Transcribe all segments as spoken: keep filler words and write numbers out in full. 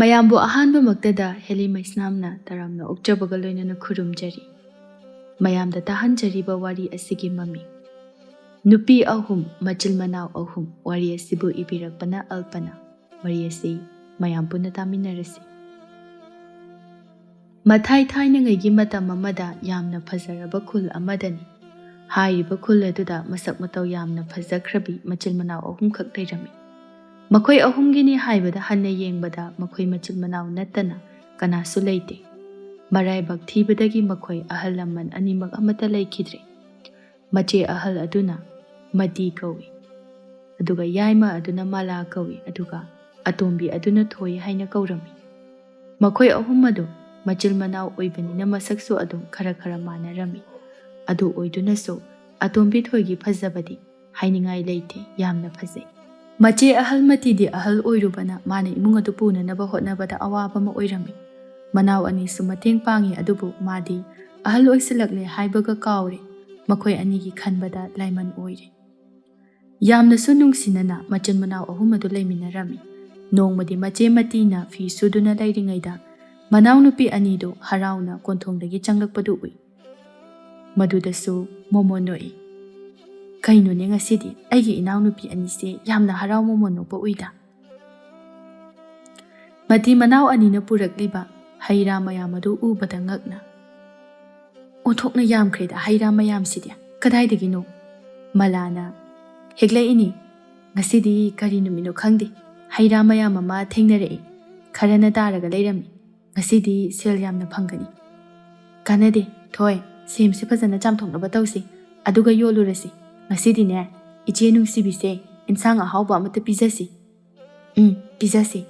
ꯃꯌꯥꯝꯕꯨ ꯑꯍꯥꯟꯕꯃꯛꯇꯗ ꯍꯦꯂꯤ ꯃꯩꯁꯅꯥꯝꯅ ꯇꯔꯥꯝꯅ ꯑꯣꯛꯆꯕꯒ ꯂꯣꯏꯅꯅ ꯈꯨꯔꯨꯝꯖꯔꯤ꯫ ꯃꯌꯥꯝꯗ ꯇꯥꯍꯟꯖꯔꯤꯕ ꯋꯥꯔꯤ ꯑꯁꯤꯒꯤ ꯃꯃꯤꯡ ꯅꯨꯄꯤ ꯑꯍꯨꯝ, ꯃꯆꯤꯟ ꯃꯅꯥꯎ ꯑꯍꯨꯝ꯫ ꯋꯥꯔꯤ ꯑꯁꯤꯕꯨ ꯏꯕꯤꯔꯛꯄꯅ ꯑꯜꯄꯅ꯫ ꯋꯥꯔꯤ ꯑꯁꯤ ꯃꯌꯥꯝ ꯄꯨꯟꯅ ꯇꯥꯃꯤꯟꯅꯔꯁꯤ꯫ ꯃꯊꯥꯏ ꯊꯥꯏꯅꯉꯩꯒꯤ ꯃꯇꯝ ꯑꯃꯗ ꯌꯥꯝꯅ ꯐꯖꯔꯕ ꯈꯨꯜ ꯑꯃꯗꯅꯤ꯫ ꯍꯥꯏꯔꯤꯕ ꯈꯨꯜ ꯑꯗꯨꯗ ꯃꯁꯛ ꯃꯇꯧ ꯌꯥꯝꯅ ꯐꯖꯈ꯭ꯔꯕꯤ ꯃꯆꯤꯟ ꯃꯅꯥꯎ ꯑꯍꯨꯝꯈꯛ ꯂꯩꯔꯝꯃꯤ꯫ ꯃꯈꯣꯏ ꯑꯍꯨꯝꯒꯤꯅꯤ ꯍꯥꯏꯕꯗ ꯍꯟꯅ ꯌꯦꯡꯕꯗ ꯃꯈꯣꯏ ꯃꯆꯤꯟ ꯃꯅꯥꯎ ꯅꯠꯇꯅ ꯀꯅꯥꯁꯨ ꯂꯩꯇꯦ꯫ ꯃꯔꯥꯏꯕꯛ ꯊꯤꯕꯗꯒꯤ ꯃꯈꯣꯏ ꯑꯍꯜ ꯂꯃꯟ ꯑꯅꯤꯃꯛ ꯑꯃꯠꯇ ꯂꯩꯈꯤꯗ꯭ꯔꯦ꯫ ꯃꯆꯦ ꯑꯍꯜ ꯑꯗꯨꯅ ꯃꯇꯤ ꯀꯧꯏ, ꯑꯗꯨꯒ ꯌꯥꯏꯃ ꯑꯗꯨꯅ ꯃꯥꯂꯥ ꯀꯧꯏ, ꯑꯗꯨꯒ ꯑꯇꯣꯝꯕꯤ ꯑꯗꯨꯅ ꯊꯣꯏ ꯍꯥꯏꯅ ꯀꯧꯔꯝꯃꯤ꯫ ꯃꯈꯣꯏ ꯑꯍꯨꯝ ꯑꯗꯨ ꯃꯆꯤꯟ ꯃꯅꯥꯎ ꯑꯣꯏꯕꯅꯤꯅ ꯃꯁꯛꯁꯨ ꯑꯗꯨꯝ ꯈꯔ ꯈꯔ ꯃꯥꯟꯅꯔꯝꯃꯤ꯫ ꯑꯗꯨ ꯑꯣꯏꯗꯨꯅꯁꯨ ꯑꯇꯣꯝꯕꯤ ꯊꯣꯏꯒꯤ ꯐꯖꯕꯗꯤ ꯍꯥꯏꯅꯤꯡꯉꯥꯏ ꯂꯩꯇꯦ, ꯌꯥꯝꯅ ꯐꯖꯩ꯫ ꯃꯆꯦ ꯑꯍꯜ ꯃꯇꯤꯗꯤ ꯑꯍꯜ ꯑꯣꯏꯔꯨꯕꯅ ꯃꯥꯅ ꯏꯃꯨꯡ ꯑꯗꯨ ꯄꯨꯅꯅꯕ ꯍꯣꯠꯅꯕꯗ ꯑꯋꯥꯕ ꯑꯃ ꯑꯣꯏꯔꯝꯃꯤ꯫ ꯃꯅꯥꯎ ꯑꯅꯤꯁꯨ ꯃꯇꯦꯡ ꯄꯥꯡꯉꯤ, ꯑꯗꯨꯕꯨ ꯃꯥꯗꯤ ꯑꯍꯜ ꯑꯣꯏꯁꯤꯜꯂꯛꯂꯦ ꯍꯥꯏꯕꯒ ꯀꯥꯎꯔꯦ꯫ ꯃꯈꯣꯏ ꯑꯅꯤꯒꯤ ꯈꯟꯕꯗ ꯂꯥꯏꯃꯟ ꯑꯣꯏꯔꯦ꯫ ꯌꯥꯝꯅꯁꯨ ꯅꯨꯡꯁꯤꯅꯅ ꯃꯆꯤꯟ ꯃꯅꯥꯎ ꯑꯍꯨꯝ ꯑꯗꯨ ꯂꯩꯃꯤꯟꯅꯔꯝꯃꯤ꯫ ꯅꯣꯡꯃꯗꯤ ꯃꯆꯦ ꯃꯇꯤꯅ ꯐꯤ ꯁꯨꯗꯨꯅ ꯂꯩꯔꯤꯉꯩꯗ ꯃꯅꯥꯎꯅꯨꯄꯤ ꯑꯅꯤꯗꯨ ꯍꯔꯥꯎꯅ ꯀꯣꯟꯊꯣꯡꯗꯒꯤ ꯆꯪꯂꯛꯄꯗꯨ ꯎꯏ꯫ ꯃꯗꯨꯗꯁꯨ ꯃꯣꯃꯣꯟ ꯅꯣꯛꯏ꯫ "ꯀꯩꯅꯣꯅꯦ, ꯉꯁꯤꯗꯤ ꯑꯩꯒꯤ ꯏꯅꯥꯎꯅꯨꯄꯤ ꯑꯅꯤꯁꯦ ꯌꯥꯝꯅ ꯍꯔꯥꯎ ꯃꯣꯃꯣꯟ ꯅꯣꯛꯄ ꯎꯏꯗ?" ꯃꯇꯤ ꯃꯅꯥꯎ ꯑꯅꯤꯅ ꯄꯨꯔꯛꯂꯤꯕ ꯍꯩ ꯔꯥ ꯃꯌꯥꯝ ꯑꯗꯨ ꯎꯕꯗ ꯉꯛꯅ, "ꯑꯣꯟꯊꯣꯛꯅ ꯌꯥꯝꯈ꯭ꯔꯦꯗ ꯍꯩ ꯔꯥ ꯃꯌꯥꯝꯁꯤꯗꯤ꯫ ꯀꯗꯥꯏꯗꯒꯤꯅꯣ?" ꯃꯂꯥꯅ, "ꯍꯦꯛꯂꯛꯏꯅꯤ꯫ ꯉꯁꯤꯗꯤ ꯀꯔꯤ ꯅꯨꯃꯤꯠꯅꯣ ꯈꯪꯗꯦ, ꯍꯩ ꯔꯥ ꯃꯌꯥꯝ ꯑꯃ ꯊꯦꯡꯅꯔꯛꯏ꯫ ꯈꯔꯅ ꯇꯥꯔꯒ ꯂꯩꯔꯝꯃꯤ꯫ ꯉꯁꯤꯗꯤ ꯁꯦꯜ ꯌꯥꯝꯅ ꯐꯪꯒꯅꯤ꯫" "ꯀꯥꯟꯅꯗꯦ ꯊꯣꯏ, ꯁꯦꯝꯁꯦ ꯐꯖꯅ ꯆꯥꯝꯊꯣꯛꯅꯕ ꯇꯧꯁꯤ, ꯑꯗꯨꯒ ꯌꯣꯜꯂꯨꯔꯁꯤ꯫ ꯉꯁꯤꯗꯤꯅꯦ, ꯏꯆꯦ ꯅꯨꯡꯁꯤꯕꯤꯁꯦ ꯏꯟꯁꯥꯡ ꯑꯍꯥꯎꯕ ꯑꯃꯇ ꯄꯤꯖꯁꯤ꯫" "ꯎꯝ, ꯄꯤꯖꯁꯤ꯫"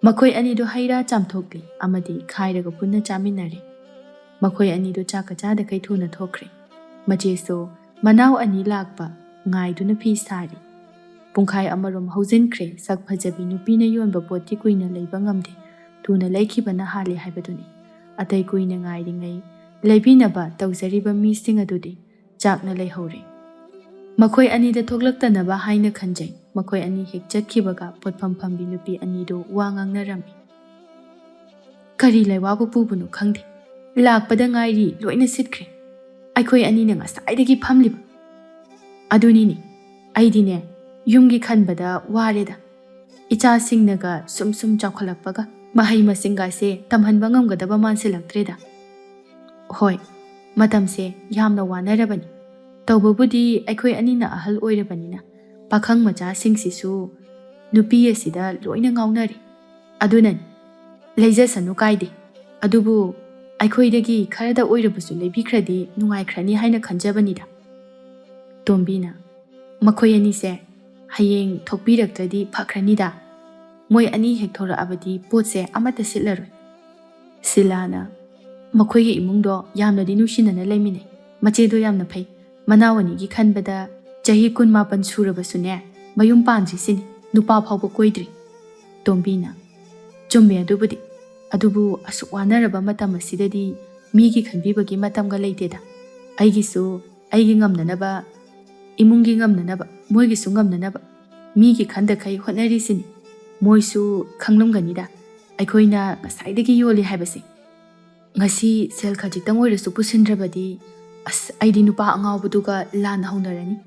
ꯃꯈꯣꯏ ꯑꯅꯤꯗꯨ ꯍꯩ ꯔꯥ ꯆꯥꯝꯊꯣꯛꯂꯤ ꯑꯃꯗꯤ ꯈꯥꯏꯔꯒ ꯄꯨꯟꯅ ꯆꯥꯃꯤꯟꯅꯔꯦ꯫ ꯃꯈꯣꯏ ꯑꯅꯤꯗꯨ ꯆꯥꯛꯀ ꯆꯥꯗꯈꯩ ꯊꯨꯅ ꯊꯣꯛꯈ꯭ꯔꯦ꯫ ꯃꯆꯦꯁꯨ ꯃꯅꯥꯎ ꯑꯅꯤ ꯂꯥꯛꯄ ꯉꯥꯏꯗꯨꯅ ꯐꯤ ꯁꯥꯔꯤ꯫ ꯄꯨꯡꯈꯥꯏ ꯑꯃꯔꯣꯝ ꯍꯧꯖꯤꯟꯈ꯭ꯔꯦ꯫ ꯁꯛ ꯐꯖꯕꯤ ꯅꯨꯄꯤꯅ ꯌꯣꯟꯕ ꯄꯣꯠꯇꯤ ꯀꯨꯏꯅ ꯂꯩꯕ ꯉꯝꯗꯦ꯫ ꯊꯨꯅ ꯂꯩꯈꯤꯕꯅ ꯍꯥꯜꯂꯤ ꯍꯥꯏꯕꯗꯨꯅꯤ꯫ ꯑꯇꯩ ꯀꯨꯏꯅ ꯉꯥꯏꯔꯤꯉꯩ ꯂꯩꯕꯤꯅꯕ ꯇꯧꯖꯔꯤꯕ ꯃꯤꯁꯤꯡ ꯑꯗꯨꯗꯤ ꯆꯥꯛꯅ ꯂꯩꯍꯧꯔꯦ꯫ ꯃꯈꯣꯏ ꯑꯅꯤꯗ ꯊꯣꯛꯂꯛꯇꯅꯕ ꯍꯥꯏꯅ ꯈꯟꯖꯩ꯫ ꯃꯈꯣꯏ ꯑꯅꯤ ꯍꯦꯛ ꯆꯠꯈꯤꯕꯒ ꯄꯣꯠꯐꯝ ꯐꯝꯕꯤ ꯅꯨꯄꯤ ꯑꯅꯤꯗꯨ ꯋꯥ ꯉꯥꯡꯅꯔꯝꯃꯤ꯫ ꯀꯔꯤ ꯂꯩꯋꯥꯕꯨ ꯄꯨꯕꯅꯣ ꯈꯪꯗꯦ꯫ ꯂꯥꯛꯄꯗ ꯉꯥꯏꯔꯤ ꯂꯣꯏꯅ ꯁꯤꯠꯈ꯭ꯔꯦ꯫ ꯑꯩꯈꯣꯏ ꯑꯅꯤꯅ ꯉꯁꯥꯏꯗꯒꯤ ꯐꯝꯂꯤꯕ꯫ ꯑꯗꯨꯅꯤꯅꯦ, ꯑꯩꯗꯤꯅꯦ, ꯌꯨꯝꯒꯤ ꯈꯟꯕꯗ ꯋꯥꯔꯦꯗ꯫ ꯏꯆꯥꯁꯤꯡꯅꯒ ꯁꯨꯝ ꯁꯨꯝ ꯆꯥꯎꯈꯠꯂꯛꯄꯒ ꯃꯍꯩ ꯃꯁꯤꯡꯒꯁꯦ ꯇꯝꯍꯟꯕ ꯉꯝꯒꯗꯕ ꯃꯥꯟꯁꯤꯜꯂꯛꯇ꯭ꯔꯦꯗ꯫ ꯍꯣꯏ, ꯃꯇꯝꯁꯦ ꯌꯥꯝꯅ ꯋꯥꯅꯔꯕꯅꯤ꯫ ꯇꯧꯕꯕꯨꯗꯤ ꯑꯩꯈꯣꯏ ꯑꯅꯤꯅ ꯑꯍꯜ ꯑꯣꯏꯔꯕꯅꯤꯅ ꯄꯥꯈꯪ ꯃꯆꯥꯁꯤꯡꯁꯤꯁꯨ ꯅꯨꯄꯤ ꯑꯁꯤꯗ ꯂꯣꯏꯅ ꯉꯥꯎꯅꯔꯦ꯫ ꯑꯗꯨꯅꯅꯤ, ꯂꯩꯖꯁꯅꯨ ꯀꯥꯏꯗꯦ꯫ ꯑꯗꯨꯕꯨ ꯑꯩꯈꯣꯏꯗꯒꯤ ꯈꯔꯗ ꯑꯣꯏꯔꯕꯁꯨ ꯂꯩꯕꯤꯈ꯭ꯔꯗꯤ ꯅꯨꯡꯉꯥꯏꯈ꯭ꯔꯅꯤ ꯍꯥꯏꯅ ꯈꯟꯖꯕꯅꯤꯗ꯫ ꯇꯣꯝꯕꯤꯅ, ꯃꯈꯣꯏ ꯑꯅꯤꯁꯦ ꯍꯌꯦꯡ ꯊꯣꯛꯄꯤꯔꯛꯇ꯭ꯔꯗꯤ ꯐꯈ꯭ꯔꯅꯤꯗ꯫ ꯃꯣꯏ ꯑꯅꯤ ꯍꯦꯛ ꯊꯣꯔꯛꯑꯕꯗꯤ ꯄꯣꯠꯁꯦ ꯑꯃꯠꯇ ꯁꯤꯠꯂꯔꯣꯏ꯫ ꯁꯤꯂꯥꯅ, ꯃꯈꯣꯏꯒꯤ ꯏꯃꯨꯡꯗꯣ ꯌꯥꯝꯅꯗꯤ ꯅꯨꯡꯁꯤꯅꯅ ꯂꯩꯃꯤꯟꯅꯩ꯫ ꯃꯆꯦꯗꯣ ꯌꯥꯝꯅ ꯐꯩ꯫ ꯃꯅꯥꯎ ꯑꯅꯤꯒꯤ ꯈꯟꯕꯗ ꯆꯍꯤ ꯀꯨꯟꯃꯥꯄꯟ ꯁꯨꯔꯕꯁꯨꯅꯦ, ꯃꯌꯨꯝ ꯄꯥꯟꯗ꯭ꯔꯤꯁꯤꯅꯤ, ꯅꯨꯄꯥ ꯐꯥꯎꯕ ꯀꯣꯏꯗ꯭ꯔꯤ꯫ ꯇꯣꯝꯕꯤꯅ, ꯆꯨꯝꯃꯦ ꯑꯗꯨꯕꯨꯗꯤ꯫ ꯑꯗꯨꯕꯨ ꯑꯁꯨꯛ ꯋꯥꯅꯔꯕ ꯃꯇꯝ ꯑꯁꯤꯗꯗꯤ ꯃꯤꯒꯤ ꯈꯟꯕꯤꯕꯒꯤ ꯃꯇꯝꯒ ꯂꯩꯇꯦꯗ꯫ ꯑꯩꯒꯤꯁꯨ ꯑꯩꯒꯤ ꯉꯝꯅꯅꯕ, ꯏꯃꯨꯡꯒꯤ ꯉꯝꯅꯅꯕ, ꯃꯣꯏꯒꯤꯁꯨ ꯉꯝꯅꯅꯕ, ꯃꯤꯒꯤ ꯈꯟꯗꯈꯩ ꯍꯣꯠꯅꯔꯤꯁꯤꯅꯤ꯫ ꯃꯣꯏꯁꯨ ꯈꯪꯂꯝꯒꯅꯤꯗ, ꯑꯩꯈꯣꯏꯅ ꯉꯁꯥꯏꯗꯒꯤ ꯌꯣꯜꯂꯤ ꯍꯥꯏꯕꯁꯦ꯫ ꯉꯁꯤ ꯁꯦꯜ ꯈꯖꯤꯛꯇꯪ ꯑꯣꯏꯔꯁꯨ ꯄꯨꯁꯤꯟꯗ꯭ꯔꯕꯗꯤ, ꯑꯁ, ꯑꯩꯗꯤ ꯅꯨꯄꯥ ꯑꯉꯥꯎꯕꯗꯨꯒ ꯂꯥꯟꯅ ꯍꯧꯅꯔꯅꯤ꯫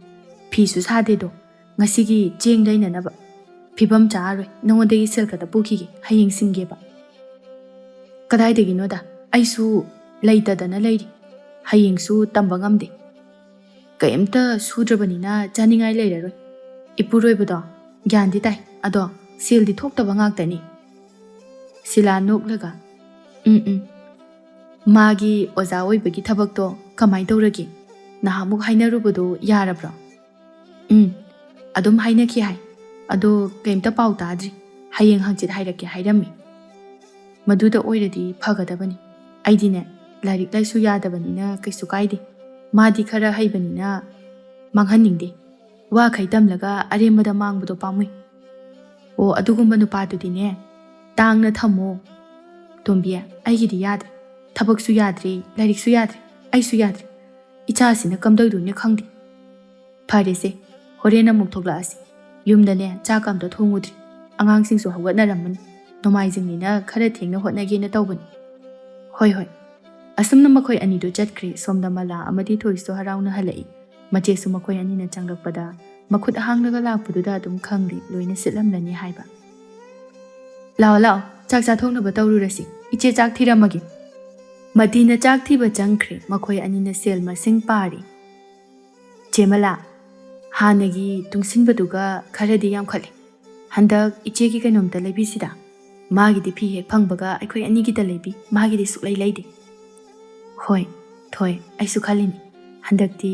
ꯐꯤꯁꯨ ꯁꯥꯗꯦꯗꯣ, ꯉꯁꯤꯒꯤ ꯆꯦꯡ ꯂꯩꯅꯅꯕ꯫ ꯐꯤꯕꯝ ꯆꯥꯔꯔꯣꯏ, ꯅꯉꯣꯟꯗꯒꯤ ꯁꯦꯜ ꯈꯛꯇ ꯄꯨꯈꯤꯒꯦ, ꯍꯌꯦꯡ ꯁꯤꯡꯒꯦꯕ꯫ ꯀꯗꯥꯏꯗꯒꯤꯅꯣꯗ, ꯑꯩꯁꯨ ꯂꯩꯇꯗꯅ ꯂꯩꯔꯤ꯫ ꯍꯌꯦꯡꯁꯨ ꯇꯝꯕ ꯉꯝꯗꯦ꯫ ꯀꯩꯝꯇ ꯁꯨꯗ꯭ꯔꯕꯅꯤꯅ ꯆꯥꯅꯤꯡꯉꯥꯏ ꯂꯩꯔꯔꯣꯏ꯫ ꯏꯄꯨꯔꯣꯏꯕꯗꯣ ꯒ꯭ꯌꯥꯟꯗꯤ ꯇꯥꯏ, ꯑꯗꯣ ꯁꯦꯜꯗꯤ ꯊꯣꯛꯇꯕ ꯉꯥꯛꯇꯅꯤ꯫ ꯁꯤꯂꯥ ꯅꯣꯛꯂꯒ, "ꯎꯝ, ꯎꯝ꯫ ꯃꯥꯒꯤ ꯑꯣꯖꯥ ꯑꯣꯏꯕꯒꯤ ꯊꯕꯛꯇꯣ ꯀꯃꯥꯏ ꯇꯧꯔꯒꯦ? ꯅꯍꯥꯟꯃꯨꯛ ꯍꯥꯏꯅꯔꯨꯕꯗꯣ ꯌꯥꯔꯕ꯭ꯔꯣ?" "ꯎꯝ, ꯑꯗꯨꯝ ꯍꯥꯏꯅꯈꯤ ꯍꯥꯏ꯫ ꯑꯗꯣ ꯀꯩꯝꯇ ꯄꯥꯎ ꯇꯥꯗ꯭ꯔꯤ꯫ ꯍꯌꯦꯡ ꯍꯪꯆꯤꯠ ꯍꯥꯏꯔꯛꯀꯦ ꯍꯥꯏꯔꯝꯃꯤ꯫" "ꯃꯗꯨꯗ ꯑꯣꯏꯔꯗꯤ ꯐꯒꯗꯕꯅꯤ꯫ ꯑꯩꯗꯤꯅꯦ, ꯂꯥꯏꯔꯤꯛ ꯂꯥꯏꯁꯨ ꯌꯥꯗꯕꯅꯤꯅ ꯀꯩꯁꯨ ꯀꯥꯏꯗꯦ꯫ ꯃꯥꯗꯤ ꯈꯔ ꯍꯩꯕꯅꯤꯅ ꯃꯥꯡꯍꯟꯅꯤꯡꯗꯦ꯫ ꯋꯥꯈꯩ ꯇꯝꯂꯒ ꯑꯔꯦꯝꯕꯗ ꯃꯥꯡꯕꯗꯣ ꯄꯥꯝꯃꯨꯏ꯫" "ꯑꯣ, ꯑꯗꯨꯒꯨꯝꯕ ꯅꯨꯄꯥꯗꯨꯗꯤꯅꯦ, ꯇꯥꯡꯅ ꯊꯝꯃꯣ꯫" "ꯇꯣꯝꯕꯤ, ꯑꯩꯒꯤꯗꯤ ꯌꯥꯗ꯭ꯔꯦ꯫ ꯊꯕꯛꯁꯨ ꯌꯥꯗ꯭ꯔꯦ, ꯂꯥꯏꯔꯤꯛꯁꯨ ꯌꯥꯗ꯭ꯔꯦ, ꯑꯩꯁꯨ ꯌꯥꯗ꯭ꯔꯦ꯫ ꯏꯆꯥꯁꯤꯅ ꯀꯝꯗꯧꯗꯣꯏꯅꯣ ꯈꯪꯗꯦ꯫" "ꯐꯔꯦꯁꯦ, ꯍꯣꯔꯦꯟ ꯑꯃꯨꯛ ꯊꯣꯛꯂꯛꯑꯁꯤ꯫ ꯌꯨꯝꯗꯅꯦ, ꯆꯥꯛ ꯑꯝꯇ ꯊꯣꯡꯉꯨꯗ꯭ꯔꯤ꯫ ꯑꯉꯥꯡꯁꯤꯡꯁꯨ ꯍꯧꯒꯠꯅꯔꯝꯃꯅꯤ꯫ ꯅꯣꯡꯃꯥꯏꯖꯤꯡꯅꯤꯅ ꯈꯔ ꯊꯦꯡꯅ ꯍꯣꯠꯅꯒꯦꯅ ꯇꯧꯕꯅꯤ꯫ "ꯍꯣꯏ, ꯍꯣꯏ꯫" ꯑꯁꯨꯝꯅ ꯃꯈꯣꯏ ꯑꯅꯤꯗꯨ ꯆꯠꯈ꯭ꯔꯦ꯫ ꯁꯣꯝꯗ ꯃꯂꯥ ꯑꯃꯗꯤ ꯊꯣꯏꯁꯨ ꯍꯔꯥꯎꯅ ꯍꯜꯂꯛꯏ꯫ ꯃꯆꯦꯁꯨ ꯃꯈꯣꯏ ꯑꯅꯤꯅ ꯆꯪꯂꯛꯄꯗ ꯃꯈꯨꯠ ꯍꯥꯡꯂꯒ ꯂꯥꯛꯄꯗꯨꯗ ꯑꯗꯨꯝ ꯈꯪꯂꯦ ꯂꯣꯏꯅ ꯁꯤꯠꯂꯝꯂꯅꯤ ꯍꯥꯏꯕ꯫ "ꯂꯥꯛꯑꯣ, ꯂꯥꯛꯑꯣ, ꯆꯥꯛ ꯆꯥꯊꯣꯛꯅꯕ ꯇꯧꯔꯨꯔꯁꯤ꯫ ꯏꯆꯦ ꯆꯥꯛ ꯊꯤꯔꯝꯃꯒꯦ꯫" ꯃꯇꯤꯅ ꯆꯥꯛ ꯊꯤꯕ ꯆꯪꯈ꯭ꯔꯦ꯫ ꯃꯈꯣꯏ ꯑꯅꯤꯅ ꯁꯦꯜ ꯃꯁꯤꯡ ꯄꯥꯔꯤ꯫ "ꯆꯦ ꯃꯂꯥ, ꯍꯥꯟꯅꯒꯤ ꯇꯨꯡꯁꯤꯟꯕꯗꯨꯒ ꯈꯔꯗꯤ ꯌꯥꯝꯈꯠꯂꯦ꯫ ꯍꯟꯗꯛ ꯏꯆꯦꯒꯤ ꯀꯩꯅꯣꯝꯇ ꯂꯩꯕꯤꯁꯤꯗ꯫ ꯃꯥꯒꯤꯗꯤ ꯐꯤ ꯍꯦꯛ ꯐꯪꯕꯒ ꯑꯩꯈꯣꯏ ꯑꯅꯤꯒꯤꯗ ꯂꯩꯕꯤ, ꯃꯥꯒꯤꯗꯤ ꯁꯨꯛꯂꯩ ꯂꯩꯗꯦ꯫" "ꯍꯣꯏ, ꯊꯣꯏ, ꯑꯩꯁꯨ ꯈꯜꯂꯤꯅꯤ꯫ ꯍꯟꯗꯛꯇꯤ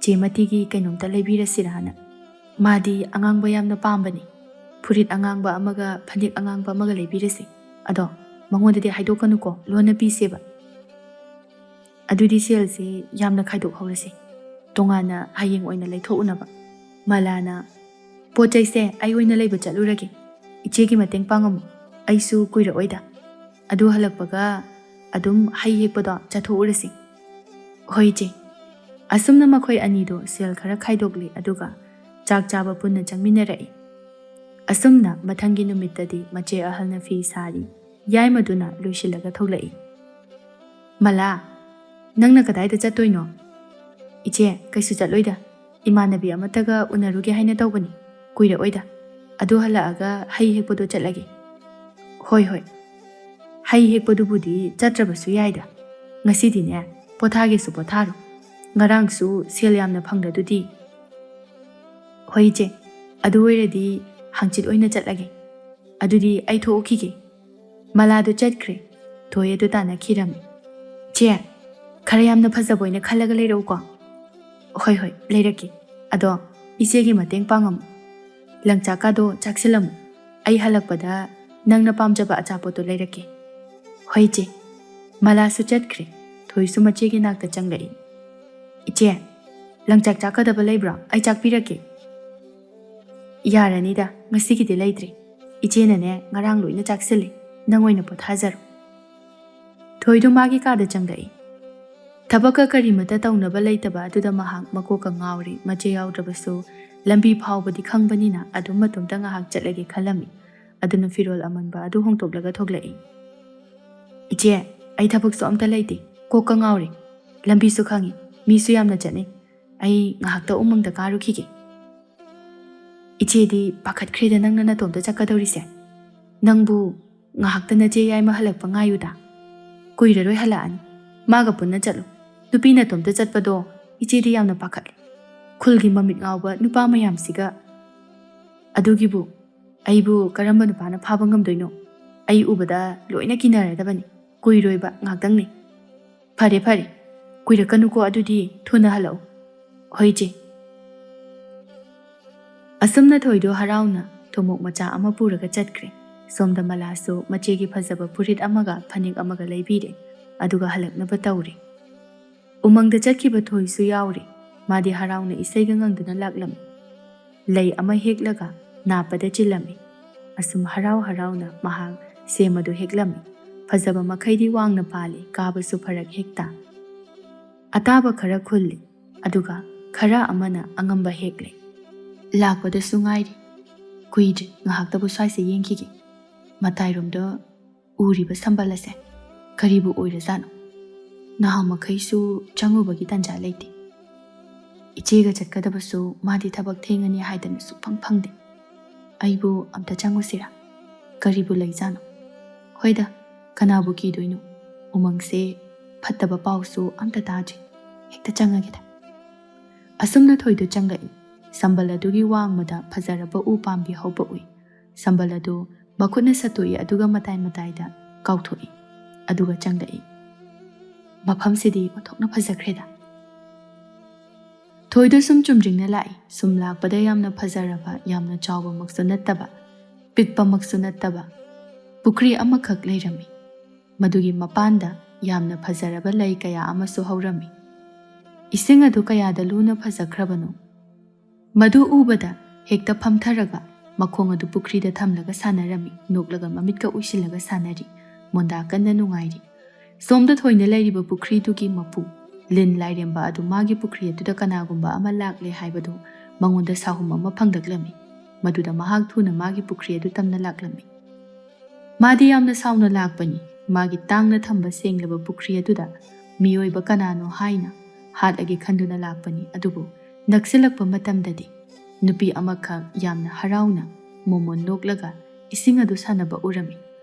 ꯆꯦ ꯃꯇꯤꯒꯤ ꯀꯩꯅꯣꯝꯇ ꯂꯩꯕꯤꯔꯁꯤꯔꯥꯅ꯫ ꯃꯥꯗꯤ ꯑꯉꯥꯡꯕ ꯌꯥꯝꯅ ꯄꯥꯝꯕꯅꯤ꯫ ꯐꯨꯔꯤꯠ ꯑꯉꯥꯡꯕ ꯑꯃꯒ ꯐꯅꯦꯛ ꯑꯉꯥꯡꯕ ꯑꯃꯒ ꯂꯩꯕꯤꯔꯁꯤ꯫ ꯑꯗꯣ ꯃꯉꯣꯟꯗꯗꯤ ꯍꯥꯏꯗꯣꯛꯀꯅꯨꯀꯣ, ꯂꯣꯟꯅ ꯄꯤꯁꯦꯕ꯫" "ꯑꯗꯨꯗꯤ ꯁꯦꯜꯁꯦ ꯌꯥꯝꯅ ꯈꯥꯏꯗꯣꯛꯍꯧꯔꯁꯦ, ꯇꯣꯉꯥꯟꯅ ꯍꯌꯦꯡ ꯑꯣꯏꯅ ꯂꯩꯊꯣꯛꯎꯅꯕ꯫" ꯃꯂꯥꯅ, "ꯄꯣꯠ ꯆꯩꯁꯦ ꯑꯩ ꯑꯣꯏꯅ ꯂꯩꯕ ꯆꯠꯂꯨꯔꯒꯦ꯫ ꯏꯆꯦꯒꯤ ꯃꯇꯦꯡ ꯄꯥꯡꯉꯝꯃꯨ꯫ ꯑꯩꯁꯨ ꯀꯨꯏꯔꯛꯑꯣꯏꯗ꯫ ꯑꯗꯨ ꯍꯜꯂꯛꯄꯒ ꯑꯗꯨꯝ ꯍꯩ ꯍꯦꯛꯄꯗꯣ ꯆꯠꯊꯣꯛꯎꯔꯁꯤ꯫" "ꯍꯣꯏ, ꯏꯆꯦ꯫" ꯑꯁꯨꯝꯅ ꯃꯈꯣꯏ ꯑꯅꯤꯗꯣ ꯁꯦꯜ ꯈꯔ ꯈꯥꯏꯗꯣꯛꯂꯦ, ꯑꯗꯨꯒ ꯆꯥꯛ ꯆꯥꯕ ꯄꯨꯟꯅ ꯆꯪꯃꯤꯟꯅꯔꯛꯏ꯫ ꯑꯁꯨꯝꯅ ꯃꯊꯪꯒꯤ ꯅꯨꯃꯤꯠꯇꯗꯤ ꯃꯆꯦ ꯑꯍꯜꯅ ꯐꯤ ꯁꯥꯔꯤ ꯌꯥꯏꯃꯗꯨꯅ ꯂꯣꯏꯁꯤꯜꯂꯒ ꯊꯣꯛꯂꯛꯏ꯫ "ꯃꯂꯥ, ꯅꯪꯅ ꯀꯗꯥꯏꯗ ꯆꯠꯇꯣꯏꯅꯣ?" "ꯏꯆꯦ, ꯀꯩꯁꯨ ꯆꯠꯂꯣꯏꯗ꯫ ꯏꯃꯥꯟꯅꯕꯤ ꯑꯃꯠꯇꯒ ꯎꯅꯔꯨꯒꯦ ꯍꯥꯏꯅ ꯇꯧꯕꯅꯤ꯫ ꯀꯨꯏꯔꯛꯑꯣꯏꯗ꯫ ꯑꯗꯨ ꯍꯜꯂꯛꯑꯒ ꯍꯩ ꯍꯦꯛꯄꯗꯣ ꯆꯠꯂꯒꯦ꯫" "ꯍꯣꯏ, ꯍꯣꯏ꯫ ꯍꯩ ꯍꯦꯛꯄꯗꯨꯕꯨꯗꯤ ꯆꯠꯇ꯭ꯔꯕꯁꯨ ꯌꯥꯏꯗ꯫ ꯉꯁꯤꯗꯤꯅꯦ, ꯄꯣꯊꯥꯒꯦꯁꯨ ꯄꯣꯊꯥꯔꯣ꯫ ꯉꯔꯥꯡꯁꯨ ꯁꯦꯜ ꯌꯥꯝꯅ ꯐꯪꯂꯗꯨꯗꯤ꯫" "ꯍꯣꯏ, ꯏꯆꯦ꯫ ꯑꯗꯨ ꯑꯣꯏꯔꯗꯤ ꯍꯪꯆꯤꯠ ꯑꯣꯏꯅ ꯆꯠꯂꯒꯦ꯫ ꯑꯗꯨꯗꯤ ꯑꯩ ꯊꯣꯛꯎꯈꯤꯒꯦ꯫" ꯃꯂꯥꯗꯨ ꯆꯠꯈ꯭ꯔꯦ꯫ ꯊꯣꯏ ꯑꯗꯨ ꯇꯥꯟꯅꯈꯤꯔꯝꯃꯤ꯫ "ꯆꯦ, ꯈꯔ ꯌꯥꯝꯅ ꯐꯖꯕ ꯑꯣꯏꯅ ꯈꯜꯂꯒ ꯂꯩꯔꯛꯎꯀꯣ꯫" "ꯍꯣꯏ, ꯍꯣꯏ, ꯂꯩꯔꯛꯀꯦ꯫ ꯑꯗꯣ ꯏꯆꯦꯒꯤ ꯃꯇꯦꯡ ꯄꯥꯡꯉꯝꯃꯨ꯫ ꯂꯪꯆꯥꯛꯀꯥꯗꯣ ꯆꯥꯛꯁꯤꯜꯂꯝꯃꯨ꯫ ꯑꯩ ꯍꯜꯂꯛꯄꯗ ꯅꯪꯅ ꯄꯥꯝꯖꯕ ꯑꯆꯥꯄꯣꯠꯇꯣ ꯂꯩꯔꯛꯀꯦ꯫" "ꯍꯣꯏ, ꯏꯆꯦ꯫" ꯃꯂꯥꯁꯨ ꯆꯠꯈ꯭ꯔꯦ꯫ ꯊꯣꯏꯁꯨ ꯃꯆꯦꯒꯤ ꯅꯥꯛꯇ ꯆꯪꯂꯛꯏ꯫ "ꯏꯆꯦ, ꯂꯪꯆꯥꯛ ꯆꯥꯛꯀꯗꯕ ꯂꯩꯕ꯭ꯔꯣ? ꯑꯩ ꯆꯥꯛꯄꯤꯔꯛꯀꯦ꯫" "ꯌꯥꯔꯅꯤꯗ, ꯉꯁꯤꯒꯤꯗꯤ ꯂꯩꯇ꯭ꯔꯦ꯫ ꯏꯆꯦꯅꯅꯦ, ꯉꯔꯥꯡ ꯂꯣꯏꯅ ꯆꯥꯛꯁꯤꯜꯂꯦ꯫ ꯅꯪ ꯑꯣꯏꯅ ꯄꯣꯊꯥꯖꯔꯣ꯫" ꯊꯣꯏꯗꯣ ꯃꯥꯒꯤ ꯀꯥꯗ ꯆꯪꯂꯛꯏ꯫ ꯊꯕꯛꯀ ꯀꯔꯤꯃꯠꯇ ꯇꯧꯅꯕ ꯂꯩꯇꯕ ꯑꯗꯨꯗ ꯃꯍꯥꯛ ꯃꯀꯣꯛꯀ ꯉꯥꯎꯔꯤ꯫ ꯃꯆꯦ ꯌꯥꯎꯗ꯭ꯔꯕꯁꯨ ꯂꯝꯕꯤ ꯐꯥꯎꯕꯗꯤ ꯈꯪꯕꯅꯤꯅ ꯑꯗꯨꯝ ꯃꯇꯣꯝꯇ ꯉꯥꯏꯍꯥꯛ ꯆꯠꯂꯒꯦ ꯈꯜꯂꯝꯃꯤ꯫ ꯑꯗꯨꯅ ꯐꯤꯔꯣꯜ ꯑꯃꯟꯕ ꯑꯗꯨ ꯍꯣꯡꯗꯣꯛꯂꯒ ꯊꯣꯛꯂꯛꯏ꯫ "ꯏꯆꯦ, ꯑꯩ ꯊꯕꯛꯁꯨ ꯑꯝꯇ ꯂꯩꯇꯦ, ꯀꯣꯛꯀ ꯉꯥꯎꯔꯦ꯫ ꯂꯝꯕꯤꯁꯨ ꯈꯪꯉꯤ, ꯃꯤꯁꯨ ꯌꯥꯝꯅ ꯆꯠꯅꯩ꯫ ꯑꯩ ꯉꯥꯏꯍꯥꯛꯇ ꯎꯃꯪꯗ ꯀꯥꯔꯨꯈꯤꯒꯦ꯫" "ꯏꯆꯦꯗꯤ ꯄꯥꯈꯠꯈ꯭ꯔꯦꯗ ꯅꯪꯅ ꯅꯇꯣꯝꯇ ꯆꯠꯀꯗꯧꯔꯤꯁꯦ꯫ ꯅꯪꯕꯨ ꯉꯥꯏꯍꯥꯛꯇ ꯅꯆꯦ ꯌꯥꯏꯃ ꯍꯜꯂꯛꯄ ꯉꯥꯏꯌꯨꯗ꯫ ꯀꯨꯏꯔꯔꯣꯏ ꯍꯜꯂꯛꯑꯅꯤ꯫ ꯃꯥꯒ ꯄꯨꯟꯅ ꯆꯠꯂꯨ꯫ ꯅꯨꯄꯤ ꯅꯇꯣꯝꯇ ꯆꯠꯄꯗꯣ ꯏꯆꯦꯗꯤ ꯌꯥꯝꯅ ꯄꯥꯈꯠꯂꯤ꯫ ꯈꯨꯜꯒꯤ ꯃꯃꯤꯠ ꯉꯥꯎꯕ ꯅꯨꯄꯥ ꯃꯌꯥꯝꯁꯤꯒ꯫ ꯑꯗꯨꯒꯤꯕꯨ ꯑꯩꯕꯨ ꯀꯔꯝꯕ ꯅꯨꯄꯥꯅ ꯐꯥꯕ ꯉꯝꯗꯣꯏꯅꯣ? ꯑꯩ ꯎꯕꯗ ꯂꯣꯏꯅ ꯀꯤꯅꯔꯗꯕꯅꯤ꯫ ꯀꯨꯏꯔꯣꯏꯕ, ꯉꯥꯛꯇꯪꯅꯤ꯫" "ꯐꯔꯦ, ꯐꯔꯦ꯫ ꯀꯨꯏꯔꯛꯀꯅꯨꯀꯣ, ꯑꯗꯨꯗꯤ ꯊꯨꯅ ꯍꯜꯂꯛꯎ꯫" "ꯍꯣꯏ, ꯏꯆꯦ꯫" ꯑꯁꯨꯝꯅ ꯊꯣꯏꯗꯣ ꯍꯔꯥꯎꯅ ꯊꯨꯝꯃꯣꯛ ꯃꯆꯥ ꯑꯃ ꯄꯨꯔꯒ ꯆꯠꯈ꯭ꯔꯦ꯫ ꯁꯣꯝꯗ ꯃꯂꯥꯁꯨ ꯃꯆꯦꯒꯤ ꯐꯖꯕ ꯐꯨꯔꯤꯠ ꯑꯃꯒ ꯐꯅꯦꯛ ꯑꯃꯒ ꯂꯩꯕꯤꯔꯦ, ꯑꯗꯨꯒ ꯍꯜꯂꯛꯅꯕ ꯇꯧꯔꯦ꯫ ꯎꯃꯪꯗ ꯆꯠꯈꯤꯕ ꯊꯣꯏꯁꯨ ꯌꯥꯎꯔꯦ꯫ ꯃꯥꯗꯤ ꯍꯔꯥꯎꯅ ꯏꯁꯩꯒ ꯉꯪꯗꯨꯅ ꯂꯥꯛꯂꯝꯃꯤ꯫ ꯂꯩ ꯑꯃ ꯍꯦꯛꯂꯒ ꯅꯥꯞꯄꯗ ꯆꯤꯜꯂꯝꯃꯤ꯫ ꯑꯁꯨꯝ ꯍꯔꯥꯎ ꯍꯔꯥꯎꯅ ꯃꯍꯥꯛ ꯁꯦꯝ ꯑꯗꯨ ꯍꯦꯛꯂꯝꯃꯤ꯫ ꯐꯖꯕ ꯃꯈꯩꯗꯤ ꯋꯥꯡꯅ ꯄꯥꯜꯂꯤ, ꯀꯥꯕꯁꯨ ꯐꯔꯛ ꯍꯦꯛꯇ꯫ ꯑꯇꯥꯕ ꯈꯔ ꯈꯨꯜꯂꯤ, ꯑꯗꯨꯒ ꯈꯔ ꯑꯃꯅ ꯑꯉꯝꯕ ꯍꯦꯛꯂꯦ꯫ ꯂꯥꯛꯄꯗꯁꯨ ꯉꯥꯏꯔꯤ꯫ ꯀꯨꯏꯗ꯭ꯔꯤ, ꯉꯥꯏꯍꯥꯛꯇꯕꯨ ꯁ꯭ꯋꯥꯏꯁꯦ ꯌꯦꯡꯈꯤꯒꯦ꯫ ꯃꯇꯥꯏꯔꯣꯝꯗ ꯎꯔꯤꯕ ꯁꯝꯕꯜ ꯑꯁꯦ ꯀꯔꯤꯕꯨ ꯑꯣꯏꯔꯖꯥꯠꯅꯣ? ꯅꯍꯥꯟꯃꯈꯩꯁꯨ ꯆꯪꯉꯨꯕꯒꯤ ꯇꯟꯖꯥ ꯂꯩꯇꯦ꯫ ꯏꯆꯦꯒ ꯆꯠꯀꯗꯕꯁꯨ ꯃꯥꯗꯤ ꯊꯕꯛ ꯊꯦꯡꯉꯅꯤ ꯍꯥꯏꯗꯅ ꯁꯨꯛꯐꯪ ꯐꯪꯗꯦ꯫ ꯑꯩꯕꯨ ꯑꯝꯇ ꯆꯪꯉꯨꯁꯤꯔꯥ? ꯀꯔꯤꯕꯨ ꯂꯩꯖꯥꯠꯅꯣ? ꯍꯣꯏꯗ, ꯀꯅꯥꯕꯨ ꯀꯤꯗꯣꯏꯅꯣ? ꯎꯃꯪꯁꯦ ꯐꯠꯇꯕ ꯄꯥꯎꯁꯨ ꯑꯝꯇ ꯇꯥꯗ꯭ꯔꯤ꯫ ꯍꯦꯛꯇ ꯆꯪꯉꯒꯦꯗ꯫ ꯑꯁꯨꯝꯅ ꯊꯣꯏꯗꯣ ꯆꯪꯂꯛꯏ꯫ ꯁꯝꯕꯜ ꯑꯗꯨꯒꯤ ꯋꯥꯡꯃꯗ ꯐꯖꯔꯕ ꯎ ꯄꯥꯝꯕꯤ ꯍꯧꯕ ꯎꯏ꯫ ꯁꯝꯕꯜ ꯑꯗꯨ ꯃꯈꯨꯠꯅ ꯁꯠꯇꯣꯛꯏ, ꯑꯗꯨꯒ ꯃꯇꯥꯏ ꯃꯇꯥꯏꯗ ꯀꯥꯎꯊꯣꯛꯏ, ꯑꯗꯨꯒ ꯆꯪꯂꯛꯏ꯫ ꯃꯐꯝꯁꯤꯗꯤ ꯑꯣꯟꯊꯣꯛꯅ ꯐꯖꯈ꯭ꯔꯦꯗ꯫ ꯊꯣꯏꯗꯣ ꯁꯨꯝ ꯆꯨꯝꯗ꯭ꯔꯤꯡꯅ ꯂꯥꯛꯏ꯫ ꯁꯨꯝ ꯂꯥꯛꯄꯗ ꯌꯥꯝꯅ ꯐꯖꯔꯕ, ꯌꯥꯝꯅ ꯆꯥꯎꯕꯃꯛꯁꯨ ꯅꯠꯇꯕ, ꯄꯤꯛꯄꯃꯛꯁꯨ ꯅꯠꯇꯕ ꯄꯨꯈ꯭ꯔꯤ ꯑꯃꯈꯛ ꯂꯩꯔꯝꯃꯤ꯫ ꯃꯗꯨꯒꯤ ꯃꯄꯥꯟꯗ ꯌꯥꯝꯅ ꯐꯖꯔꯕ ꯂꯩ ꯀꯌꯥ ꯑꯃꯁꯨ ꯍꯧꯔꯝꯃꯤ꯫ ꯏꯁꯤꯡ ꯑꯗꯨ ꯀꯌꯥꯗ ꯂꯨꯅ ꯐꯖꯈ꯭ꯔꯕꯅꯣ! ꯃꯗꯨ ꯎꯕꯗ ꯍꯦꯛꯇ ꯐꯝꯊꯔꯒ ꯃꯈꯣꯡ ꯑꯗꯨ ꯄꯨꯈ꯭ꯔꯤꯗ ꯊꯝꯂꯒ ꯁꯥꯟꯅꯔꯝꯃꯤ꯫ ꯅꯣꯛꯂꯒ ꯃꯃꯤꯠꯀ ꯎꯏꯁꯤꯜꯂꯒ ꯁꯥꯟꯅꯔꯤ꯫ ꯃꯣꯟꯗꯥ ꯀꯟꯅ ꯅꯨꯡꯉꯥꯏꯔꯤ꯫ ꯁꯣꯝꯗ ꯊꯣꯏꯅ ꯂꯩꯔꯤꯕ ꯄꯨꯈ꯭ꯔꯤꯗꯨꯒꯤ ꯃꯄꯨ, ꯂꯤꯟ ꯂꯥꯏꯔꯦꯝꯕ ꯑꯗꯨ ꯃꯥꯒꯤ ꯄꯨꯈ꯭ꯔꯤ ꯑꯗꯨꯗ ꯀꯅꯥꯒꯨꯝꯕ ꯑꯃ ꯂꯥꯛꯂꯦ ꯍꯥꯏꯕꯗꯨ ꯃꯉꯣꯟꯗ ꯁꯥꯍꯨꯝ ꯑꯃ ꯐꯪꯂꯛꯂꯝꯃꯤ꯫ ꯃꯗꯨꯗ ꯃꯍꯥꯛ ꯊꯨꯅ ꯃꯥꯒꯤ ꯄꯨꯈ꯭ꯔꯤ ꯑꯗꯨ ꯇꯝꯅ ꯂꯥꯛꯂꯝꯃꯤ꯫ ꯃꯥꯗꯤ ꯌꯥꯝꯅ ꯁꯥꯎꯅ ꯂꯥꯛꯄꯅꯤ꯫ ꯃꯥꯒꯤ ꯇꯥꯡꯅ ꯊꯝꯕ ꯁꯦꯡꯂꯕ ꯄꯨꯈ꯭ꯔꯤ ꯑꯗꯨꯗ ꯃꯤꯑꯣꯏꯕ ꯀꯅꯥꯅꯣ ꯍꯥꯏꯅ ꯍꯥꯠꯂꯒꯦ ꯈꯟꯗꯨꯅ ꯂꯥꯛꯄꯅꯤ꯫ ꯑꯗꯨꯕꯨ ꯅꯛꯁꯤꯜꯂꯛꯄ ꯃꯇꯝꯗꯗꯤ ꯅꯨꯄꯤ ꯑꯃꯈꯛ ꯌꯥꯝꯅ ꯍꯔꯥꯎꯅ ꯃꯣꯃꯣꯟ ꯅꯣꯛꯂꯒ ꯏꯁꯤꯡ ꯑꯗꯨ ꯁꯥꯟꯅꯕ ꯎꯔꯝꯃꯤ꯫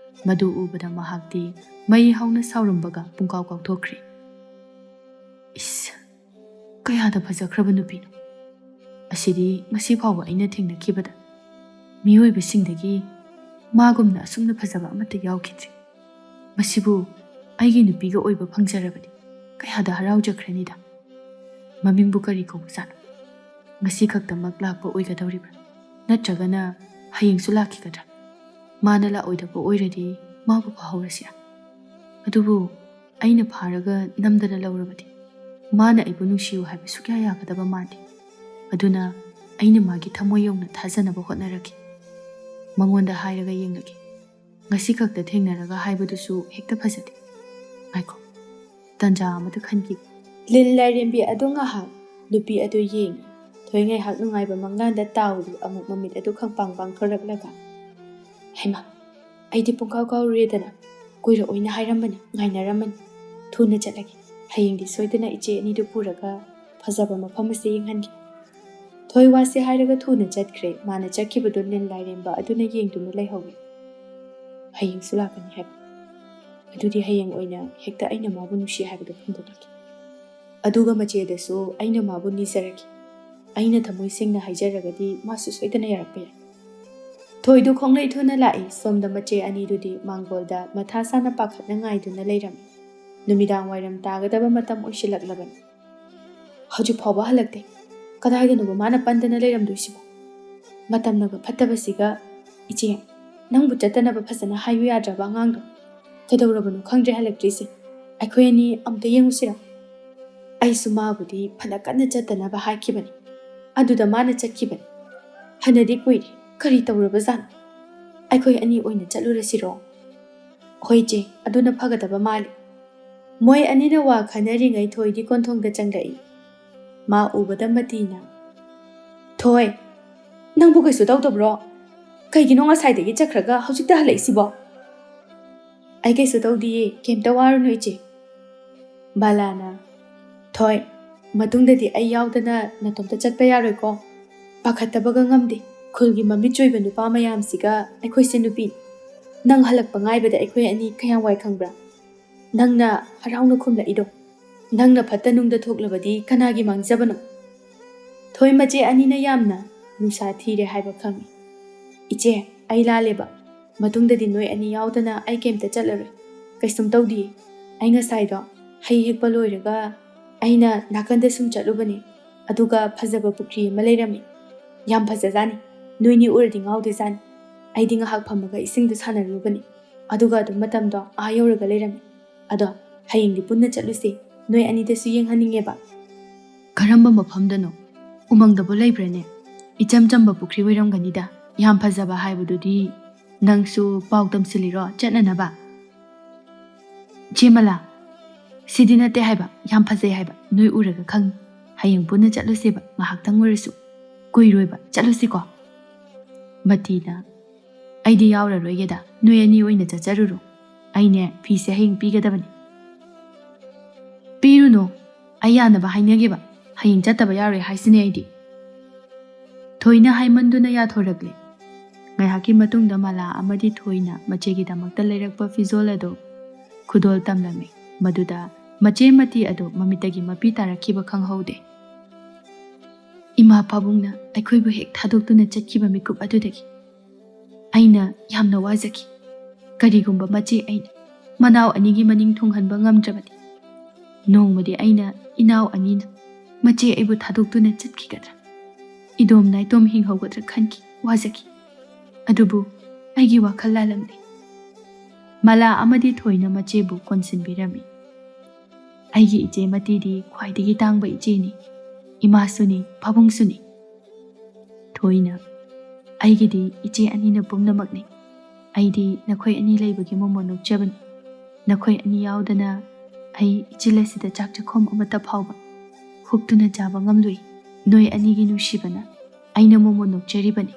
ꯃꯗꯨ ꯎꯕꯗ ꯃꯍꯥꯛꯇꯤ ꯃꯩ ꯍꯧꯅ ꯁꯥꯎꯔꯝꯕꯒ ꯄꯨꯡꯀꯥꯎ ꯀꯥꯎꯊꯣꯛꯈ꯭ꯔꯦ꯫ ꯏꯁ, ꯀꯌꯥꯗ ꯐꯖꯈ꯭ꯔꯕ ꯅꯨꯄꯤꯅꯣ! ꯑꯁꯤꯗꯤ ꯉꯁꯤ ꯐꯥꯎꯕ ꯑꯩꯅ ꯊꯦꯡꯅꯈꯤꯕꯗ ꯃꯤꯑꯣꯏꯕꯁꯤꯡꯗꯒꯤ ꯃꯥꯒꯨꯝꯅ ꯑꯁꯨꯝꯅ ꯐꯖꯕ ꯑꯃꯠꯇ ꯌꯥꯎꯈꯤꯗ꯭ꯔꯤ꯫ ꯃꯁꯤꯕꯨ ꯑꯩꯒꯤ ꯅꯨꯄꯤꯒ ꯑꯣꯏꯕ ꯐꯪꯖꯔꯕꯗꯤ ꯀꯌꯥꯗ ꯍꯔꯥꯎꯖꯈ꯭ꯔꯅꯤꯗ꯫ ꯃꯃꯤꯡꯕꯨ ꯀꯔꯤ ꯀꯧꯕꯖꯥꯠꯅꯣ? ꯉꯁꯤ ꯈꯛꯇꯃꯛ ꯂꯥꯛꯄ ꯑꯣꯏꯒꯗꯧꯔꯤꯕ꯭ꯔꯥ? ꯅꯠꯇ꯭ꯔꯒꯅ ꯍꯌꯦꯡꯁꯨ ꯂꯥꯛꯈꯤꯒꯗ꯭ꯔꯥ? ꯃꯥꯅ ꯂꯥꯛꯑꯣꯏꯗꯕ ꯑꯣꯏꯔꯗꯤ ꯃꯥꯕꯨ ꯐꯥꯍꯧꯔꯁꯤꯔꯥ? ꯑꯗꯨꯕꯨ ꯑꯩꯅ ꯐꯥꯔꯒ ꯅꯝꯗꯅ ꯂꯧꯔꯕꯗꯤ ꯃꯥꯅ ꯑꯩꯕꯨ ꯅꯨꯡꯁꯤꯌꯨ ꯍꯥꯏꯕ ꯁꯨꯛꯌꯥ ꯌꯥꯒꯗꯕ ꯃꯥꯟꯗꯦ꯫ ꯑꯗꯨꯅ ꯑꯩꯅ ꯃꯥꯒꯤ ꯊꯃꯣꯏ ꯌꯧꯅ ꯊꯥꯖꯅꯕ ꯍꯣꯠꯅꯔꯛꯈꯤ꯫ ꯃꯉꯣꯟꯗ ꯍꯥꯏꯔꯒ ꯌꯦꯡꯂꯒꯦ꯫ ꯉꯁꯤ ꯈꯛꯇ ꯊꯦꯡꯅꯔꯒ ꯍꯥꯏꯕꯗꯨꯁꯨ ꯍꯦꯛꯇ ꯐꯖꯗꯦ꯫ ꯉꯥꯏꯈꯣ, ꯇꯟꯖꯥ ꯑꯃꯇ ꯈꯟꯈꯤꯒꯦ꯫ ꯂꯤꯟ ꯂꯥꯏꯔꯦꯝꯕꯤ ꯑꯗꯨ ꯉꯥꯏꯍꯥꯛ ꯅꯨꯄꯤ ꯑꯗꯨ ꯌꯦꯡꯉꯤ꯫ ꯊꯣꯏ ꯉꯥꯏꯍꯥꯛ ꯅꯨꯡꯉꯥꯏꯕ ꯃꯪꯂꯥꯟꯗ ꯇꯥꯎꯔꯤ, ꯑꯃꯨꯛ ꯃꯃꯤꯠ ꯑꯗꯨ ꯈꯪꯄꯥꯡ ꯄꯥꯡꯊꯣꯔꯛꯂꯒ, "ꯍꯩꯃꯥ, ꯑꯩꯗꯤ ꯄꯨꯡꯀꯥꯎ ꯀꯥꯎꯔꯨꯔꯦꯗꯅ꯫ ꯀꯨꯏꯔꯛꯑꯣꯏꯅ ꯍꯥꯏꯔꯝꯕꯅꯤ, ꯉꯥꯏꯅꯔꯝꯕꯅꯤ꯫ ꯊꯨꯅ ꯆꯠꯂꯒꯦ꯫ ꯍꯌꯦꯡꯗꯤ ꯁꯣꯏꯗꯅ ꯏꯆꯦ ꯑꯅꯤꯗꯨ ꯄꯨꯔꯒ ꯐꯖꯕ ꯃꯐꯝ ꯑꯁꯤ ꯌꯦꯡꯍꯟꯒꯦ꯫" ꯊꯣꯏ ꯋꯥꯁꯤ ꯍꯥꯏꯔꯒ ꯊꯨꯅ ꯆꯠꯈ꯭ꯔꯦ꯫ ꯃꯥꯅ ꯆꯠꯈꯤꯕꯗꯨ ꯂꯤꯟ ꯂꯥꯏꯔꯦꯝꯕ ꯑꯗꯨꯅ ꯌꯦꯡꯗꯨꯅ ꯂꯩꯍꯧꯏ꯫ ꯍꯌꯦꯡꯁꯨ ꯂꯥꯛꯀꯅꯤ ꯍꯥꯏꯕ꯫ ꯑꯗꯨꯗꯤ ꯍꯌꯦꯡ ꯑꯣꯏꯅ ꯍꯦꯛꯇ ꯑꯩꯅ ꯃꯥꯕꯨ ꯅꯨꯡꯁꯤ ꯍꯥꯏꯕꯗꯨ ꯐꯣꯡꯗꯣꯛꯂꯛꯀꯦ꯫ ꯑꯗꯨꯒ ꯃꯆꯦꯗꯁꯨ ꯑꯩꯅ ꯃꯥꯕꯨ ꯅꯤꯖꯔꯒꯦ꯫ ꯑꯩꯅ ꯊꯃꯣꯏ ꯁꯦꯡꯅ ꯍꯥꯏꯖꯔꯒꯗꯤ ꯃꯥꯁꯨ ꯁꯣꯏꯗꯅ ꯌꯥꯔꯛꯄ ꯌꯥꯏ꯫ ꯊꯣꯏꯗꯨ ꯈꯣꯡꯂꯩ ꯊꯨꯅ ꯂꯥꯛꯏ꯫ ꯁꯣꯝꯗ ꯃꯆꯦ ꯑꯅꯤꯗꯨꯗꯤ ꯃꯥꯡꯒꯣꯜꯗ ꯃꯊꯥ ꯁꯥꯅ ꯄꯥꯈꯠꯅ ꯉꯥꯏꯗꯨꯅ ꯂꯩꯔꯝꯃꯤ꯫ ꯅꯨꯃꯤꯗꯥꯡ ꯋꯥꯏꯔꯝ ꯇꯥꯒꯗꯕ ꯃꯇꯝ ꯑꯣꯏꯁꯤꯜꯂꯛꯂꯕꯅꯤ꯫ ꯍꯧꯖꯤꯛ ꯐꯥꯎꯕ ꯍꯜꯂꯛꯇꯦ꯫ ꯀꯗꯥꯏꯗꯅꯣꯕ ꯃꯥꯅ ꯄꯟꯗꯅ ꯂꯩꯔꯝꯗꯣꯏꯁꯤꯕꯣ? ꯃꯇꯝꯅꯒ ꯐꯠꯇꯕꯁꯤꯒ꯫ "ꯏꯆꯦ, ꯅꯪꯕꯨ ꯆꯠꯇꯅꯕ ꯐꯖꯅ ꯍꯥꯏꯌꯨ ꯌꯥꯗ꯭ꯔꯕ ꯑꯉꯥꯡꯗꯣ? ꯀꯩꯗꯧꯔꯕꯅꯣ ꯈꯪꯗ꯭ꯔꯦ ꯍꯜꯂꯛꯇ꯭ꯔꯤꯁꯦ꯫ ꯑꯩꯈꯣꯏ ꯑꯅꯤ ꯑꯝꯇ ꯌꯦꯡꯉꯨꯁꯤꯔ?" ꯑꯩꯁꯨ ꯃꯥꯕꯨꯗꯤ ꯐꯅ ꯀꯟꯅ ꯆꯠꯇꯅꯕ ꯍꯥꯏꯈꯤꯕꯅꯤ꯫ ꯑꯗꯨꯗ ꯃꯥꯅ ꯆꯠꯈꯤꯕꯅꯤ꯫ ꯐꯅꯗꯤ ꯀꯨꯏꯔꯦ꯫ ꯀꯔꯤ ꯇꯧꯔꯕꯖꯥꯠꯅꯣ? ꯑꯩꯈꯣꯏ ꯑꯅꯤ ꯑꯣꯏꯅ ꯆꯠꯂꯨꯔꯁꯤꯔꯣ? "ꯍꯣꯏ ꯆꯦ, ꯑꯗꯨꯅ ꯐꯒꯗꯕ ꯃꯥꯜꯂꯤ꯫" ꯃꯣꯏ ꯑꯅꯤꯅ ꯋꯥ ꯈꯟꯅꯔꯤꯉꯩ ꯊꯣꯏꯗꯤ ꯀꯣꯟꯊꯣꯡꯗ ꯆꯪꯂꯛꯏ꯫ ꯃꯥ ꯎꯕꯗ ꯃꯇꯤꯅ, "ꯊꯣꯏ, ꯅꯪꯕꯨ ꯀꯩꯁꯨ ꯇꯧꯗꯕ꯭ꯔꯣ? ꯀꯩꯒꯤꯅꯣ ꯉꯁꯥꯏꯗꯒꯤ ꯆꯠꯈ꯭ꯔꯒ ꯍꯧꯖꯤꯛꯇ ꯍꯜꯂꯛꯏꯁꯤꯕꯣ? ꯑꯩ ꯀꯩꯁꯨ ꯇꯧꯗꯤꯌꯦ, ꯀꯩꯝꯇ ꯋꯥꯔꯨꯅꯨ ꯏꯆꯦ꯫ ꯕꯂꯥꯅ, ꯊꯣꯏ, ꯃꯇꯨꯡꯗꯗꯤ ꯑꯩ ꯌꯥꯎꯗꯅ ꯅꯇꯣꯝꯇ ꯆꯠꯄ ꯌꯥꯔꯣꯏꯀꯣ꯫ ꯄꯥꯈꯠꯇꯕꯒ ꯉꯝꯗꯦ꯫ ꯈꯨꯜꯒꯤ ꯃꯃꯤꯠ ꯆꯣꯏꯕ ꯅꯨꯄꯥ ꯃꯌꯥꯝꯁꯤꯒ ꯑꯩꯈꯣꯏꯁꯦ ꯅꯨꯄꯤ꯫ ꯅꯪ ꯍꯜꯂꯛꯄ ꯉꯥꯏꯕꯗ ꯑꯩꯈꯣꯏ ꯑꯅꯤ ꯀꯌꯥꯝ ꯋꯥꯏ ꯈꯪꯕ꯭ꯔꯥ? ꯅꯪꯅ ꯍꯔꯥꯎꯅ ꯈꯨꯝꯂꯛꯏꯗꯣ꯫ ꯅꯪꯅ ꯐꯠꯇ ꯅꯨꯡꯗ ꯊꯣꯛꯂꯕꯗꯤ ꯀꯅꯥꯒꯤ ꯃꯥꯡꯖꯕꯅꯣ? ꯊꯣꯏ, ꯃꯆꯦ ꯑꯅꯤꯅ ꯌꯥꯝꯅ ꯅꯨꯡꯁꯥ ꯊꯤꯔꯦ ꯍꯥꯏꯕ ꯈꯪꯏ꯫ ꯏꯆꯦ, ꯑꯩ ꯂꯥꯜꯂꯦꯕ꯫ ꯃꯇꯨꯡꯗꯗꯤ ꯅꯣꯏ ꯑꯅꯤ ꯌꯥꯎꯗꯅ ꯑꯩ ꯀꯩꯝꯇ ꯆꯠꯂꯔꯣꯏ꯫ ꯀꯩꯁꯨꯝ ꯇꯧꯗꯤꯌꯦ꯫ ꯑꯩ ꯉꯁꯥꯏꯗꯣ ꯍꯩ ꯍꯦꯛꯄ ꯂꯣꯏꯔꯒ ꯑꯩꯅ ꯅꯥꯀꯟꯗ ꯁꯨꯝ ꯆꯠꯂꯨꯕꯅꯦ꯫ ꯑꯗꯨꯒ ꯐꯖꯕ ꯄꯨꯈ꯭ꯔꯤ ꯑꯃ ꯂꯩꯔꯝꯃꯤ꯫ ꯌꯥꯝ ꯐꯖꯖꯥꯠꯅꯤ꯫ ꯅꯣꯏꯅꯤ ꯎꯔꯗꯤ ꯉꯥꯎꯗꯣꯏꯖꯥꯠꯅꯤ꯫ ꯑꯩꯗꯤ ꯉꯥꯏꯍꯥꯛ ꯐꯝꯃꯒ ꯏꯁꯤꯡꯗ ꯁꯥꯟꯅꯔꯨꯕꯅꯤ꯫ ꯑꯗꯨꯒ ꯑꯗꯨꯝ ꯃꯇꯝꯗꯣ ꯑꯥ ꯌꯧꯔꯒ ꯂꯩꯔꯝꯃꯤ꯫ ꯑꯗꯣ ꯍꯌꯦꯡꯗꯤ ꯄꯨꯟꯅ ꯆꯠꯂꯨꯁꯦ꯫ ꯅꯣꯏ ꯑꯅꯤꯗꯁꯨ ꯌꯦꯡꯍꯟꯅꯤꯡꯉꯦꯕ꯫ ꯀꯔꯝꯕ ꯃꯐꯝꯗꯅꯣ? ꯎꯃꯪꯗꯕꯨ ꯂꯩꯕ꯭ꯔꯥꯅꯦ? ꯏꯆꯝ ꯆꯝꯕ ꯄꯨꯈ꯭ꯔꯤ ꯑꯣꯏꯔꯝꯒꯅꯤꯗ꯫ ꯌꯥꯝ ꯐꯖꯕ ꯍꯥꯏꯕꯗꯨꯗꯤ ꯅꯪꯁꯨ ꯄꯥꯎ ꯇꯝꯁꯤꯜꯂꯤꯔꯣ ꯆꯠꯅꯅꯕ? ꯆꯦ ꯃꯂꯥ, ꯁꯤꯗꯤ ꯅꯠꯇꯦ ꯍꯥꯏꯕ, ꯌꯥꯝ ꯐꯖꯩ ꯍꯥꯏꯕ, ꯅꯣꯏ ꯎꯔꯒ ꯈꯪꯅꯤ꯫ ꯍꯌꯦꯡ ꯄꯨꯟꯅ ꯆꯠꯂꯨꯁꯦꯕ, ꯉꯥꯏꯍꯥꯛꯇꯪ ꯑꯣꯏꯔꯁꯨ꯫ ꯀꯨꯏꯔꯣꯏꯕ, ꯆꯠꯂꯨꯁꯤꯀꯣ꯫ ꯃꯇꯤꯅ, ꯑꯩꯗꯤ ꯌꯥꯎꯔꯔꯣꯏꯒꯦꯗ, ꯅꯣꯏ ꯑꯅꯤ ꯑꯣꯏꯅ ꯆꯠꯆꯔꯨꯔꯣ꯫ ꯑꯩꯅꯦ ꯐꯤꯁꯦ ꯍꯌꯦꯡ ꯄꯤꯒꯗꯕꯅꯤ꯫ ꯄꯤꯔꯨꯅꯨ, ꯑꯩ ꯌꯥꯅꯕ ꯍꯥꯏꯅꯒꯦꯕ, ꯍꯌꯦꯡ ꯆꯠꯇꯕ ꯌꯥꯔꯣꯏ ꯍꯥꯏꯁꯤꯅꯦ ꯑꯩꯗꯤ꯫ ꯊꯣꯏꯅ ꯍꯥꯏꯃꯟꯗꯨꯅ ꯌꯥꯊꯣꯔꯛꯂꯦ꯫ ꯉꯥꯏꯍꯥꯛꯀꯤ ꯃꯇꯨꯡꯗ ꯃꯂꯥ ꯑꯃꯗꯤ ꯊꯣꯏꯅ ꯃꯆꯦꯒꯤꯗꯃꯛꯇ ꯂꯩꯔꯛꯄ ꯐꯤꯖꯣꯜ ꯑꯗꯨ ꯈꯨꯗꯣꯜ ꯇꯝꯂꯝꯃꯤ꯫ ꯃꯗꯨꯗ ꯃꯆꯦ ꯃꯇꯤ ꯑꯗꯨ ꯃꯃꯤꯠꯇꯒꯤ ꯃꯄꯤ ꯇꯥꯔꯛꯈꯤꯕ ꯈꯪꯍꯧꯗꯦ꯫ ꯏꯃꯥ ꯄꯥꯕꯨꯡꯅ ꯑꯩꯈꯣꯏꯕꯨ ꯍꯦꯛ ꯊꯥꯗꯣꯛꯇꯨꯅ ꯆꯠꯈꯤꯕ ꯃꯤꯀꯨꯞ ꯑꯗꯨꯗꯒꯤ ꯑꯩꯅ ꯌꯥꯝꯅ ꯋꯥꯖꯈꯤ꯫ ꯀꯔꯤꯒꯨꯝꯕ ꯃꯆꯦ ꯑꯩꯅ ꯃꯅꯥꯎ ꯑꯅꯤꯒꯤ ꯃꯅꯤꯡ ꯊꯨꯡꯍꯟꯕ ꯉꯝꯗ꯭ꯔꯕꯗꯤ, ꯅꯣꯡꯃꯗꯤ ꯑꯩꯅ ꯏꯅꯥꯎ ꯑꯅꯤꯅ ꯃꯆꯦ ꯑꯩꯕꯨ ꯊꯥꯗꯣꯛꯇꯨꯅ ꯆꯠꯈꯤꯒꯗ꯭ꯔꯥ? ꯏꯗꯣꯝ ꯅꯥꯏꯇꯣꯝ ꯍꯤꯡꯍꯧꯒꯗ꯭ꯔꯥ ꯈꯟꯈꯤ, ꯋꯥꯖꯈꯤ꯫ ꯑꯗꯨꯕꯨ ꯑꯩꯒꯤ ꯋꯥꯈꯜ ꯂꯥꯜꯂꯝꯂꯦ꯫ ꯃꯂꯥ ꯑꯃꯗꯤ ꯊꯣꯏꯅ ꯃꯆꯦꯕꯨ ꯀꯣꯟꯁꯤꯟꯕꯤꯔꯝꯃꯤ꯫ ꯑꯩꯒꯤ ꯏꯆꯦ ꯃꯇꯤꯗꯤ ꯈ꯭ꯋꯥꯏꯗꯒꯤ ꯇꯥꯡꯕ ꯏꯆꯦꯅꯤ꯫ ꯏꯃꯥꯁꯨꯅꯤ, ꯄꯥꯕꯨꯡꯁꯨꯅꯤ꯫ ꯊꯣꯏꯅ, ꯑꯩꯒꯤꯗꯤ ꯏꯆꯦ ꯑꯅꯤꯅ ꯄꯨꯝꯅꯃꯛꯅꯤ꯫ ꯑꯩꯗꯤ ꯅꯈꯣꯏ ꯑꯅꯤ ꯂꯩꯕꯒꯤ ꯃꯣꯃꯣꯟ ꯅꯣꯛꯆꯕꯅꯤ꯫ ꯅꯈꯣꯏ ꯑꯅꯤ ꯌꯥꯎꯗꯅ ꯑꯩ ꯏꯆꯤꯜ ꯑꯁꯤꯗ ꯆꯥꯛ ꯆꯥꯛꯈꯣꯝ ꯑꯃꯠꯇ ꯐꯥꯎꯕ ꯍꯨꯛꯇꯨꯅ ꯆꯥꯕ ꯉꯝꯂꯣꯏ꯫ ꯅꯣꯏ ꯑꯅꯤꯒꯤ ꯅꯨꯡꯁꯤꯕꯅ ꯑꯩꯅ ꯃꯣꯃꯣꯟ ꯅꯣꯛꯆꯔꯤꯕꯅꯤ꯫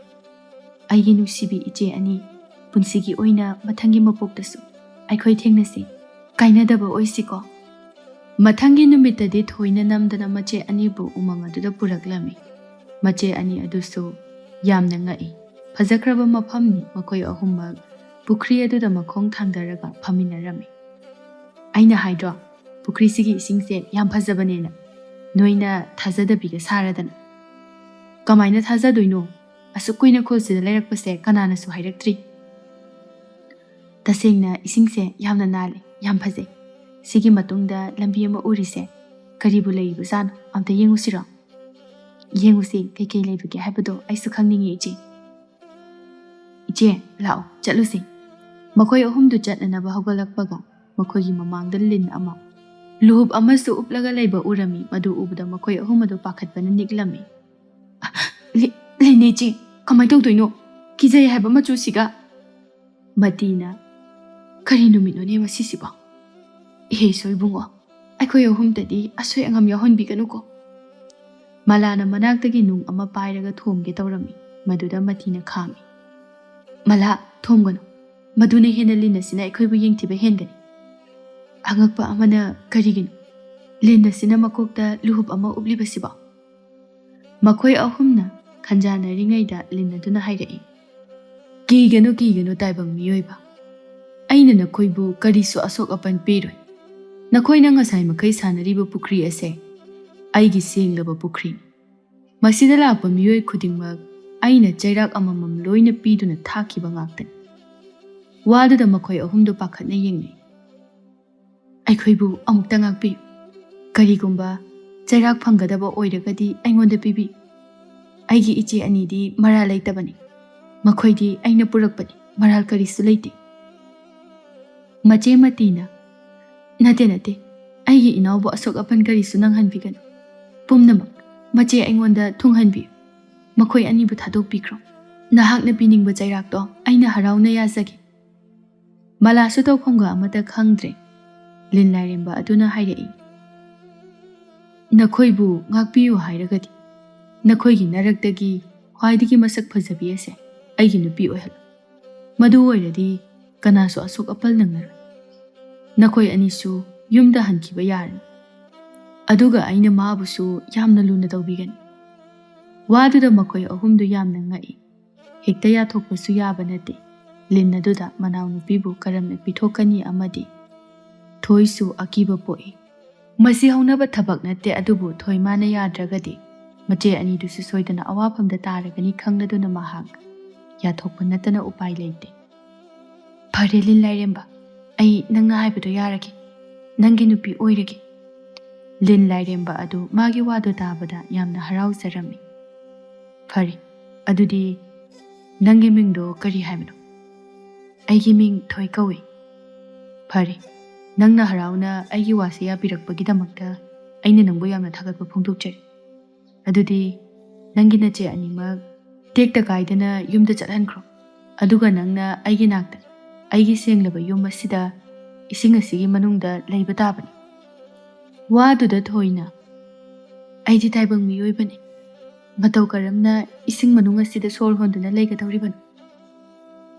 ꯑꯩꯒꯤ ꯅꯨꯡꯁꯤꯕꯤ ꯏꯆꯦ ꯑꯅꯤ, ꯄꯨꯟꯁꯤꯒꯤ ꯑꯣꯏꯅ ꯃꯊꯪꯒꯤ ꯃꯄꯣꯛꯇꯁꯨ ꯑꯩꯈꯣꯏ ꯊꯦꯡꯅꯁꯤ, ꯀꯥꯏꯅꯗꯕ ꯑꯣꯏꯁꯤꯀꯣ꯫ ꯃꯊꯪꯒꯤ ꯅꯨꯃꯤꯠꯇꯗꯤ ꯊꯣꯏꯅ ꯅꯝꯗꯅ ꯃꯆꯦ ꯑꯅꯤꯕꯨ ꯎꯃꯪ ꯑꯗꯨꯗ ꯄꯨꯔꯛꯂꯝꯃꯤ꯫ ꯃꯆꯦ ꯑꯅꯤ ꯑꯗꯨꯁꯨ ꯌꯥꯝꯅ ꯉꯛꯏ꯫ ꯐꯖꯈ꯭ꯔꯕ ꯃꯐꯝꯅꯤ꯫ ꯃꯈꯣꯏ ꯑꯍꯨꯝꯃꯛ ꯄꯨꯈ꯭ꯔꯤ ꯑꯗꯨꯗ ꯃꯈꯣꯡ ꯊꯥꯡꯗꯔꯒ ꯐꯝꯃꯤꯟꯅꯔꯝꯃꯤ꯫ "ꯑꯩꯅ ꯍꯥꯏꯗ꯭ꯔꯣ, ꯄꯨꯈ꯭ꯔꯤꯁꯤꯒꯤ ꯏꯁꯤꯡꯁꯦ ꯌꯥꯝ ꯐꯖꯕꯅꯦꯅ? ꯅꯣꯏꯅ ꯊꯥꯖꯗꯕꯤꯒ ꯁꯥꯔꯗꯅ꯫ ꯀꯃꯥꯏꯅ ꯊꯥꯖꯗꯣꯏꯅꯣ? ꯑꯁꯨꯛ ꯀꯨꯏꯅ ꯈꯨꯜꯁꯤꯗ ꯂꯩꯔꯛꯄꯁꯦ ꯀꯅꯥꯅꯁꯨ ꯍꯥꯏꯔꯛꯇ꯭ꯔꯤ꯫ ꯇꯁꯦꯡꯅ ꯏꯁꯤꯡꯁꯦ ꯌꯥꯝꯅ ꯅꯥꯜꯂꯦ, ꯌꯥꯝ ꯐꯖꯩ꯫ ꯁꯤꯒꯤ ꯃꯇꯨꯡꯗ ꯂꯝꯕꯤ ꯑꯃ ꯎꯔꯤꯁꯦ ꯀꯔꯤꯕꯨ ꯂꯩꯔꯤꯕꯖꯥꯠꯅꯣ? ꯑꯝꯇ ꯌꯦꯡꯉꯨꯁꯤꯔꯣ?" "ꯌꯦꯡꯉꯨꯁꯤ, ꯀꯩꯀꯩ ꯂꯩꯕꯒꯦ ꯍꯥꯏꯕꯗꯣ ꯑꯩꯁꯨ ꯈꯪꯅꯤꯡꯉꯤ, ꯏꯆꯦ꯫" "ꯏꯆꯦ, ꯂꯥꯛꯑꯣ, ꯆꯠꯂꯨꯁꯤ꯫" ꯃꯈꯣꯏ ꯑꯍꯨꯝꯗꯨ ꯆꯠꯅꯅꯕ ꯍꯧꯒꯠꯂꯛꯄꯒ ꯃꯈꯣꯏꯒꯤ ꯃꯃꯥꯡꯗ ꯂꯤꯟ ꯑꯃ, ꯂꯨꯍꯨꯞ ꯑꯃꯁꯨ ꯎꯞꯂꯒ ꯂꯩꯕ ꯎꯔꯝꯃꯤ꯫ ꯃꯗꯨ ꯎꯕꯗ ꯃꯈꯣꯏ ꯑꯍꯨꯝ ꯑꯗꯨ ꯄꯥꯈꯠꯄꯅ ꯅꯤꯛꯂꯝꯃꯤ꯫ "ꯑ, ꯂꯤ-, ꯂꯤꯟꯅꯦ ꯏꯆꯦ, ꯀꯃꯥꯏꯅ ꯇꯧꯗꯣꯏꯅꯣ? ꯀꯤꯖꯩ ꯍꯥꯏꯕ ꯃꯆꯨꯁꯤꯒ꯫" ꯃꯇꯤꯅ, "ꯀꯔꯤ ꯅꯨꯃꯤꯠꯅꯣꯅꯦ ꯉꯁꯤꯁꯤꯕꯣ? ꯏꯍꯦ ꯏꯁꯣ ꯏꯕꯨꯡꯉꯣ, ꯑꯩꯈꯣꯏ ꯑꯍꯨꯝꯗꯗꯤ ꯑꯁꯣꯏ ꯑꯉꯥꯝ ꯌꯥꯎꯍꯟꯕꯤꯒꯅꯨꯀꯣ꯫" ꯃꯂꯥꯅ ꯃꯅꯥꯛꯇꯒꯤ ꯅꯨꯡ ꯑꯃ ꯄꯥꯏꯔꯒ ꯊꯣꯝꯒꯦ ꯇꯧꯔꯝꯃꯤ꯫ ꯃꯗꯨꯗ ꯃꯇꯤꯅ ꯈꯥꯝꯃꯤ꯫ "ꯃꯂꯥ, ꯊꯣꯝꯒꯅꯨ꯫ ꯃꯗꯨꯅ ꯍꯦꯟꯅ ꯂꯤꯟ ꯑꯁꯤꯅ ꯑꯩꯈꯣꯏꯕꯨ ꯌꯦꯡꯊꯤꯕ ꯍꯦꯟꯒꯅꯤ꯫" "ꯑꯉꯛꯄ ꯑꯃꯅ, ꯀꯔꯤꯒꯤꯅꯣ ꯂꯤꯟ ꯑꯁꯤꯅ ꯃꯀꯣꯛꯇ ꯂꯨꯍꯨꯞ ꯑꯃ ꯎꯞꯂꯤꯕꯁꯤꯕꯣ?" ꯃꯈꯣꯏ ꯑꯍꯨꯝꯅ ꯈꯟꯖꯥꯟꯅꯔꯤꯉꯩꯗ ꯂꯤꯟ ꯑꯗꯨꯅ ꯍꯥꯏꯔꯛꯏ, "ꯀꯤꯒꯅꯨ, ꯀꯤꯒꯅꯨ, ꯇꯥꯏꯕꯪ ꯃꯤꯑꯣꯏꯕ꯫ ꯑꯩꯅ ꯅꯈꯣꯏꯕꯨ ꯀꯔꯤꯁꯨ ꯑꯁꯣꯛ ꯑꯄꯟ ꯄꯤꯔꯣꯏ꯫ ꯅꯈꯣꯏꯅ ꯉꯁꯥꯏ ꯃꯈꯩ ꯁꯥꯟꯅꯔꯤꯕ ꯄꯨꯈ꯭ꯔꯤ ꯑꯁꯦ ꯑꯩꯒꯤ ꯁꯦꯡꯂꯕ ꯄꯨꯈ꯭ꯔꯤꯅꯤ꯫ ꯃꯁꯤꯗ ꯂꯥꯛꯄ ꯃꯤꯑꯣꯏ ꯈꯨꯗꯤꯡꯃꯛ ꯑꯩꯅ ꯆꯩꯔꯥꯛ ꯑꯃꯃꯝ ꯂꯣꯏꯅ ꯄꯤꯗꯨꯅ ꯊꯥꯈꯤꯕ ꯉꯥꯛꯇꯅꯤ꯫" ꯋꯥꯗꯨꯗ ꯃꯈꯣꯏ ꯑꯍꯨꯝꯗꯨ ꯄꯥꯈꯠꯅ ꯌꯦꯡꯅꯩ꯫ "ꯑꯩꯈꯣꯏꯕꯨ ꯑꯃꯨꯛꯇ ꯉꯥꯛꯄꯤꯌꯨ꯫ ꯀꯔꯤꯒꯨꯝꯕ ꯆꯩꯔꯥꯛ ꯐꯪꯒꯗꯕ ꯑꯣꯏꯔꯒꯗꯤ ꯑꯩꯉꯣꯟꯗ ꯄꯤꯕꯤꯌꯨ꯫ ꯑꯩꯒꯤ ꯏꯆꯦ ꯑꯅꯤꯗꯤ ꯃꯔꯥꯜ ꯂꯩꯇꯕꯅꯤ꯫ ꯃꯈꯣꯏꯗꯤ ꯑꯩꯅ ꯄꯨꯔꯛꯄꯅꯤ, ꯃꯔꯥꯜ ꯀꯔꯤꯁꯨ ꯂꯩꯇꯦ꯫" ꯃꯆꯦ ꯃꯇꯤꯅ, "ꯅꯠꯇꯦ, ꯅꯠꯇꯦ, ꯑꯩꯒꯤ ꯏꯅꯥꯎꯕꯨ ꯑꯁꯣꯛ ꯑꯄꯟ ꯀꯔꯤꯁꯨ ꯅꯪꯍꯟꯕꯤꯒꯅꯨ꯫ ꯄꯨꯝꯅꯃꯛ ꯃꯆꯦ ꯑꯩꯉꯣꯟꯗ ꯊꯨꯡꯍꯟꯕꯤꯌꯨ꯫ ꯃꯈꯣꯏ ꯑꯅꯤꯕꯨ ꯊꯥꯗꯣꯛꯄꯤꯈ꯭ꯔꯣ꯫ ꯅꯍꯥꯛꯅ ꯄꯤꯅꯤꯡꯕ ꯆꯩꯔꯥꯛꯇꯣ ꯑꯩꯅ ꯍꯔꯥꯎꯅ ꯌꯥꯖꯒꯦ꯫" ꯃꯂꯥꯁꯨ ꯇꯧꯐꯝꯒ ꯑꯃꯠꯇ ꯈꯪꯗ꯭ꯔꯦ꯫ ꯂꯤꯟ ꯂꯥꯏꯔꯦꯝꯕ ꯑꯗꯨꯅ ꯍꯥꯏꯔꯛꯏ, "ꯅꯈꯣꯏꯕꯨ ꯉꯥꯛꯄꯤꯌꯨ ꯍꯥꯏꯔꯒꯗꯤ ꯅꯈꯣꯏꯒꯤ ꯅꯔꯛꯇꯒꯤ ꯈ꯭ꯋꯥꯏꯗꯒꯤ ꯃꯁꯛ ꯐꯖꯕꯤ ꯑꯁꯦ ꯑꯩꯒꯤ ꯅꯨꯄꯤ ꯑꯣꯏꯍꯜꯂꯨ꯫ ꯃꯗꯨ ꯑꯣꯏꯔꯗꯤ ꯀꯅꯥꯁꯨ ꯑꯁꯣꯛ ꯑꯄꯜ ꯅꯪꯉꯔꯣꯏ꯫ ꯅꯈꯣꯏ ꯑꯅꯤꯁꯨ ꯌꯨꯝꯗ ꯍꯟꯈꯤꯕ ꯌꯥꯔꯅꯤ꯫ ꯑꯗꯨꯒ ꯑꯩꯅ ꯃꯥꯕꯨꯁꯨ ꯌꯥꯝꯅ ꯂꯨꯅ ꯇꯧꯕꯤꯒꯅꯤ꯫ ꯋꯥꯗꯨꯗ ꯃꯈꯣꯏ ꯑꯍꯨꯝꯗꯨ ꯌꯥꯝꯅ ꯉꯛꯏ꯫ ꯍꯦꯛꯇ ꯌꯥꯊꯣꯛꯄꯁꯨ ꯌꯥꯕ ꯅꯠꯇꯦ꯫ ꯂꯤꯟ ꯑꯗꯨꯗ ꯃꯅꯥꯎꯅꯨꯄꯤꯕꯨ ꯀꯔꯝꯅ ꯄꯤꯊꯣꯛꯀꯅꯤ ꯑꯃꯗꯤ ꯊꯣꯏꯁꯨ ꯑꯀꯤꯕ ꯄꯣꯛꯏ꯫ ꯃꯁꯤ ꯍꯧꯅꯕ ꯊꯕꯛ ꯅꯠꯇꯦ, ꯑꯗꯨꯕꯨ ꯊꯣꯏꯃꯥꯅ ꯌꯥꯗ꯭ꯔꯒꯗꯤ ꯃꯆꯦ ꯑꯅꯤꯗꯨꯁꯨ ꯁꯣꯏꯗꯅ ꯑꯋꯥꯐꯝꯗ ꯇꯥꯔꯒꯅꯤ ꯈꯪꯂꯗꯨꯅ ꯃꯍꯥꯛ ꯌꯥꯊꯣꯛꯄ ꯅꯠꯇꯅ ꯎꯄꯥꯏ ꯂꯩꯇꯦ꯫ "ꯐꯔꯦ ꯂꯤꯟ ꯂꯥꯏꯔꯦꯝꯕ, ꯑꯩ ꯅꯪꯅ ꯍꯥꯏꯕꯗꯣ ꯌꯥꯔꯒꯦ꯫ ꯅꯪꯒꯤ ꯅꯨꯄꯤ ꯑꯣꯏꯔꯒꯦ꯫" ꯂꯤꯟ ꯂꯥꯏꯔꯦꯝꯕ ꯑꯗꯨ ꯃꯥꯒꯤ ꯋꯥꯗꯨ ꯇꯥꯕꯗ ꯌꯥꯝꯅ ꯍꯔꯥꯎꯖꯔꯝꯃꯤ꯫ "ꯐꯔꯦ, ꯑꯗꯨꯗꯤ ꯅꯪꯒꯤ ꯃꯤꯡꯗꯣ ꯀꯔꯤ ꯍꯥꯏꯕꯅꯣ?" "ꯑꯩꯒꯤ ꯃꯤꯡ ꯊꯣꯏ ꯀꯧꯏ꯫" "ꯐꯔꯦ, ꯅꯪꯅ ꯍꯔꯥꯎꯅ ꯑꯩꯒꯤ ꯋꯥꯁꯦ ꯌꯥꯕꯤꯔꯛꯄꯒꯤꯗꯃꯛꯇ ꯑꯩꯅ ꯅꯪꯕꯨ ꯌꯥꯝꯅ ꯊꯥꯒꯠꯄ ꯐꯣꯡꯗꯣꯛꯆꯔꯤ꯫ ꯑꯗꯨꯗꯤ ꯅꯪꯒꯤ ꯅꯆꯦ ꯑꯅꯤꯃꯛ ꯇꯦꯛꯇ ꯀꯥꯏꯗꯅ ꯌꯨꯝꯗ ꯆꯠꯍꯟꯈ꯭ꯔꯣ꯫ ꯑꯗꯨꯒ ꯅꯪꯅ ꯑꯩꯒꯤ ꯅꯥꯛꯇ, ꯑꯩꯒꯤ ꯁꯦꯡꯂꯕ ꯌꯨꯝ ꯑꯁꯤꯗ, ꯏꯁꯤꯡ ꯑꯁꯤꯒꯤ ꯃꯅꯨꯡꯗ ꯂꯩꯕ ꯇꯥꯕꯅꯤ꯫" ꯋꯥꯗꯨꯗ ꯊꯣꯏꯅ, "ꯑꯩꯗꯤ ꯇꯥꯏꯕꯪ ꯃꯤꯑꯣꯏꯕꯅꯤ꯫ ꯃꯇꯧ ꯀꯔꯝꯅ ꯏꯁꯤꯡ ꯃꯅꯨꯡ ꯑꯁꯤꯗ ꯁꯣꯔ ꯍꯣꯟꯗꯨꯅ ꯂꯩꯒꯗꯧꯔꯤꯕꯅꯣ?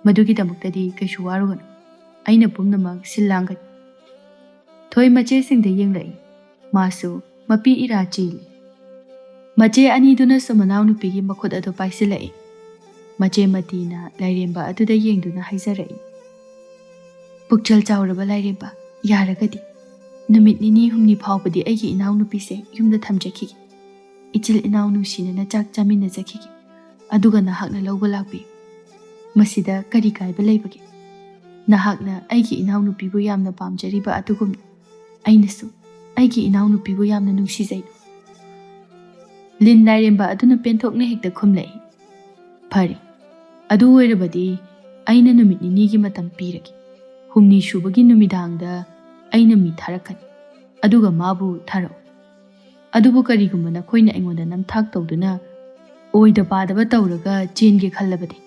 ꯃꯗꯨꯒꯤꯗꯃꯛꯇꯗꯤ ꯀꯩꯁꯨ ꯋꯥꯔꯨꯒꯅꯨ꯫ ꯑꯩꯅ ꯄꯨꯝꯅꯃꯛ ꯁꯤꯜ ꯂꯥꯡꯒꯅꯤ꯫" ꯊꯣꯏ ꯃꯆꯦꯁꯤꯡꯗ ꯌꯦꯡꯂꯛꯏ꯫ ꯃꯥꯁꯨ ꯃꯄꯤ ꯏꯔꯥ ꯆꯦꯜꯂꯤ꯫ ꯃꯆꯦ ꯑꯅꯤꯗꯨꯅꯁꯨ ꯃꯅꯥꯎꯅꯨꯄꯤꯒꯤ ꯃꯈꯨꯠ ꯑꯗꯨ ꯄꯥꯏꯁꯤꯜꯂꯛꯏ꯫ ꯃꯆꯦ ꯃꯇꯤꯅ ꯂꯥꯏꯔꯦꯝꯕ ꯑꯗꯨꯗ ꯌꯦꯡꯗꯨꯅ ꯍꯥꯏꯖꯔꯛꯏ, "ꯄꯨꯛꯆꯦꯜ ꯆꯥꯎꯔꯕ ꯂꯥꯏꯔꯦꯝꯕ, ꯌꯥꯔꯒꯗꯤ ꯅꯨꯃꯤꯠ ꯅꯤꯅꯤ ꯍꯨꯝꯅꯤ ꯐꯥꯎꯕꯗꯤ ꯑꯩꯒꯤ ꯏꯅꯥꯎꯅꯨꯄꯤꯁꯦ ꯌꯨꯝꯗ ꯊꯝꯖꯈꯤꯒꯦ꯫ ꯏꯆꯤꯜ ꯏꯅꯥꯎ ꯅꯨꯡꯁꯤꯅꯅ ꯆꯥꯛ ꯆꯥꯃꯤꯟꯅꯖꯈꯤꯒꯦ꯫ ꯑꯗꯨꯒ ꯅꯍꯥꯛꯅ ꯂꯧꯕ ꯂꯥꯛꯄꯤꯌꯨ꯫ ꯃꯁꯤꯗ ꯀꯔꯤ ꯀꯥꯏꯕ ꯂꯩꯕꯒꯦ? ꯅꯍꯥꯛꯅ ꯑꯩꯒꯤ ꯏꯅꯥꯎꯅꯨꯄꯤꯕꯨ ꯌꯥꯝꯅ ꯄꯥꯝꯖꯔꯤꯕ ꯑꯗꯨꯒꯨꯝꯅ ꯑꯩꯅꯁꯨ ꯑꯩꯒꯤ ꯏꯅꯥꯎꯅꯨꯄꯤꯕꯨ ꯌꯥꯝꯅ ꯅꯨꯡꯁꯤꯖꯩ꯫" ꯂꯤꯟ ꯂꯥꯏꯔꯦꯝꯕ ꯑꯗꯨꯅ ꯄꯦꯟꯊꯣꯛꯅ ꯍꯦꯛꯇ ꯈꯨꯝꯂꯛꯏ, "ꯐꯔꯦ, ꯑꯗꯨ ꯑꯣꯏꯔꯕꯗꯤ ꯑꯩꯅ ꯅꯨꯃꯤꯠ ꯅꯤꯅꯤꯒꯤ ꯃꯇꯝ ꯄꯤꯔꯒꯦ꯫ ꯍꯨꯝꯅꯤ ꯁꯨꯕꯒꯤ ꯅꯨꯃꯤꯗꯥꯡꯗ ꯑꯩꯅ ꯃꯤ ꯊꯥꯔꯛꯀꯅꯤ, ꯑꯗꯨꯒ ꯃꯥꯕꯨ ꯊꯥꯔꯛꯎ꯫ ꯑꯗꯨꯕꯨ ꯀꯔꯤꯒꯨꯝꯕ ꯅꯈꯣꯏꯅ ꯑꯩꯉꯣꯟꯗ ꯅꯝꯊꯥꯛ ꯇꯧꯗꯨꯅ ꯑꯣꯏꯗ ꯄꯥꯗꯕ ꯇꯧꯔꯒ ꯆꯦꯟꯒꯦ ꯈꯜꯂꯕꯗꯤ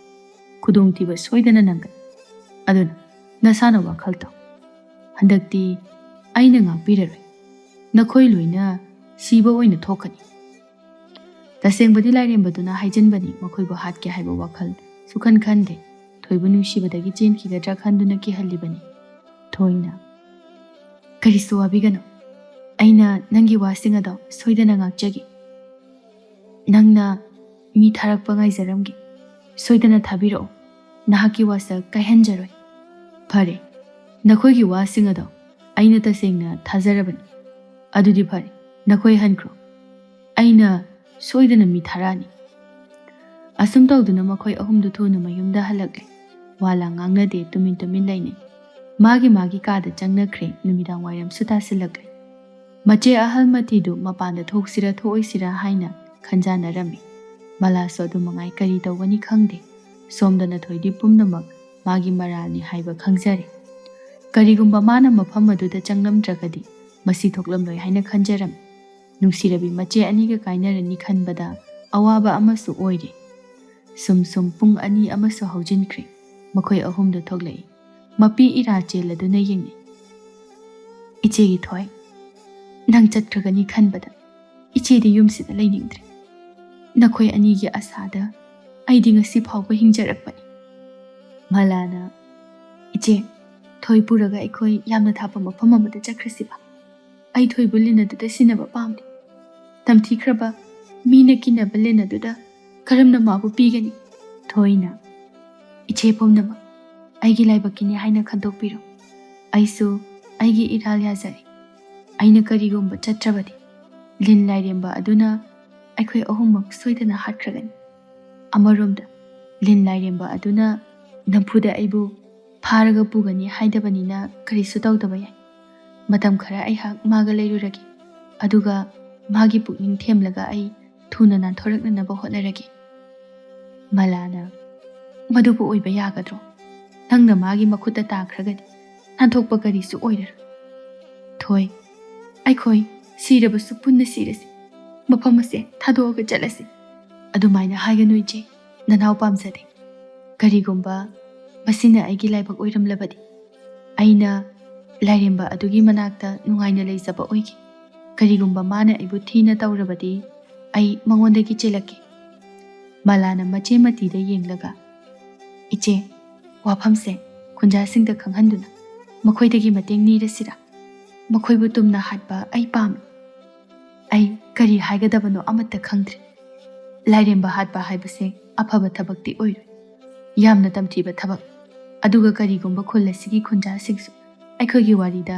ꯈꯨꯗꯣꯡꯊꯤꯕ ꯁꯣꯏꯗꯅ ꯅꯪꯒꯅꯤ꯫ ꯑꯗꯨꯅ ꯅꯁꯥꯅ ꯋꯥꯈꯜ ꯇꯧ꯫ ꯍꯟꯗꯛꯇꯤ ꯑꯩꯅ ꯉꯥꯛꯄꯤꯔꯔꯣꯏ꯫ ꯅꯈꯣꯏ ꯂꯣꯏꯅ ꯁꯤꯕ ꯑꯣꯏꯅ ꯊꯣꯛꯀꯅꯤ꯫" ꯇꯁꯦꯡꯕꯗꯤ ꯂꯥꯏꯔꯦꯝꯕꯗꯨꯅ ꯍꯥꯏꯖꯤꯟꯕꯅꯤ, ꯃꯈꯣꯏꯕꯨ ꯍꯥꯠꯀꯦ ꯍꯥꯏꯕ ꯋꯥꯈꯜ ꯁꯨꯈꯟ ꯈꯟꯗꯦ꯫ ꯊꯣꯏꯕꯨ ꯅꯨꯡꯁꯤꯕꯗꯒꯤ ꯆꯦꯟꯈꯤꯒꯗ꯭ꯔꯥ ꯈꯟꯗꯨꯅ ꯀꯤꯍꯜꯂꯤꯕꯅꯤ꯫ ꯊꯣꯏꯅ, "ꯀꯔꯤꯁꯨ ꯋꯥꯕꯤꯒꯅꯨ, ꯑꯩꯅ ꯅꯪꯒꯤ ꯋꯥꯁꯤꯡ ꯑꯗꯣ ꯁꯣꯏꯗꯅ ꯉꯥꯛꯆꯒꯦ꯫ ꯅꯪꯅ ꯃꯤ ꯊꯥꯔꯛꯄ ꯉꯥꯏꯖꯔꯝꯒꯦ꯫ ꯁꯣꯏꯗꯅ ꯊꯥꯕꯤꯔꯛꯎ꯫ ꯅꯍꯥꯛꯀꯤ ꯋꯥꯁꯛ ꯀꯥꯏꯍꯟꯖꯔꯣꯏ꯫" "ꯐꯔꯦ, ꯅꯈꯣꯏꯒꯤ ꯋꯥꯁꯤꯡ ꯑꯗꯣ ꯑꯩꯅ ꯇꯁꯦꯡꯅ ꯊꯥꯖꯔꯕꯅꯤ꯫ ꯑꯗꯨꯗꯤ ꯐꯔꯦ, ꯅꯈꯣꯏ ꯍꯟꯈ꯭ꯔꯣ꯫ ꯑꯩꯅ ꯁꯣꯏꯗꯅ ꯃꯤ ꯊꯥꯔꯛꯑꯅꯤ꯫" ꯑꯁꯨꯝ ꯇꯧꯗꯨꯅ ꯃꯈꯣꯏ ꯑꯍꯨꯝꯗꯨ ꯊꯨꯅ ꯃꯌꯨꯝꯗ ꯍꯜꯂꯛꯂꯦ꯫ ꯋꯥ ꯂꯥꯡ ꯉꯥꯡꯅꯗꯦ, ꯇꯨꯃꯤꯟ ꯇꯨꯃꯤꯟ ꯂꯩꯅꯩ꯫ ꯃꯥꯒꯤ ꯃꯥꯒꯤ ꯀꯥꯗ ꯆꯪꯅꯈ꯭ꯔꯦ꯫ ꯅꯨꯃꯤꯗꯥꯡ ꯋꯥꯏꯔꯝꯁꯨ ꯇꯥꯁꯤꯜꯂꯛꯂꯦ꯫ ꯃꯆꯦ ꯑꯍꯜ ꯃꯇꯤꯗꯨ ꯃꯄꯥꯟꯗ ꯊꯣꯛꯁꯤꯔꯥ ꯊꯣꯛꯑꯣꯏꯁꯤꯔꯥ ꯍꯥꯏꯅ ꯈꯟꯖꯥꯟꯅꯔꯝꯃꯤ꯫ ꯃꯂꯥꯁꯨ ꯑꯗꯨ ꯃꯉꯥꯏ ꯀꯔꯤ ꯇꯧꯒꯅꯤ ꯈꯪꯗꯦ꯫ ꯁꯣꯝꯗꯅ ꯊꯣꯏꯗꯤ ꯄꯨꯝꯅꯃꯛ ꯃꯥꯒꯤ ꯃꯔꯥꯜꯅꯤ ꯍꯥꯏꯕ ꯈꯪꯖꯔꯦ꯫ ꯀꯔꯤꯒꯨꯝꯕ ꯃꯥꯅ ꯃꯐꯝ ꯑꯗꯨꯗ ꯆꯪꯂꯝꯗ꯭ꯔꯒꯗꯤ ꯃꯁꯤ ꯊꯣꯛꯂꯝꯂꯣꯏ ꯍꯥꯏꯅ ꯈꯟꯖꯔꯝꯃꯤ꯫ ꯅꯨꯡꯁꯤꯔꯕꯤ ꯃꯆꯦ ꯑꯅꯤꯒ ꯀꯥꯏꯅꯔꯅꯤ ꯈꯟꯕꯗ ꯑꯋꯥꯕ ꯑꯃꯁꯨ ꯑꯣꯏꯔꯦ꯫ ꯁꯨꯝ ꯁꯨꯝ ꯄꯨꯡ ꯑꯅꯤ ꯑꯃꯁꯨ ꯍꯧꯖꯤꯟꯈ꯭ꯔꯦ꯫ ꯃꯈꯣꯏ ꯑꯍꯨꯝꯗꯨ ꯊꯣꯛꯂꯛꯏ꯫ ꯃꯄꯤ ꯏꯔꯥ ꯆꯦꯜꯂꯗꯨꯅ ꯌꯦꯡꯂꯤ꯫ "ꯏꯆꯦꯒꯤ ꯊꯣꯏ, ꯅꯪ ꯆꯠꯈ꯭ꯔꯒꯅꯤ ꯈꯟꯕꯗ ꯏꯆꯦꯗꯤ ꯌꯨꯝꯁꯤꯗ ꯂꯩꯅꯤꯡꯗ꯭ꯔꯦ꯫ ꯅꯈꯣꯏ ꯑꯅꯤꯒꯤ ꯑꯁꯥꯗ ꯑꯩꯗꯤ ꯉꯁꯤ ꯐꯥꯎꯕ ꯍꯤꯡꯖꯔꯛꯄꯅꯤ꯫" ꯃꯂꯥꯅ, "ꯏꯆꯦ, ꯊꯣꯏ ꯄꯨꯔꯒ ꯑꯩꯈꯣꯏ ꯌꯥꯝꯅ ꯊꯥꯞꯄ ꯃꯐꯝ ꯑꯃꯗ ꯆꯠꯈ꯭ꯔꯁꯤꯕ꯫ ꯑꯩ ꯊꯣꯏꯕꯨ ꯂꯤꯟ ꯑꯗꯨꯗ ꯁꯤꯟꯅꯕ ꯄꯥꯝꯗꯦ꯫ ꯇꯝꯊꯤꯈ꯭ꯔꯕ, ꯃꯤꯅ ꯀꯤꯅꯕ ꯂꯤꯟ ꯑꯗꯨꯗ ꯀꯔꯝꯅ ꯃꯥꯕꯨ ꯄꯤꯒꯅꯤ?" ꯊꯣꯏꯅ, "ꯏꯆꯦ ꯄꯨꯝꯅꯃꯛ ꯑꯩꯒꯤ ꯂꯥꯏꯕꯛꯀꯤꯅꯤ ꯍꯥꯏꯅ ꯈꯟꯗꯣꯛꯄꯤꯔꯣ꯫ ꯑꯩꯁꯨ ꯑꯩꯒꯤ ꯏꯔꯥꯜ ꯌꯥꯖꯔꯦ꯫ ꯑꯩꯅ ꯀꯔꯤꯒꯨꯝꯕ ꯆꯠꯇ꯭ꯔꯕꯗꯤ ꯂꯤꯟ ꯂꯥꯏꯔꯦꯝꯕ ꯑꯗꯨꯅ ꯑꯩꯈꯣꯏ ꯑꯍꯨꯝꯃꯛ ꯁꯣꯏꯗꯅ ꯍꯥꯠꯈ꯭ꯔꯒꯅꯤ꯫ ꯑꯃꯔꯣꯝꯗ ꯂꯤꯟ ꯂꯥꯏꯔꯦꯝꯕ ꯑꯗꯨꯅ ꯅꯝꯐꯨꯗ ꯑꯩꯕꯨ ꯐꯥꯔꯒ ꯄꯨꯒꯅꯤ ꯍꯥꯏꯗꯕꯅꯤꯅ ꯀꯔꯤꯁꯨ ꯇꯧꯗꯕ ꯌꯥꯏ꯫ ꯃꯇꯝ ꯈꯔ ꯑꯩꯍꯥꯛ ꯃꯥꯒ ꯂꯩꯔꯨꯔꯒꯦ, ꯑꯗꯨꯒ ꯃꯥꯒꯤ ꯄꯨꯛꯅꯤꯡ ꯊꯦꯝꯂꯒ ꯑꯩ ꯊꯨꯅ ꯅꯥꯟꯊꯣꯔꯛꯅꯅꯕ ꯍꯣꯠꯅꯔꯒꯦ꯫" ꯃꯂꯥꯅ, "ꯃꯗꯨꯕꯨ ꯑꯣꯏꯕ ꯌꯥꯒꯗ꯭ꯔꯣ? ꯅꯪꯅ ꯃꯥꯒꯤ ꯃꯈꯨꯠꯇ ꯇꯥꯈ꯭ꯔꯒꯗꯤ ꯅꯥꯟꯊꯣꯛꯄ ꯀꯔꯤꯁꯨ ꯑꯣꯏꯔꯔꯣꯏ꯫" "ꯊꯣꯏ, ꯑꯩꯈꯣꯏ ꯁꯤꯔꯕꯁꯨ ꯄꯨꯟꯅ ꯁꯤꯔꯁꯤ, ꯃꯐꯝ ꯑꯁꯦ ꯊꯥꯗꯣꯛꯑꯒ ꯆꯠꯂꯁꯤ꯫" "ꯑꯗꯨꯃꯥꯏꯅ ꯍꯥꯏꯒꯅꯨ ꯏꯆꯦ, ꯅꯅꯥꯎ ꯄꯥꯝꯖꯗꯦ꯫ ꯀꯔꯤꯒꯨꯝꯕ ꯃꯁꯤꯅ ꯑꯩꯒꯤ ꯂꯥꯏꯕꯛ ꯑꯣꯏꯔꯝꯂꯕꯗꯤ, ꯑꯩꯅ ꯂꯥꯏꯔꯦꯝꯕ ꯑꯗꯨꯒꯤ ꯃꯅꯥꯛꯇ ꯅꯨꯡꯉꯥꯏꯅ ꯂꯩꯖꯕ ꯑꯣꯏꯒꯦ꯫ ꯀꯔꯤꯒꯨꯝꯕ ꯃꯥꯅ ꯑꯩꯕꯨ ꯊꯤꯅ ꯇꯧꯔꯕꯗꯤ, ꯑꯩ ꯃꯉꯣꯟꯗꯒꯤ ꯆꯦꯜꯂꯛꯀꯦ꯫ ꯃꯂꯥꯅ ꯃꯆꯦ ꯃꯇꯤꯗ ꯌꯦꯡꯂꯒ, "ꯏꯆꯦ, ꯋꯥꯐꯝꯁꯦ ꯈꯨꯟꯖꯥꯁꯤꯡꯗ ꯈꯪꯍꯟꯗꯨꯅ ꯃꯈꯣꯏꯗꯒꯤ ꯃꯇꯦꯡ ꯅꯤꯔꯁꯤꯔꯥ? ꯃꯈꯣꯏꯕꯨ ꯇꯨꯝꯅ ꯍꯥꯠꯄ ꯑꯩ ꯄꯥꯝꯃꯤ꯫ ꯑꯩ ꯀꯔꯤ ꯍꯥꯏꯒꯗꯕꯅꯣ ꯑꯃꯠꯇ ꯈꯪꯗ꯭ꯔꯦ꯫ ꯂꯥꯏꯔꯦꯝꯕ ꯍꯥꯠꯄ ꯍꯥꯏꯕꯁꯦ ꯑꯐꯕ ꯊꯕꯛꯇꯤ ꯑꯣꯏꯔꯣꯏ꯫ ꯌꯥꯝꯅ ꯇꯝꯊꯤꯕ ꯊꯕꯛ꯫ ꯑꯗꯨꯒ ꯀꯔꯤꯒꯨꯝꯕ ꯈꯨꯜ ꯑꯁꯤꯒꯤ ꯈꯨꯟꯖꯥꯁꯤꯡꯁꯨ ꯑꯩꯈꯣꯏꯒꯤ ꯋꯥꯔꯤꯗ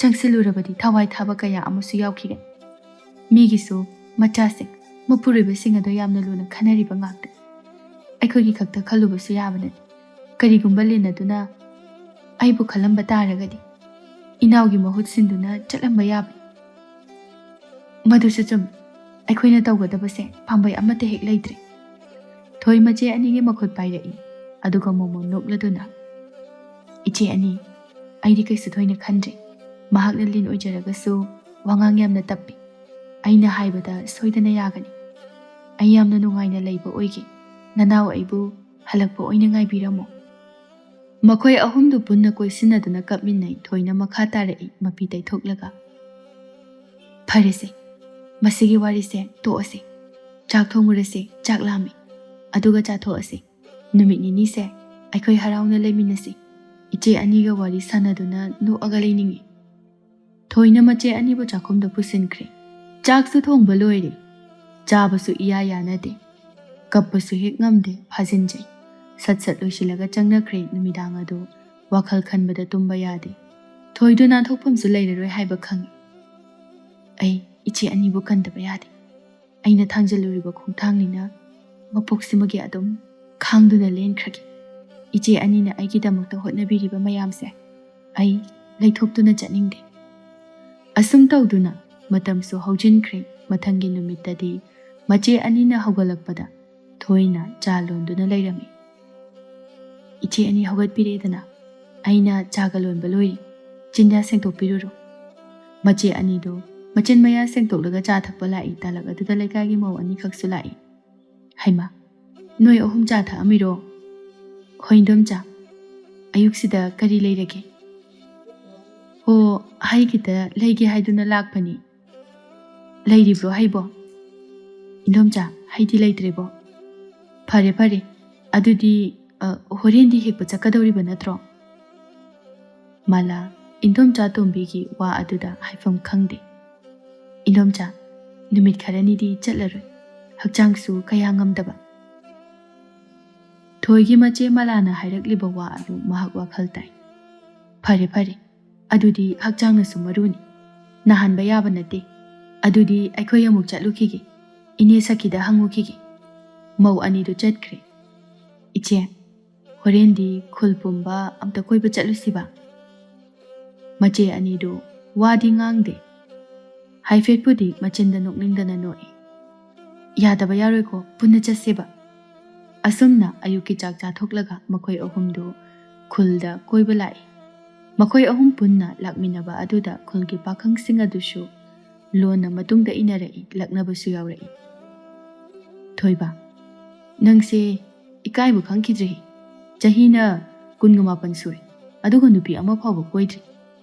ꯆꯪꯁꯤꯜꯂꯨꯔꯕꯗꯤ ꯊꯋꯥꯏ ꯊꯥꯕ ꯀꯌꯥ ꯑꯃꯁꯨ ꯌꯥꯎꯈꯤꯒꯅꯤ꯫ ꯃꯤꯒꯤꯁꯨ ꯃꯆꯥꯁꯤꯡ, ꯃꯄꯨꯔꯣꯏꯕꯁꯤꯡ ꯑꯗꯣ ꯌꯥꯝꯅ ꯂꯨꯅ ꯈꯟꯅꯔꯤꯕ ꯉꯥꯛꯇ꯫ ꯑꯩꯈꯣꯏꯒꯤ ꯈꯛꯇ ꯈꯜꯂꯨꯕꯁꯨ ꯌꯥꯕ ꯅꯠꯇꯦ꯫ ꯀꯔꯤꯒꯨꯝꯕ ꯂꯤꯟ ꯑꯗꯨꯅ ꯑꯩꯕꯨ ꯈꯜꯂꯝꯕ ꯇꯥꯔꯒꯗꯤ, ꯏꯅꯥꯎꯒꯤ ꯃꯍꯨꯠ ꯁꯤꯟꯗꯨꯅ ꯆꯠꯂꯝꯕ ꯌꯥꯕꯅꯤ꯫" "ꯃꯗꯨꯁꯨ ꯆꯨꯝꯃꯤ꯫ ꯑꯩꯈꯣꯏꯅ ꯇꯧꯒꯗꯕꯁꯦ ꯄꯥꯝꯕꯩ ꯑꯃꯠꯇ ꯍꯦꯛ ꯂꯩꯇ꯭ꯔꯦ꯫" ꯊꯣꯏ ꯃꯆꯦ ꯑꯅꯤꯒꯤ ꯃꯈꯨꯠ ꯄꯥꯏꯔꯛꯏ꯫ ꯑꯗꯨꯒ ꯃꯣꯃꯣꯟ ꯅꯣꯛꯂꯗꯨꯅ, "ꯏꯆꯦ ꯑꯅꯤ, ꯑꯩꯗꯤ ꯀꯩꯁꯨ ꯊꯣꯏꯅ ꯈꯟꯗ꯭ꯔꯦ꯫ ꯃꯍꯥꯛꯅ ꯂꯤꯟ ꯑꯣꯏꯖꯔꯒꯁꯨ ꯋꯥꯉꯥꯡ ꯌꯥꯝꯅ ꯇꯞꯄꯤ꯫ ꯑꯩꯅ ꯍꯥꯏꯕꯗ ꯁꯣꯏꯗꯅ ꯌꯥꯒꯅꯤ꯫ ꯑꯩ ꯌꯥꯝꯅ ꯅꯨꯡꯉꯥꯏꯅ ꯂꯩꯕ ꯑꯣꯏꯒꯦ꯫ ꯅꯅꯥꯎ ꯑꯩꯕꯨ ꯍꯜꯂꯛꯄ ꯑꯣꯏꯅ ꯉꯥꯏꯕꯤꯔꯝꯃꯣ꯫" ꯃꯈꯣꯏ ꯑꯍꯨꯝꯗꯨ ꯄꯨꯟꯅ ꯀꯣꯏꯁꯤꯟꯅꯗꯨꯅ ꯀꯞꯃꯤꯟꯅꯩ꯫ ꯊꯣꯏꯅ ꯃꯈꯥ ꯇꯥꯔꯛꯏ, ꯃꯄꯤ ꯇꯩꯊꯣꯛꯂꯒ, "ꯐꯔꯦꯁꯦ, ꯃꯁꯤꯒꯤ ꯋꯥꯔꯤꯁꯦ ꯇꯣꯛꯑꯁꯦ꯫ ꯆꯥꯛ ꯊꯣꯡꯉꯨꯔꯁꯦ, ꯆꯥꯛ ꯂꯥꯝꯃꯦ꯫ ꯑꯗꯨꯒ ꯆꯥꯊꯣꯛꯑꯁꯦ꯫ ꯅꯨꯃꯤꯠ ꯅꯤꯅꯤꯁꯦ ꯑꯩꯈꯣꯏ ꯍꯔꯥꯎꯅ ꯂꯩꯃꯤꯟꯅꯁꯤ꯫ ꯏꯆꯦ ꯑꯅꯤꯒ ꯋꯥꯔꯤ ꯁꯥꯟꯅꯗꯨꯅ ꯅꯣꯛꯑꯒ ꯂꯩꯅꯤꯡꯉꯤ꯫" ꯊꯣꯏꯅ ꯃꯆꯦ ꯑꯅꯤꯕꯨ ꯆꯥꯛꯈꯨꯝꯗ ꯄꯨꯁꯤꯟꯈ꯭ꯔꯦ꯫ ꯆꯥꯛꯁꯨ ꯊꯣꯡꯕ ꯂꯣꯏꯔꯦ꯫ ꯆꯥꯕꯁꯨ ꯏꯌꯥ ꯌꯥꯅꯗꯦ꯫ ꯀꯞꯄꯁꯨ ꯍꯦꯛ ꯉꯝꯗꯦ, ꯐꯥꯖꯤꯟꯖꯩ꯫ ꯁꯠ ꯁꯠ ꯂꯣꯏꯁꯤꯜꯂꯒ ꯆꯪꯅꯈ꯭ꯔꯦ꯫ ꯅꯨꯃꯤꯗꯥꯡ ꯑꯗꯨ ꯋꯥꯈꯜ ꯈꯟꯕꯗ ꯇꯨꯝꯕ ꯌꯥꯗꯦ꯫ ꯊꯣꯏꯗꯨ ꯅꯥꯟꯊꯣꯛꯐꯝꯁꯨ ꯂꯩꯔꯔꯣꯏ ꯍꯥꯏꯕ ꯈꯪꯏ꯫ ꯑꯩ ꯏꯆꯦ ꯑꯅꯤꯕꯨ ꯀꯟꯗꯕ ꯌꯥꯗꯦ꯫ ꯑꯩꯅ ꯊꯥꯡꯖꯜꯂꯨꯔꯤꯕ ꯈꯣꯡꯊꯥꯡꯅꯤꯅ ꯃꯄꯣꯛꯁꯤꯃꯒꯤ ꯑꯗꯨꯝ ꯈꯥꯡꯗꯨꯅ ꯂꯦꯟꯈ꯭ꯔꯒꯦ꯫ ꯏꯆꯦ ꯑꯅꯤꯅ ꯑꯩꯒꯤꯗꯃꯛꯇ ꯍꯣꯠꯅꯕꯤꯔꯤꯕ ꯃꯌꯥꯝꯁꯦ ꯑꯩ ꯂꯩꯊꯣꯛꯇꯨꯅ ꯆꯠꯅꯤꯡꯗꯦ꯫ ꯑꯁꯨꯝ ꯇꯧꯗꯨꯅ ꯃꯇꯝꯁꯨ ꯍꯧꯖꯤꯟꯈ꯭ꯔꯦ꯫ ꯃꯊꯪꯒꯤ ꯅꯨꯃꯤꯠꯇꯗꯤ ꯃꯆꯦ ꯑꯅꯤꯅ ꯍꯧꯒꯠꯂꯛꯄꯗ ꯊꯣꯏꯅ ꯆꯥ ꯂꯣꯟꯗꯨꯅ ꯂꯩꯔꯝꯃꯤ꯫ "ꯏꯆꯦ ꯑꯅꯤ ꯍꯧꯒꯠꯄꯤꯔꯦꯗꯅ, ꯑꯩꯅ ꯆꯥꯒ ꯂꯣꯟꯕ ꯂꯣꯏꯔꯤ꯫ ꯆꯤꯟꯖꯥ ꯁꯦꯡꯗꯣꯛꯄꯤꯔꯨꯔꯣ꯫" ꯃꯆꯦ ꯑꯅꯤꯗꯨ ꯃꯆꯤꯟ ꯃꯌꯥ ꯁꯦꯡꯗꯣꯛꯂꯒ ꯆꯥ ꯊꯛꯄ ꯂꯥꯛꯏ꯫ ꯇꯥꯂꯛ ꯑꯗꯨꯗ ꯂꯩꯀꯥꯏꯒꯤ ꯃꯧ ꯑꯅꯤꯈꯛꯁꯨ ꯂꯥꯛꯏ꯫ "ꯍꯩꯃꯥ, ꯅꯣꯏ ꯑꯍꯨꯝ ꯆꯥ ꯊꯛꯑꯝꯃꯤꯔꯣ?" "ꯍꯣꯏ ꯏꯟꯗꯣꯝꯆꯥ, ꯑꯌꯨꯛꯁꯤꯗ ꯀꯔꯤ ꯂꯩꯔꯒꯦ?" "ꯑꯣ, ꯍꯩ ꯈꯤꯇ ꯂꯩꯒꯦ ꯍꯥꯏꯗꯨꯅ ꯂꯥꯛꯄꯅꯤ꯫ ꯂꯩꯔꯤꯕ꯭ꯔꯣ ꯍꯩꯕꯣ?" "ꯏꯟꯗꯣꯝꯆꯥ, ꯍꯩꯗꯤ ꯂꯩꯇ꯭ꯔꯦꯕꯣ? ꯐꯔꯦ, ꯐꯔꯦ, ꯑꯗꯨꯗꯤ, ꯑ, ꯍꯣꯔꯦꯟꯗꯤ ꯍꯦꯛꯄ ꯆꯠꯀꯗꯧꯔꯤꯕ ꯅꯠꯇ꯭ꯔꯣ?" ꯃꯥꯂꯥ ꯏꯟꯗꯣꯝꯆꯥ ꯇꯣꯝꯕꯤꯒꯤ ꯋꯥ ꯑꯗꯨꯗ ꯍꯥꯏꯐꯝ ꯈꯪꯗꯦ꯫ "ꯏꯟꯗꯣꯝꯆꯥ, ꯅꯨꯃꯤꯠ ꯈꯔꯅꯤꯗꯤ ꯆꯠꯂꯔꯣꯏ, ꯍꯛꯆꯥꯡꯁꯨ ꯀꯌꯥ ꯉꯝꯗꯕ꯫" ꯊꯣꯏꯒꯤ ꯃꯆꯦ ꯃꯂꯥꯅ ꯍꯥꯏꯔꯛꯂꯤꯕ ꯋꯥ ꯑꯗꯨ ꯃꯍꯥꯛ ꯋꯥꯈꯜ ꯇꯥꯏ꯫ "ꯐꯔꯦ, ꯐꯔꯦ, ꯑꯗꯨꯗꯤ ꯍꯛꯆꯥꯡꯅꯁꯨ ꯃꯔꯨꯅꯤ꯫ ꯅꯥꯍꯟꯕ ꯌꯥꯕ ꯅꯠꯇꯦ꯫ ꯑꯗꯨꯗꯤ ꯑꯩꯈꯣꯏ ꯑꯃꯨꯛ ꯆꯠꯂꯨꯈꯤꯒꯦ꯫ ꯏꯅꯦ ꯁꯈꯤꯗ ꯍꯪꯉꯨꯈꯤꯒꯦ꯫" ꯃꯧ ꯑꯅꯤꯗꯨ ꯆꯠꯈ꯭ꯔꯦ꯫ "ꯏꯆꯦ, ꯍꯣꯔꯦꯟꯗꯤ ꯈꯨꯜ ꯄꯨꯝꯕ ꯑꯝꯇ ꯀꯣꯏꯕ ꯆꯠꯂꯨꯁꯤꯕ?" ꯃꯆꯦ ꯑꯅꯤꯗꯨ ꯋꯥꯗꯤ ꯉꯥꯡꯗꯦ꯫ ꯍꯥꯏꯐꯦꯠꯄꯨꯗꯤ ꯃꯆꯤꯟꯗ ꯅꯣꯛꯅꯤꯡꯗꯅ ꯅꯣꯛꯏ꯫ "ꯌꯥꯗꯕ ꯌꯥꯔꯣꯏꯀꯣ, ꯄꯨꯟꯅ ꯆꯠꯁꯦꯕ꯫" ꯑꯁꯨꯝꯅ ꯑꯌꯨꯛꯀꯤ ꯆꯥꯛ ꯆꯥꯊꯣꯛꯂꯒ ꯃꯈꯣꯏ ꯑꯍꯨꯝꯗꯨ ꯈꯨꯜꯗ ꯀꯣꯏꯕ ꯂꯥꯛꯏ꯫ ꯃꯈꯣꯏ ꯑꯍꯨꯝ ꯄꯨꯟꯅ ꯂꯥꯛꯃꯤꯟꯅꯕ ꯑꯗꯨꯗ ꯈꯨꯜꯒꯤ ꯄꯥꯈꯪꯁꯤꯡ ꯑꯗꯨꯁꯨ ꯂꯣꯟꯅ ꯃꯇꯨꯡꯗ ꯏꯟꯅꯔꯛꯏ, ꯂꯛꯅꯕꯁꯨ ꯌꯥꯎꯔꯛꯏ꯫ "ꯊꯣꯏꯕ, ꯅꯪꯁꯦ ꯏꯀꯥꯏꯕ ꯈꯪꯈꯤꯗ꯭ꯔꯦꯍꯦ꯫ ꯆꯍꯤꯅ ꯀꯨꯟꯒ ꯃꯥꯄꯟ ꯁꯨꯔꯦ, ꯑꯗꯨꯒ ꯅꯨꯄꯤ ꯑꯃ ꯐꯥꯎꯕ ꯀꯣꯏꯗ꯭ꯔꯤ꯫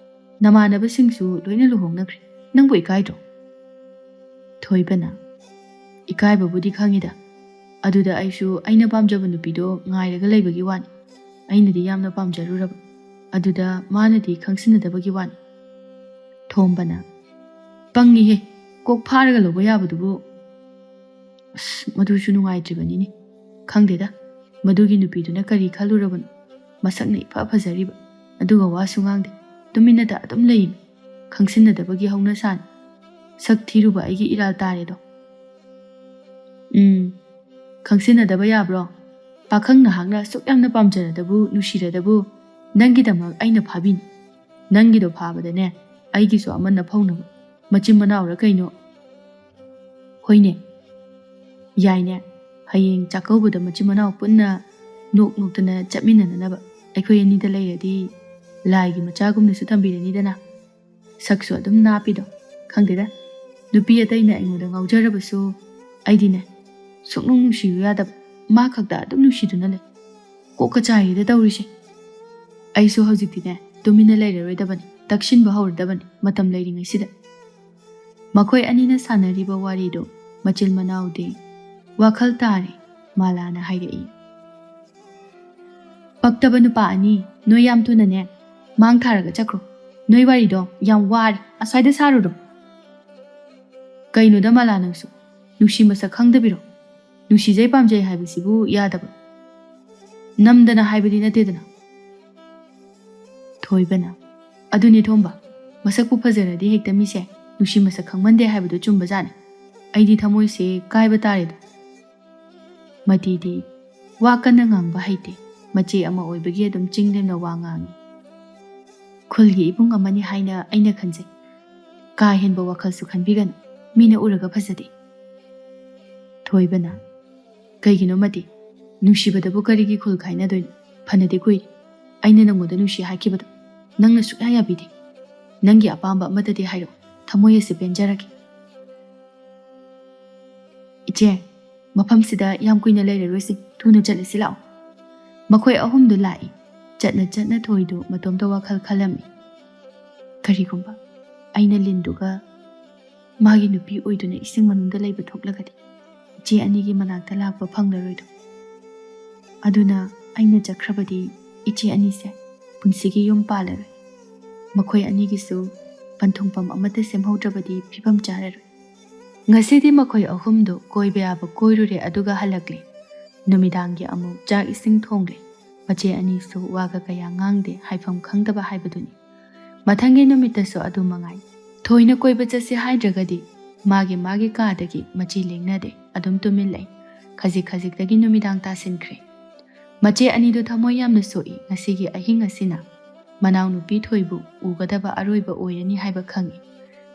ꯅꯃꯥꯟꯅꯕꯁꯤꯡꯁꯨ ꯂꯣꯏꯅ ꯂꯨꯍꯣꯡꯅꯈ꯭ꯔꯦ꯫ ꯅꯪꯕꯨ ꯏꯀꯥꯏꯗ꯭ꯔꯣ?" ꯊꯣꯏꯕꯅ, "ꯏꯀꯥꯏꯕꯕꯨꯗꯤ ꯈꯪꯉꯤꯗ꯫ ꯑꯗꯨꯗ ꯑꯩꯁꯨ ꯑꯩꯅ ꯄꯥꯝꯖꯕ ꯅꯨꯄꯤꯗꯣ ꯉꯥꯏꯔꯒ ꯂꯩꯕꯒꯤ ꯋꯥꯅꯤ꯫ ꯑꯩꯅꯗꯤ ꯌꯥꯝꯅ ꯄꯥꯝꯖꯔꯨꯔꯕ꯫ ꯑꯗꯨꯗ ꯃꯥꯅꯗꯤ ꯈꯪꯁꯤꯟꯅꯗꯕꯒꯤ ꯋꯥꯅꯤ꯫" ꯊꯣꯝꯕꯅ, "ꯄꯪꯉꯤꯍꯦ, ꯀꯣꯛ ꯐꯥꯔꯒ ꯂꯧꯕ ꯌꯥꯕꯗꯨꯕꯨ꯫" "ꯑꯁ, ꯃꯗꯨꯁꯨ ꯅꯨꯡꯉꯥꯏꯇ꯭ꯔꯤꯕꯅꯤꯅꯦ꯫ ꯈꯪꯗꯦꯗ, ꯃꯗꯨꯒꯤ ꯅꯨꯄꯤꯗꯨꯅ ꯀꯔꯤ ꯈꯜꯂꯨꯔꯕꯅꯣ? ꯃꯁꯛꯅ ꯏꯐ ꯐꯖꯔꯤꯕ, ꯑꯗꯨꯒ ꯋꯥꯁꯨ ꯉꯥꯡꯗꯦ, ꯇꯨꯃꯤꯟꯅꯗ ꯑꯗꯨꯝ ꯂꯩꯌꯦ꯫ ꯈꯪꯁꯤꯟꯅꯗꯕꯒꯤ ꯍꯧꯅꯁꯥꯅꯤ꯫ ꯁꯛ ꯊꯤꯔꯨꯕ ꯑꯩꯒꯤ ꯏꯔꯥꯜ ꯇꯥꯔꯦꯗꯣ꯫" "ꯎꯝ, ꯈꯪꯁꯤꯟꯅꯗꯕ ꯌꯥꯕ꯭ꯔꯣ? ꯄꯥꯈꯪ ꯅꯍꯥꯛꯅ ꯑꯁꯨꯛ ꯌꯥꯝꯅ ꯄꯥꯝꯖꯔꯗꯕꯨ, ꯅꯨꯡꯁꯤꯔꯗꯕꯨ, ꯅꯪꯒꯤꯗꯃꯛ ꯑꯩꯅ ꯐꯥꯕꯤꯅꯤ꯫ ꯅꯪꯒꯤꯗꯣ ꯐꯥꯕꯗꯅꯦ, ꯑꯩꯒꯤꯁꯨ ꯑꯃ ꯅꯐꯧꯅꯕ꯫ ꯃꯆꯤꯟ ꯃꯅꯥꯎꯔ ꯀꯩꯅꯣ?" "ꯍꯣꯏꯅꯦ, ꯌꯥꯏꯅꯦ꯫ ꯍꯌꯦꯡ ꯆꯥꯛꯀꯧꯕꯗ ꯃꯆꯤꯟ ꯃꯅꯥꯎ ꯄꯨꯟꯅ ꯅꯣꯛ ꯅꯣꯛꯇꯅ ꯆꯠꯃꯤꯟꯅꯅꯅꯕ꯫ ꯑꯩꯈꯣꯏ ꯑꯅꯤꯗ ꯂꯩꯔꯗꯤ ꯂꯥꯏꯒꯤ ꯃꯆꯥꯒꯨꯝꯅꯁꯨ ꯊꯝꯕꯤꯔꯅꯤꯗꯅ꯫ ꯁꯛꯁꯨ ꯑꯗꯨꯝ ꯅꯥꯞꯄꯤꯗꯣ꯫ ꯈꯪꯗꯦꯗ, ꯅꯨꯄꯤ ꯑꯇꯩꯅ ꯑꯩꯉꯣꯟꯗ ꯉꯥꯎꯖꯔꯕꯁꯨ ꯑꯩꯗꯤꯅꯦ, ꯁꯨꯛꯅꯨꯡ ꯅꯨꯡꯁꯤꯌꯨ ꯌꯥꯗꯕ, ꯃꯥ ꯈꯛꯇ ꯑꯗꯨꯝ ꯅꯨꯡꯁꯤꯗꯨꯅ ꯂꯩ꯫ ꯀꯣꯛꯀ ꯆꯥꯏꯔꯦꯗ ꯇꯧꯔꯤꯁꯦ꯫ ꯑꯩꯁꯨ ꯍꯧꯖꯤꯛꯇꯤꯅꯦ, ꯇꯨꯃꯤꯟꯅ ꯂꯩꯔꯔꯣꯏꯗꯕꯅꯤ, ꯇꯛꯁꯤꯟꯕ ꯍꯧꯔꯗꯕꯅꯤ, ꯃꯇꯝ ꯂꯩꯔꯤꯉꯩꯁꯤꯗ꯫" ꯃꯈꯣꯏ ꯑꯅꯤꯅ ꯁꯥꯟꯅꯔꯤꯕ ꯋꯥꯔꯤꯗꯨ ꯃꯆꯤꯜ ꯃꯅꯥꯎꯗꯤ ꯋꯥꯈꯜ ꯇꯥꯔꯦ꯫ ꯃꯥꯂꯥꯅ ꯍꯥꯏꯔꯛꯏ, "ꯄꯛꯇꯕ ꯅꯨꯄꯥ ꯑꯅꯤ, ꯅꯣꯏ ꯌꯥꯝ ꯊꯨꯅꯅꯦ ꯃꯥꯡ ꯊꯥꯔꯒ ꯆꯠꯈ꯭ꯔꯣ꯫ ꯅꯣꯏ ꯋꯥꯔꯤꯗꯣ ꯌꯥꯝ ꯋꯥꯔꯦ, ꯑꯁ꯭ꯋꯥꯏꯗ ꯁꯥꯔꯨꯔꯣ꯫" "ꯀꯩꯅꯣꯗ ꯃꯥꯂꯥ, ꯅꯪꯁꯨ ꯅꯨꯡꯁꯤ ꯃꯁꯛ ꯈꯪꯗꯕꯤꯔꯣ? ꯅꯨꯡꯁꯤꯖꯩ ꯄꯥꯝꯖꯩ ꯍꯥꯏꯕꯁꯤꯕꯨ ꯌꯥꯗꯕ꯫ ꯅꯝꯗꯅ ꯍꯥꯏꯕꯗꯤ ꯅꯠꯇꯦꯗꯅ꯫" ꯊꯣꯏꯕꯅ, "ꯑꯗꯨꯅꯤ ꯊꯣꯝꯕ, ꯃꯁꯛꯄꯨ ꯐꯖꯔꯗꯤ ꯍꯦꯛꯇ ꯃꯤꯁꯦ ꯅꯨꯡꯁꯤ ꯃꯁꯛ ꯈꯪꯃꯟꯗꯦ ꯍꯥꯏꯕꯗꯨ ꯆꯨꯝꯕꯖꯥꯠꯅꯤ꯫ ꯑꯩꯗꯤ ꯊꯃꯣꯏꯁꯦ ꯀꯥꯏꯕ ꯇꯥꯔꯦꯗ꯫" ꯃꯇꯤꯗꯤ ꯋꯥ ꯀꯟꯅ ꯉꯥꯡꯕ ꯍꯩꯇꯦ꯫ ꯃꯆꯦ ꯑꯃ ꯑꯣꯏꯕꯒꯤ ꯑꯗꯨꯝ ꯆꯤꯡ ꯂꯦꯝꯅ ꯋꯥ ꯉꯥꯡꯏ꯫ "ꯈꯨꯜꯒꯤ ꯏꯕꯨꯡ ꯑꯃꯅꯤ ꯍꯥꯏꯅ ꯑꯩꯅ ꯈꯟꯖꯩ꯫ ꯀꯥ ꯍꯦꯟꯕ ꯋꯥꯈꯜꯁꯨ ꯈꯟꯕꯤꯒꯅꯨ, ꯃꯤꯅ ꯎꯔꯒ ꯐꯖꯗꯦ꯫" ꯊꯣꯏꯕꯅ, "ꯀꯩꯒꯤꯅꯣ ꯃꯇꯤ? ꯅꯨꯡꯁꯤꯕꯗꯕꯨ ꯀꯔꯤꯒꯤ ꯈꯨꯜ ꯈꯥꯏꯅꯗꯣꯏꯅꯣ? ꯐꯅꯗꯤ ꯀꯨꯏꯔꯦ ꯑꯩꯅ ꯅꯪꯉꯣꯟꯗ ꯅꯨꯡꯁꯤ ꯍꯥꯏꯈꯤꯕꯗꯣ꯫ ꯅꯪꯅ ꯁꯨꯛꯌꯥ ꯌꯥꯕꯤꯗꯦ꯫ ꯅꯪꯒꯤ ꯑꯄꯥꯝꯕ ꯑꯃꯗꯗꯤ ꯍꯥꯏꯔꯛꯑꯣ, ꯊꯃꯣꯏ ꯑꯁꯤ ꯄꯦꯟꯖꯔꯒꯦ꯫" "ꯏꯆꯦ, ꯃꯐꯝꯁꯤꯗ ꯌꯥꯝ ꯀꯨꯏꯅ ꯂꯩꯔꯔꯣꯏꯁꯤ, ꯊꯨꯅ ꯆꯠꯂꯁꯤ ꯂꯥꯛꯑꯣ꯫" ꯃꯈꯣꯏ ꯑꯍꯨꯝꯗꯨ ꯂꯥꯛꯏ꯫ ꯆꯠꯅ ꯆꯠꯅ ꯊꯣꯏꯗꯨ ꯃꯇꯣꯝꯇ ꯋꯥꯈꯜ ꯈꯜꯂꯝꯃꯤ꯫ "ꯀꯔꯤꯒꯨꯝꯕ ꯑꯩꯅ ꯂꯤꯟꯗꯨꯒ ꯃꯥꯒꯤ ꯅꯨꯄꯤ ꯑꯣꯏꯗꯨꯅ ꯏꯁꯤꯡ ꯃꯅꯨꯡꯗ ꯂꯩꯕ ꯊꯣꯛꯂꯒꯗꯤ, ꯏꯆꯦ ꯑꯅꯤꯒꯤ ꯃꯅꯥꯛꯇ ꯂꯥꯛꯄ ꯐꯪꯂꯔꯣꯏꯗꯣ꯫ ꯑꯗꯨꯅ ꯑꯩꯅ ꯆꯠꯈ꯭ꯔꯕꯗꯤ ꯏꯆꯦ ꯑꯅꯤꯁꯦ ꯄꯨꯟꯁꯤꯒꯤ ꯌꯨꯝ ꯄꯥꯜꯂꯔꯣꯏ꯫ ꯃꯈꯣꯏ ꯑꯅꯤꯒꯤꯁꯨ ꯄꯟꯊꯨꯡꯐꯝ ꯑꯃꯠꯇ ꯁꯦꯝꯍꯧꯗ꯭ꯔꯕꯗꯤ ꯐꯤꯕꯝ ꯆꯥꯔꯔꯣꯏ꯫ ꯉꯁꯤꯗꯤ ꯃꯈꯣꯏ ꯑꯍꯨꯝꯗꯨ ꯀꯣꯏꯕ ꯌꯥꯕ ꯀꯣꯏꯔꯨꯔꯦ, ꯑꯗꯨꯒ ꯍꯜꯂꯛꯂꯦ꯫ ꯅꯨꯃꯤꯗꯥꯡꯒꯤ ꯑꯃꯨꯛ ꯆꯥꯛ ꯏꯁꯤꯡ ꯊꯣꯡꯂꯦ꯫ ꯃꯆꯦ ꯑꯅꯤꯁꯨ ꯋꯥꯒ ꯀꯌꯥ ꯉꯥꯡꯗꯦ, ꯍꯥꯏꯐꯝ ꯈꯪꯗꯕ ꯍꯥꯏꯕꯗꯨꯅꯤ꯫ ꯃꯊꯪꯒꯤ ꯅꯨꯃꯤꯠꯇꯁꯨ ꯑꯗꯨ ꯃꯉꯥꯏ꯫ ꯊꯣꯏꯅ ꯀꯣꯏꯕ ꯆꯠꯁꯤ ꯍꯥꯏꯗ꯭ꯔꯒꯗꯤ ꯃꯥꯒꯤ ꯃꯥꯒꯤ ꯀꯥꯗꯒꯤ ꯃꯆꯤ ꯂꯦꯡꯅꯗꯦ, ꯑꯗꯨꯝ ꯇꯨꯃꯤꯟ ꯂꯩ꯫ ꯈꯖꯤꯛ ꯈꯖꯤꯛꯇꯒꯤ ꯅꯨꯃꯤꯗꯥꯡ ꯇꯥꯁꯤꯟꯈ꯭ꯔꯦ꯫ ꯃꯆꯦ ꯑꯅꯤꯗꯨ ꯊꯃꯣꯏ ꯌꯥꯝꯅ ꯁꯣꯛꯏ꯫ ꯉꯁꯤꯒꯤ ꯑꯍꯤꯡ ꯑꯁꯤꯅ ꯃꯅꯥꯎꯅꯨꯄꯤ ꯊꯣꯏꯕꯨ ꯎꯒꯗꯕ ꯑꯔꯣꯏꯕ ꯑꯣꯏꯔꯅꯤ ꯍꯥꯏꯕ ꯈꯪꯏ꯫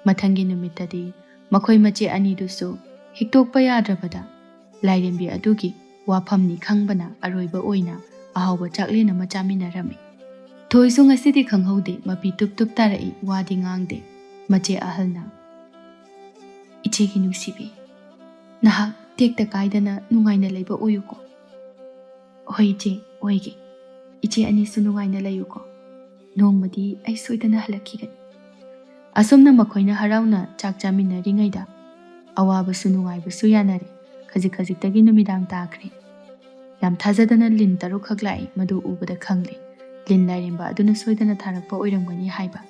ꯃꯊꯪꯒꯤ ꯅꯨꯃꯤꯠꯇꯗꯤ ꯃꯈꯣꯏ ꯃꯆꯦ ꯑꯅꯤꯗꯨꯁꯨ ꯍꯤꯛꯇꯣꯛꯄ ꯌꯥꯗ꯭ꯔꯕꯗ ꯂꯥꯏꯔꯦꯝꯕꯤ ꯑꯗꯨꯒꯤ ꯋꯥꯐꯝꯅꯤ ꯈꯪꯕꯅ ꯑꯔꯣꯏꯕ ꯑꯣꯏꯅ ꯑꯍꯥꯎꯕ ꯆꯥꯛꯂꯦꯟ ꯑꯃ ꯆꯥꯃꯤꯟꯅꯔꯝꯃꯤ꯫ ꯊꯣꯏꯁꯨ ꯉꯁꯤꯗꯤ ꯈꯪꯍꯧꯗꯦ, ꯃꯄꯤ ꯇꯨꯞ ꯇꯨꯞ ꯇꯥꯔꯛꯏ, ꯋꯥꯗꯤ ꯉꯥꯡꯗꯦ꯫ ꯃꯆꯦ ꯑꯍꯜꯅ, "ꯏꯆꯦꯒꯤ ꯅꯨꯡꯁꯤꯕꯤ, ꯅꯍꯥꯛ ꯇꯦꯛꯇ ꯀꯥꯏꯗꯅ ꯅꯨꯡꯉꯥꯏꯅ ꯂꯩꯕ ꯑꯣꯏꯌꯨꯀꯣ꯫" "ꯍꯣꯏ ꯏꯆꯦ, ꯑꯣꯏꯒꯦ꯫ ꯏꯆꯦ ꯑꯅꯤꯁꯨ ꯅꯨꯡꯉꯥꯏꯅ ꯂꯩꯌꯨꯀꯣ꯫ ꯅꯣꯡꯃꯗꯤ ꯑꯩ ꯁꯣꯏꯗꯅ ꯍꯜꯂꯛꯈꯤꯒꯅꯤ꯫" ꯑꯁꯨꯝꯅ ꯃꯈꯣꯏꯅ ꯍꯔꯥꯎꯅ ꯆꯥꯛ ꯆꯥꯃꯤꯟꯅꯔꯤꯉꯩꯗ ꯑꯋꯥꯕꯁꯨ ꯅꯨꯡꯉꯥꯏꯕꯁꯨ ꯌꯥꯅꯔꯦ꯫ ꯈꯖꯤꯛ ꯈꯖꯤꯛꯇꯒꯤ ꯅꯨꯃꯤꯗꯥꯡ ꯇꯥꯈ꯭ꯔꯦ꯫ ꯌꯥꯝ ꯊꯥꯖꯗꯅ ꯂꯤꯟ ꯇꯔꯨꯛꯈꯛ ꯂꯥꯛꯏ꯫ ꯃꯗꯨ ꯎꯕꯗ ꯈꯪꯂꯦ, ꯂꯤꯟ ꯂꯥꯏꯔꯦꯝꯕ ꯑꯗꯨꯅ ꯁꯣꯏꯗꯅ ꯊꯥꯔꯛꯄ ꯑꯣꯏꯔꯝꯒꯅꯤ ꯍꯥꯏꯕ꯫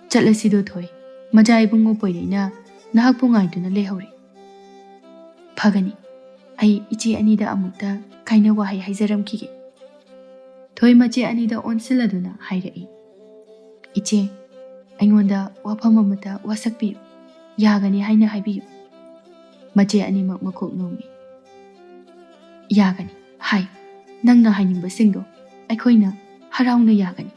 "ꯆꯠꯂꯁꯤꯗꯣ ꯊꯣꯏ, ꯃꯖꯥ ꯏꯕꯨꯡꯉꯣ ꯄꯣꯏꯔꯩꯅ ꯅꯍꯥꯛꯄꯨ ꯉꯥꯏꯗꯨꯅ ꯂꯩꯍꯧꯔꯤ꯫" "ꯐꯒꯅꯤ, ꯑꯩ ꯏꯆꯦ ꯑꯅꯤꯗ ꯑꯃꯨꯛꯇ ꯀꯥꯏꯅ ꯋꯥꯍꯩ ꯍꯥꯏꯖꯔꯝꯈꯤꯒꯦ꯫" ꯊꯣꯏ ꯃꯆꯦ ꯑꯅꯤꯗ ꯑꯣꯟꯁꯤꯜꯂꯗꯨꯅ ꯍꯥꯏꯔꯛꯏ, "ꯏꯆꯦ, ꯑꯩꯉꯣꯟꯗ ꯋꯥꯐꯝ ꯑꯃꯇ ꯋꯥꯁꯛꯄꯤꯌꯨ, ꯌꯥꯒꯅꯤ ꯍꯥꯏꯅ ꯍꯥꯏꯕꯤꯌꯨ꯫" ꯃꯆꯦ ꯑꯅꯤꯃꯛ ꯃꯀꯣꯛ ꯅꯣꯝꯃꯤ꯫ "ꯌꯥꯒꯅꯤ, ꯍꯥꯏ, ꯅꯪꯅ ꯍꯥꯏꯅꯤꯡꯕꯁꯤꯡꯗꯣ ꯑꯩꯈꯣꯏꯅ ꯍꯔꯥꯎꯅ ꯌꯥꯒꯅꯤ꯫"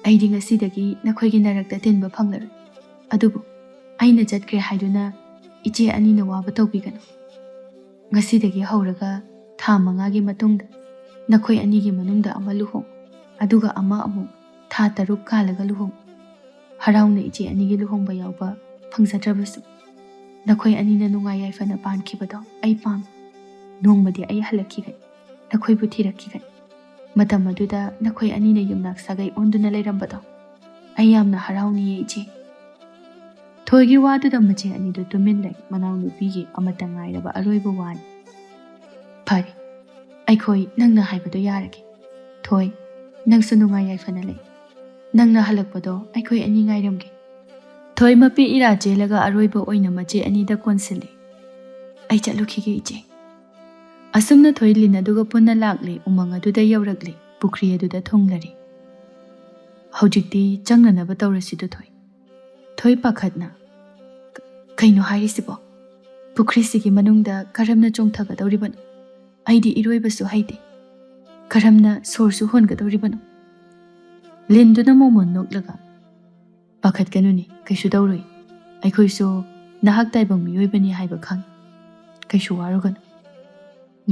"ꯑꯩꯗꯤ ꯉꯁꯤꯗꯒꯤ ꯅꯈꯣꯏꯒꯤ ꯅꯔꯛꯇ ꯇꯤꯟꯕ ꯐꯪꯂꯔꯣꯏ꯫ ꯑꯗꯨꯕꯨ ꯑꯩꯅ ꯆꯠꯈ꯭ꯔꯦ ꯍꯥꯏꯗꯨꯅ ꯏꯆꯦ ꯑꯅꯤꯅ ꯋꯥꯕ ꯇꯧꯕꯤꯒꯅꯨ꯫ ꯉꯁꯤꯗꯒꯤ ꯍꯧꯔꯒ ꯊꯥ ꯃꯉꯥꯒꯤ ꯃꯇꯨꯡꯗ ꯅꯈꯣꯏ ꯑꯅꯤꯒꯤ ꯃꯅꯨꯡꯗ ꯑꯃ ꯂꯨꯍꯣꯡ, ꯑꯗꯨꯒ ꯑꯃ ꯑꯃꯨꯛ ꯊꯥ ꯇꯔꯨꯛ ꯀꯥꯜꯂꯒ ꯂꯨꯍꯣꯡ꯫ ꯍꯔꯥꯎꯅ ꯏꯆꯦ ꯑꯅꯤꯒꯤ ꯂꯨꯍꯣꯡꯕ ꯌꯥꯎꯕ ꯐꯪꯖꯗ꯭ꯔꯕꯁꯨ, ꯅꯈꯣꯏ ꯑꯅꯤꯅ ꯅꯨꯡꯉꯥꯏ ꯌꯥꯏꯐꯅ ꯄꯥꯟꯈꯤꯕꯗꯣ ꯑꯩ ꯄꯥꯝꯃꯤ꯫ ꯅꯣꯡꯃꯗꯤ ꯑꯩ ꯍꯜꯂꯛꯈꯤꯒꯅꯤ, ꯅꯈꯣꯏꯕꯨ ꯊꯤꯔꯛꯈꯤꯒꯅꯤ꯫ ꯃꯇꯝ ꯑꯗꯨꯗ ꯅꯈꯣꯏ ꯑꯅꯤꯅ ꯌꯨꯝꯅꯥꯛ ꯁꯥꯒꯩ ꯑꯣꯟꯗꯨꯅ ꯂꯩꯔꯝꯕꯗꯣ ꯑꯩ ꯌꯥꯝꯅ ꯍꯔꯥꯎꯅꯤꯌꯦ, ꯏꯆꯦ꯫" ꯊꯣꯏꯒꯤ ꯋꯥꯗꯨꯗ ꯃꯆꯦ ꯑꯅꯤꯗꯨ ꯇꯨꯃꯤꯟ ꯂꯩ꯫ ꯃꯅꯥꯎꯅꯨꯄꯤꯒꯤ ꯑꯃꯠꯇ ꯉꯥꯏꯔꯕ ꯑꯔꯣꯏꯕ ꯋꯥꯅꯤ꯫ "ꯐꯔꯦ, ꯑꯩꯈꯣꯏ ꯅꯪꯅ ꯍꯥꯏꯕꯗꯣ ꯌꯥꯔꯒꯦ꯫ ꯊꯣꯏ, ꯅꯪꯁꯨ ꯅꯨꯡꯉꯥꯏ ꯌꯥꯏꯐꯅ ꯂꯩ꯫ ꯅꯪꯅ ꯍꯜꯂꯛꯄꯗꯣ ꯑꯩꯈꯣꯏ ꯑꯅꯤ ꯉꯥꯏꯔꯝꯒꯦ꯫" ꯊꯣꯏ ꯃꯄꯤ ꯏꯔꯥ ꯆꯦꯜꯂꯒ ꯑꯔꯣꯏꯕ ꯑꯣꯏꯅ ꯃꯆꯦ ꯑꯅꯤꯗ ꯀꯣꯟꯁꯤꯜꯂꯤ꯫ "ꯑꯩ ꯆꯠꯂꯨꯈꯤꯒꯦ, ꯏꯆꯦ꯫" ꯑꯁꯨꯝꯅ ꯊꯣꯏ ꯂꯤꯟ ꯑꯗꯨꯒ ꯄꯨꯟꯅ ꯂꯥꯛꯂꯦ꯫ ꯎꯃꯪ ꯑꯗꯨꯗ ꯌꯧꯔꯛꯂꯦ꯫ ꯄꯨꯈ꯭ꯔꯤ ꯑꯗꯨꯗ ꯊꯨꯡꯂꯔꯦ꯫ "ꯍꯧꯖꯤꯛꯇꯤ ꯆꯪꯅꯅꯕ ꯇꯧꯔꯁꯤꯗꯣ ꯊꯣꯏ꯫" ꯊꯣꯏ ꯄꯥꯈꯠꯅ, "ꯀ-, ꯀꯩꯅꯣ ꯍꯥꯏꯔꯤꯁꯤꯕꯣ? ꯄꯨꯈ꯭ꯔꯤꯁꯤꯒꯤ ꯃꯅꯨꯡꯗ ꯀꯔꯝꯅ ꯆꯣꯡꯊꯒꯗꯧꯔꯤꯕꯅꯣ? ꯑꯩꯗꯤ ꯏꯔꯣꯏꯕꯁꯨ ꯍꯩꯇꯦ꯫ ꯀꯔꯝꯅ ꯁꯣꯔꯁꯨ ꯍꯣꯟꯒꯗꯧꯔꯤꯕꯅꯣ?" ꯂꯤꯟꯗꯨꯅ ꯃꯣꯃꯣꯟ ꯅꯣꯛꯂꯒ, "ꯄꯥꯈꯠꯀꯅꯨꯅꯦ, ꯀꯩꯁꯨ ꯇꯧꯔꯣꯏ꯫ ꯑꯩꯈꯣꯏꯁꯨ ꯅꯍꯥꯛ ꯇꯥꯏꯕꯪ ꯃꯤꯑꯣꯏꯕꯅꯤ ꯍꯥꯏꯕ ꯈꯪꯏ꯫ ꯀꯩꯁꯨ ꯋꯥꯔꯨꯒꯅꯨ꯫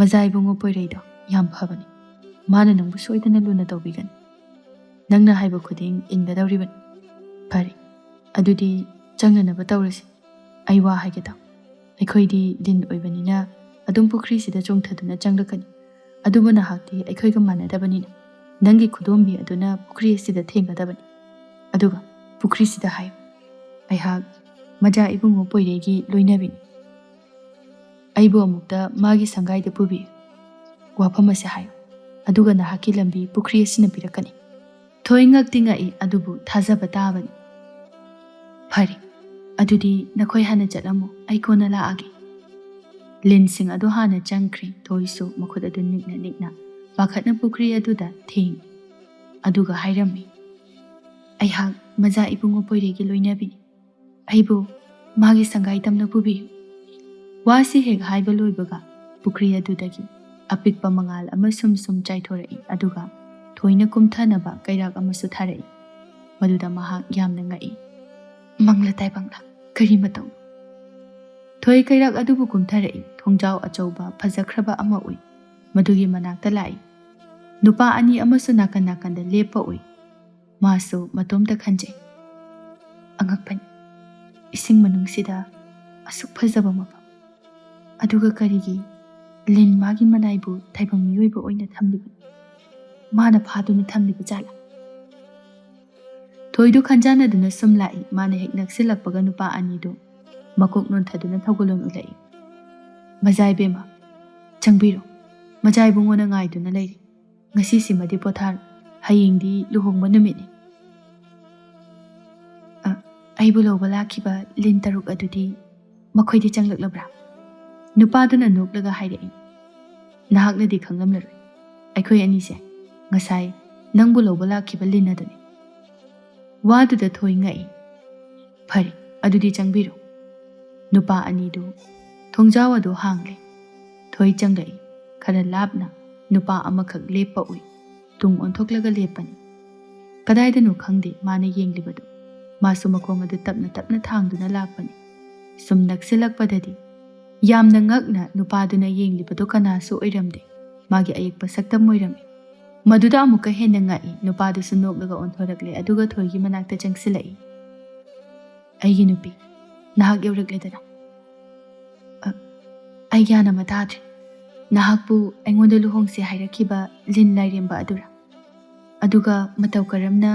ꯃꯖꯥ ꯏꯕꯨꯡꯉꯣ ꯄꯣꯏꯔꯩꯗꯣ ꯌꯥꯝ ꯐꯕꯅꯤ꯫ ꯃꯥꯅ ꯅꯪꯕꯨ ꯁꯣꯏꯗꯅ ꯂꯨꯅ ꯇꯧꯕꯤꯒꯅꯤ꯫ ꯅꯪꯅ ꯍꯥꯏꯕ ꯈꯨꯗꯤꯡ ꯏꯟꯒꯗꯧꯔꯤꯕꯅꯤ꯫ ꯐꯔꯦ, ꯑꯗꯨꯗꯤ ꯆꯪꯅꯅꯕ ꯇꯧꯔꯁꯤ꯫ ꯑꯩ ꯋꯥ ꯍꯥꯏꯒꯦ ꯇꯥꯎ꯫ ꯑꯩꯈꯣꯏꯗꯤ ꯂꯤꯟ ꯑꯣꯏꯕꯅꯤꯅ ꯑꯗꯨꯝ ꯄꯨꯈ꯭ꯔꯤꯁꯤꯗ ꯆꯣꯡꯊꯗꯨꯅ ꯆꯪꯂꯛꯀꯅꯤ꯫ ꯑꯗꯨꯕꯨ ꯅꯍꯥꯛꯇꯤ ꯑꯩꯈꯣꯏꯒ ꯃꯥꯟꯅꯗꯕꯅꯤꯅ ꯅꯪꯒꯤ ꯈꯨꯗꯣꯝꯕꯤ ꯑꯗꯨꯅ ꯄꯨꯈ꯭ꯔꯤ ꯑꯁꯤꯗ ꯊꯦꯡꯒꯗꯕꯅꯤ꯫ ꯑꯗꯨꯒ ꯄꯨꯈ꯭ꯔꯤꯁꯤꯗ ꯍꯥꯏꯌꯨ, 'ꯑꯩꯍꯥꯛ ꯃꯖꯥ ꯏꯕꯨꯡꯉꯣ ꯄꯣꯏꯔꯩꯒꯤ ꯂꯣꯏꯅꯕꯤꯅꯤ꯫ ꯑꯩꯕꯨ ꯑꯃꯨꯛꯇ ꯃꯥꯒꯤ ꯁꯪꯒꯥꯏꯗ ꯄꯨꯕꯤꯌꯨ꯫ ꯋꯥꯐꯝ ꯑꯁꯤ ꯍꯥꯏꯌꯨ, ꯑꯗꯨꯒ ꯅꯍꯥꯛꯀꯤ ꯂꯝꯕꯤ ꯄꯨꯈ꯭ꯔꯤ ꯑꯁꯤꯅ ꯄꯤꯔꯛꯀꯅꯤ꯫ ꯊꯣꯏ ꯉꯛꯇꯤ ꯉꯛꯏ, ꯑꯗꯨꯕꯨ ꯊꯥꯖꯕ ꯇꯥꯕꯅꯤ꯫ ꯐꯔꯦ, ꯑꯗꯨꯗꯤ ꯅꯈꯣꯏ ꯍꯥꯟꯅ ꯆꯠꯂꯝꯃꯨ, ꯑꯩ ꯀꯣꯟꯅ ꯂꯥꯛꯑꯒꯦ꯫ ꯂꯤꯟꯁꯤꯡ ꯑꯗꯨ ꯍꯥꯟꯅ ꯆꯪꯈ꯭ꯔꯦ꯫ ꯊꯣꯏꯁꯨ ꯃꯈꯨꯠ ꯑꯗꯨ ꯅꯤꯛꯅ ꯅꯤꯛꯅ ꯄꯥꯈꯠꯅ ꯄꯨꯈ꯭ꯔꯤ ꯑꯗꯨꯗ ꯊꯦꯡꯉꯤ꯫ ꯑꯗꯨꯒ ꯍꯥꯏꯔꯝꯃꯤ, "ꯑꯩꯍꯥꯛ ꯃꯖꯥ ꯏꯕꯨꯡꯉꯣ ꯄꯣꯏꯔꯩꯒꯤ ꯂꯣꯏꯅꯕꯤꯅꯤ꯫ ꯑꯩꯕꯨ ꯃꯥꯒꯤ ꯁꯪꯒꯥꯏ ꯇꯝꯅ ꯄꯨꯕꯤꯌꯨ"꯫ ꯋꯥꯁꯤ ꯍꯦꯛ ꯍꯥꯏꯕ ꯂꯣꯏꯕꯒ ꯄꯨꯈ꯭ꯔꯤ ꯑꯗꯨꯗꯒꯤ ꯑꯄꯤꯛꯄ ꯃꯉꯥꯜ ꯑꯃ ꯁꯨꯝ ꯁꯨꯝ ꯆꯥꯏꯊꯣꯔꯛꯏ, ꯑꯗꯨꯒ ꯊꯣꯏꯅ ꯀꯨꯝꯊꯅꯕ ꯀꯩꯔꯥꯛ ꯑꯃꯁꯨ ꯊꯥꯔꯛꯏ꯫ ꯃꯗꯨꯗ ꯃꯍꯥꯛ ꯌꯥꯝꯅ ꯉꯛꯏ꯫ ꯃꯪꯂ ꯇꯥꯏꯕꯪꯂ, ꯀꯔꯤ ꯃꯇꯧ? ꯊꯣꯏ ꯀꯩꯔꯥꯛ ꯑꯗꯨꯕꯨ ꯀꯨꯝꯊꯔꯛꯏ꯫ ꯊꯣꯡꯖꯥꯎ ꯑꯆꯧꯕ ꯐꯖꯈ꯭ꯔꯕ ꯑꯃ ꯎꯏ꯫ ꯃꯗꯨꯒꯤ ꯃꯅꯥꯛꯇ ꯂꯥꯛꯏ꯫ ꯅꯨꯄꯥ ꯑꯅꯤ ꯑꯃꯁꯨ ꯅꯥꯀꯟ ꯅꯥꯀꯟꯗ ꯂꯦꯞꯄ ꯎꯏ꯫ ꯃꯥꯁꯨ ꯃꯇꯣꯝꯇ ꯈꯟꯖꯩ, "ꯑꯉꯛꯄꯅꯤ, ꯏꯁꯤꯡ ꯃꯅꯨꯡꯁꯤꯗ ꯑꯁꯨꯛ ꯐꯖꯕ ꯃꯐꯝ, ꯑꯗꯨꯒ ꯀꯔꯤꯒꯤ ꯂꯤꯟ ꯃꯥꯒꯤ ꯃꯅꯥꯏꯕꯨ ꯇꯥꯏꯕꯪ ꯃꯤꯑꯣꯏꯕ ꯑꯣꯏꯅ ꯊꯝꯂꯤꯕꯅꯣ? ꯃꯥꯅ ꯐꯥꯗꯨꯅ ꯊꯝꯂꯤꯕ ꯖꯥꯠꯂꯥ?" ꯊꯣꯏꯗꯨ ꯈꯟꯖꯥꯟꯅꯗꯨꯅ ꯁꯨꯝ ꯂꯥꯛꯏ꯫ ꯃꯥꯅ ꯍꯦꯛ ꯅꯛꯁꯤꯜꯂꯛꯄꯒ ꯅꯨꯄꯥ ꯑꯅꯤꯗꯨ ꯃꯀꯣꯛ ꯅꯣꯟꯊꯗꯨꯅ ꯊꯧꯒꯜꯂꯣꯟ ꯎꯠꯂꯛꯏ꯫ "ꯃꯖꯥ ꯏꯕꯦꯝꯃ, ꯆꯪꯕꯤꯔꯣ꯫ ꯃꯖꯥ ꯏꯕꯨꯡꯉꯣꯅ ꯉꯥꯏꯗꯨꯅ ꯂꯩꯔꯤ꯫ ꯉꯁꯤꯁꯤꯃꯗꯤ ꯄꯣꯊꯥꯔꯣ꯫ ꯍꯌꯦꯡꯗꯤ ꯂꯨꯍꯣꯡꯕ ꯅꯨꯃꯤꯠꯅꯤ"꯫ "ꯑ, ꯑꯩꯕꯨ ꯂꯧꯕ ꯂꯥꯛꯈꯤꯕ ꯂꯤꯟ ꯇꯔꯨꯛ ꯑꯗꯨꯗꯤ ꯃꯈꯣꯏꯗꯤ ꯆꯪꯂꯛꯂꯕ꯭ꯔꯥ?" ꯅꯨꯄꯥꯗꯨꯅ ꯅꯣꯛꯂꯒ ꯍꯥꯏꯔꯛꯏ꯫ "ꯅꯍꯥꯛꯅꯗꯤ ꯈꯪꯂꯝꯂꯔꯣꯏ꯫ ꯑꯩꯈꯣꯏ ꯑꯅꯤꯁꯦ ꯉꯁꯥꯏ ꯅꯪꯕꯨ ꯂꯧꯕ ꯂꯥꯛꯈꯤꯕ ꯂꯤꯟ ꯑꯗꯨꯅꯤ"꯫ ꯋꯥꯗꯨꯗ ꯊꯣꯏ ꯉꯛꯏ꯫ "ꯐꯔꯦ, ꯑꯗꯨꯗꯤ ꯆꯪꯕꯤꯔꯣ"꯫ ꯅꯨꯄꯥ ꯑꯅꯤꯗꯨ ꯊꯣꯡꯖꯥꯎ ꯑꯗꯨ ꯍꯥꯡꯂꯦ꯫ ꯊꯣꯏ ꯆꯪꯂꯛꯏ꯫ ꯈꯔ ꯂꯥꯞꯅ ꯅꯨꯄꯥ ꯑꯃꯈꯛ ꯂꯦꯞꯄ ꯎꯏ꯫ ꯇꯨꯡ ꯑꯣꯟꯊꯣꯛꯂꯒ ꯂꯦꯞꯄꯅꯤ꯫ ꯀꯗꯥꯏꯗꯅꯣ ꯈꯪꯗꯦ ꯃꯥꯅ ꯌꯦꯡꯂꯤꯕꯗꯨ꯫ ꯃꯥꯁꯨ ꯃꯈꯣꯡ ꯑꯗꯨ ꯇꯞꯅ ꯇꯞꯅ ꯊꯥꯡꯗꯨꯅ ꯂꯥꯛꯄꯅꯤ꯫ ꯁꯨꯝ ꯅꯛꯁꯤꯜꯂꯛꯄꯗꯗꯤ ꯌꯥꯝꯅ ꯉꯛꯅ ꯅꯨꯄꯥꯗꯨꯅ ꯌꯦꯡꯂꯤꯕꯗꯨ ꯀꯅꯥꯁꯨ ꯑꯣꯏꯔꯝꯗꯦ꯫ ꯃꯥꯒꯤ ꯑꯌꯦꯛꯄ ꯁꯛꯇꯝ ꯑꯣꯏꯔꯝꯃꯤ꯫ ꯃꯗꯨꯗ ꯑꯃꯨꯛꯀ ꯍꯦꯟꯅ ꯉꯛꯏ꯫ ꯅꯨꯄꯥꯗꯨꯁꯨ ꯅꯣꯛꯂꯒ ꯑꯣꯟꯊꯣꯔꯛꯂꯦ, ꯑꯗꯨꯒ ꯊꯣꯏꯒꯤ ꯃꯅꯥꯛꯇ ꯆꯪꯁꯤꯜꯂꯛꯏ꯫ "ꯑꯩꯒꯤ ꯅꯨꯄꯤ, ꯅꯍꯥꯛ ꯌꯧꯔꯛꯂꯦꯗꯅ꯫ ꯑ, ꯑꯩ ꯒ꯭ꯌꯥꯟ ꯑꯃ ꯇꯥꯗ꯭ꯔꯦ꯫ ꯅꯍꯥꯛꯄꯨ ꯑꯩꯉꯣꯟꯗ ꯂꯨꯍꯣꯡꯁꯦ ꯍꯥꯏꯔꯛꯈꯤꯕ ꯂꯤꯟ ꯂꯥꯏꯔꯦꯝꯕ ꯑꯗꯨꯔꯥ? ꯑꯗꯨꯒ ꯃꯇꯧ ꯀꯔꯝꯅ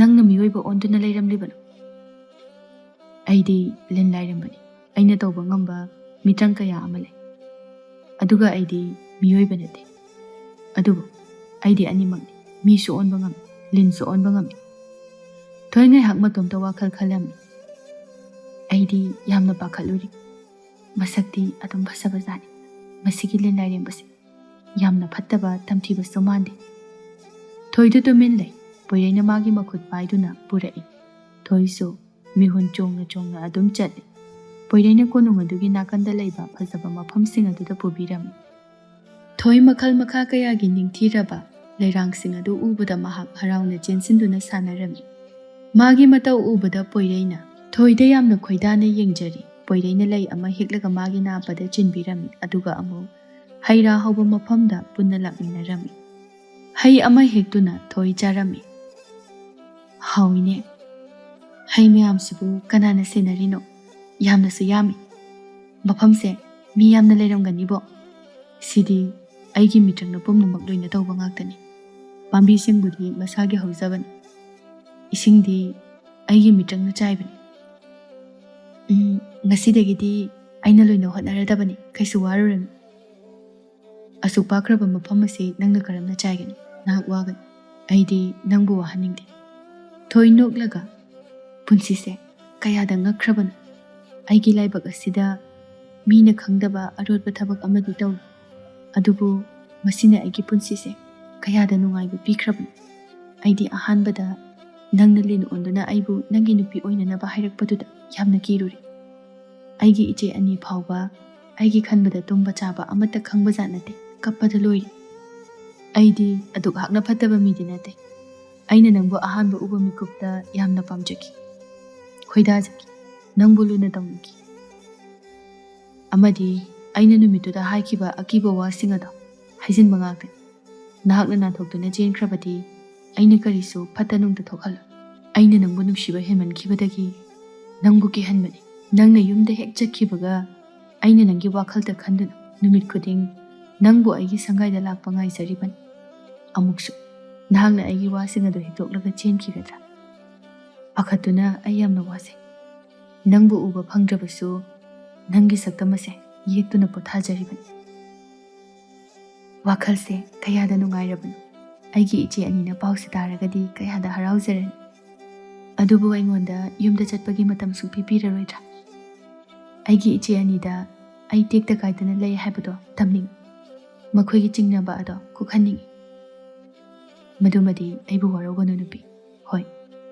ꯅꯪꯅ ꯃꯤꯑꯣꯏꯕ ꯑꯣꯟꯗꯨꯅ ꯂꯩꯔꯝꯂꯤꯕꯅꯣ?" ꯑꯩꯗꯤ ꯂꯤꯟ ꯂꯥꯏꯔꯦꯝꯕꯅꯤ꯫ ꯑꯩꯅ ꯇꯧꯕ ꯉꯝꯕ ꯃꯤꯇ꯭ꯔꯪ ꯀꯌꯥ ꯑꯃ ꯂꯩ꯫ ꯑꯗꯨꯒ ꯑꯩꯗꯤ ꯃꯤꯑꯣꯏꯕ ꯅꯠꯇꯦ꯫ ꯑꯗꯨꯕꯨ ꯑꯩꯗꯤ ꯑꯅꯤꯃꯛꯅꯤ꯫ ꯃꯤꯁꯨ ꯑꯣꯟꯕ ꯉꯝꯃꯤ, ꯂꯤꯟꯁꯨ ꯑꯣꯟꯕ ꯉꯝꯃꯤ꯫ ꯊꯣꯏ ꯉꯥꯏꯍꯥꯛ ꯃꯇꯣꯝꯇ ꯋꯥꯈꯜ ꯈꯜꯂꯝꯃꯤ꯫ ꯑꯩꯗꯤ ꯌꯥꯝꯅ ꯄꯥꯈꯠꯂꯨꯔꯤ꯫ ꯃꯁꯛꯇꯤ ꯑꯗꯨꯝ ꯐꯖꯕꯖꯥꯠꯅꯤ꯫ ꯃꯁꯤꯒꯤ ꯂꯤꯟ ꯂꯥꯏꯔꯦꯝꯕꯁꯦ ꯌꯥꯝꯅ ꯐꯠꯇꯕ ꯇꯝꯊꯤꯕꯁꯨ ꯃꯥꯟꯗꯦ꯫ ꯊꯣꯏꯗꯨ ꯇꯨꯃꯤꯟ ꯂꯩ꯫ ꯄꯣꯏꯔꯩꯅ ꯃꯥꯒꯤ ꯃꯈꯨꯠ ꯄꯥꯏꯗꯨꯅ ꯄꯨꯔꯛꯏ꯫ ꯊꯣꯏꯁꯨ ꯃꯤꯍꯨꯟ ꯆꯣꯡꯅ ꯆꯣꯡꯅ ꯑꯗꯨꯝ ꯆꯠꯂꯤ꯫ ꯄꯣꯏꯔꯩꯅ ꯀꯣꯅꯨꯡ ꯑꯗꯨꯒꯤ ꯅꯥꯀꯟꯗ ꯂꯩꯕ ꯐꯖꯕ ꯃꯐꯝꯁꯤꯡ ꯑꯗꯨꯗ ꯄꯨꯕꯤꯔꯝꯃꯤ꯫ ꯊꯣꯏ ꯃꯈꯜ ꯃꯈꯥ ꯀꯌꯥꯒꯤ ꯅꯤꯡꯊꯤꯔꯕ ꯂꯩꯔꯥꯡꯁꯤꯡ ꯑꯗꯨ ꯎꯕꯗ ꯃꯍꯥꯛ ꯍꯔꯥꯎꯅ ꯆꯦꯟꯁꯤꯟꯗꯨꯅ ꯁꯥꯟꯅꯔꯝꯃꯤ꯫ ꯃꯥꯒꯤ ꯃꯇꯧ ꯎꯕꯗ ꯄꯣꯏꯔꯩꯅ ꯊꯣꯏꯗ ꯌꯥꯝꯅ ꯈꯣꯏꯗꯥꯅ ꯌꯦꯡꯖꯔꯤ꯫ ꯄꯣꯏꯔꯩꯅ ꯂꯩ ꯑꯃ ꯍꯦꯛꯂꯒ ꯃꯥꯒꯤ ꯅꯥꯄꯗ ꯆꯤꯟꯕꯤꯔꯝꯃꯤ, ꯑꯗꯨꯒ ꯑꯃꯨꯛ ꯍꯩ ꯔꯥ ꯍꯧꯕ ꯃꯐꯝꯗ ꯄꯨꯟꯅ ꯂꯥꯛꯃꯤꯟꯅꯔꯝꯃꯤ꯫ ꯍꯩ ꯑꯃ ꯍꯦꯛꯇꯨꯅ ꯊꯣꯏ ꯆꯥꯔꯝꯃꯤ꯫ "ꯍꯥꯎꯏꯅꯦ꯫ ꯍꯩ ꯃꯌꯥꯝꯁꯤꯕꯨ ꯀꯅꯥꯅ ꯁꯦꯟꯅꯔꯤꯅꯣ? ꯌꯥꯝꯅꯁꯨ ꯌꯥꯝꯃꯤ꯫ ꯃꯐꯝꯁꯦ ꯃꯤ ꯌꯥꯝꯅ ꯂꯩꯔꯝꯒꯅꯤꯕꯣ꯫ ꯁꯤꯗꯤ ꯑꯩꯒꯤ ꯃꯤꯇ꯭ꯔꯪꯅ ꯄꯨꯝꯅꯃꯛ ꯂꯣꯏꯅ ꯇꯧꯕ ꯉꯥꯛꯇꯅꯤ꯫ ꯄꯥꯝꯕꯤꯁꯤꯡꯕꯨꯗꯤ ꯃꯁꯥꯒꯤ ꯍꯧꯖꯕꯅꯤ꯫ ꯏꯁꯤꯡꯗꯤ ꯑꯩꯒꯤ ꯃꯤꯇ꯭ꯔꯪꯅ ꯆꯥꯏꯕꯅꯤ꯫ ꯎꯝ, ꯉꯁꯤꯗꯒꯤꯗꯤ ꯑꯩꯅ ꯂꯣꯏꯅ ꯍꯣꯠꯅꯔꯗꯕꯅꯤ꯫ ꯀꯩꯁꯨ ꯋꯥꯔꯨꯔꯅꯨ꯫ ꯑꯁꯨꯛ ꯄꯥꯛꯈ꯭ꯔꯕ ꯃꯐꯝ ꯑꯁꯤ ꯅꯪꯅ ꯀꯔꯝꯅ ꯆꯥꯏꯒꯅꯤ? ꯅꯍꯥꯛ ꯋꯥꯒꯅꯤ꯫ ꯑꯩꯗꯤ ꯅꯪꯕꯨ ꯋꯥꯍꯟꯅꯤꯡꯗꯦ꯫" ꯊꯣꯏ ꯅꯣꯛꯂꯒ, "ꯄꯨꯟꯁꯤꯁꯦ ꯀꯌꯥꯗ ꯉꯛꯈ꯭ꯔꯕꯅꯣ꯫ ꯑꯩꯒꯤ ꯂꯥꯏꯕꯛ ꯑꯁꯤꯗ ꯃꯤꯅ ꯈꯪꯗꯕ ꯑꯔꯣꯠꯄ ꯊꯕꯛ ꯑꯃꯗꯤ ꯇꯧꯏ꯫ ꯑꯗꯨꯕꯨ ꯃꯁꯤꯅ ꯑꯩꯒꯤ ꯄꯨꯟꯁꯤꯁꯦ ꯀꯌꯥꯗ ꯅꯨꯡꯉꯥꯏꯕ ꯄꯤꯈ꯭ꯔꯕꯅꯣ꯫ ꯑꯩꯗꯤ ꯑꯍꯥꯟꯕꯗ ꯅꯪꯅ ꯂꯤꯟ ꯑꯣꯟꯗꯨꯅ ꯑꯩꯕꯨ ꯅꯪꯒꯤ ꯅꯨꯄꯤ ꯑꯣꯏꯅꯅꯕ ꯍꯥꯏꯔꯛꯄꯗꯨꯗ ꯌꯥꯝꯅ ꯀꯤꯔꯨꯔꯦ꯫ ꯑꯩꯒꯤ ꯏꯆꯦ ꯑꯅꯤ ꯐꯥꯎꯕ ꯑꯩꯒꯤ ꯈꯟꯕꯗ ꯇꯨꯝꯕ ꯆꯥꯕ ꯑꯃꯠꯇ ꯈꯪꯕꯖꯥꯠ ꯅꯠꯇꯦ꯫ ꯀꯞꯄꯗ ꯂꯣꯏꯔꯦ꯫ ꯑꯩꯗꯤ ꯑꯗꯨꯛ ꯍꯥꯛꯅ ꯐꯠꯇꯕ ꯃꯤꯗꯤ ꯅꯠꯇꯦ꯫ ꯑꯩꯅ ꯅꯪꯕꯨ ꯑꯍꯥꯟꯕ ꯎꯕ ꯃꯤꯀꯨꯞꯇ ꯌꯥꯝꯅ ꯄꯥꯝꯖꯈꯤ, ꯈꯣꯏꯗꯥꯖꯈꯤ, ꯅꯪꯕꯨ ꯂꯨꯅ ꯇꯧꯅꯤꯡꯈꯤ꯫ ꯑꯃꯗꯤ ꯑꯩꯅ ꯅꯨꯃꯤꯠꯇꯨꯗ ꯍꯥꯏꯈꯤꯕ ꯑꯀꯤꯕ ꯋꯥꯁꯤꯡ ꯑꯗꯣ ꯍꯥꯏꯖꯤꯟꯕ ꯉꯥꯛꯇꯅꯤ꯫ ꯅꯍꯥꯛꯅ ꯅꯥꯟꯊꯣꯛꯇꯨꯅ ꯆꯦꯟꯈ꯭ꯔꯕꯗꯤ ꯑꯩꯅ ꯀꯔꯤꯁꯨ ꯐꯠꯇ ꯅꯨꯡꯗ ꯊꯣꯛꯍꯜꯂꯣꯏ꯫ ꯑꯩꯅ ꯅꯪꯕꯨ ꯅꯨꯡꯁꯤꯕ ꯍꯦꯟꯃꯟꯈꯤꯕꯗꯒꯤ ꯅꯪꯕꯨ ꯀꯤꯍꯟꯕꯅꯤ꯫ ꯅꯪꯅ ꯌꯨꯝꯗ ꯍꯦꯛ ꯆꯠꯈꯤꯕꯒ ꯑꯩꯅ ꯅꯪꯒꯤ ꯋꯥꯈꯜꯗ ꯈꯟꯗꯨꯅ ꯅꯨꯃꯤꯠ ꯈꯨꯗꯤꯡ ꯅꯪꯕꯨ ꯑꯩꯒꯤ ꯁꯪꯒꯥꯏꯗ ꯂꯥꯛꯄ ꯉꯥꯏꯖꯔꯤꯕꯅꯤ꯫ ꯑꯃꯨꯛꯁꯨ ꯅꯍꯥꯛꯅ ꯑꯩꯒꯤ ꯋꯥꯁꯤꯡ ꯑꯗꯨ ꯍꯤꯛꯇꯣꯛꯂꯒ ꯆꯦꯟꯈꯤꯒꯗ꯭ꯔꯥ? ꯄꯥꯈꯠꯇꯨꯅ ꯑꯩ ꯌꯥꯝꯅ ꯋꯥꯖꯩ꯫ ꯅꯪꯕꯨ ꯎꯕ ꯐꯪꯗ꯭ꯔꯕꯁꯨ ꯅꯪꯒꯤ ꯁꯛꯇꯝ ꯑꯁꯦ ꯌꯦꯛꯇꯨꯅ ꯄꯣꯊꯥꯖꯔꯤꯕꯅꯤ꯫ ꯋꯥꯈꯜꯁꯦ ꯀꯌꯥꯗ ꯅꯨꯡꯉꯥꯏꯔꯕꯅꯣ ꯑꯩꯒꯤ ꯏꯆꯦ ꯑꯅꯤꯅ ꯄꯥꯎꯁꯦ ꯇꯥꯔꯒꯗꯤ ꯀꯌꯥꯗ ꯍꯔꯥꯎꯖꯔꯅꯤ꯫ ꯑꯗꯨꯕꯨ ꯑꯩꯉꯣꯟꯗ ꯌꯨꯝꯗ ꯆꯠꯄꯒꯤ ꯃꯇꯝ ꯁꯨꯡꯄꯤ ꯄꯤꯔꯔꯣꯏꯗ꯭ꯔꯥ? ꯑꯩꯒꯤ ꯏꯆꯦ ꯑꯅꯤꯗ ꯑꯩ ꯇꯦꯛꯇ ꯀꯥꯏꯗꯅ ꯂꯩ ꯍꯥꯏꯕꯗꯣ ꯇꯝꯅꯤꯡꯏ꯫ ꯃꯈꯣꯏꯒꯤ ꯆꯤꯡꯅꯕ ꯑꯗꯣ ꯀꯣꯛꯍꯟꯅꯤꯡꯏ꯫ ꯃꯗꯨꯃꯗꯤ ꯑꯩꯕꯨ ꯋꯥꯔꯧꯒꯅꯨ ꯅꯨꯄꯤ꯫ ꯍꯣꯏ,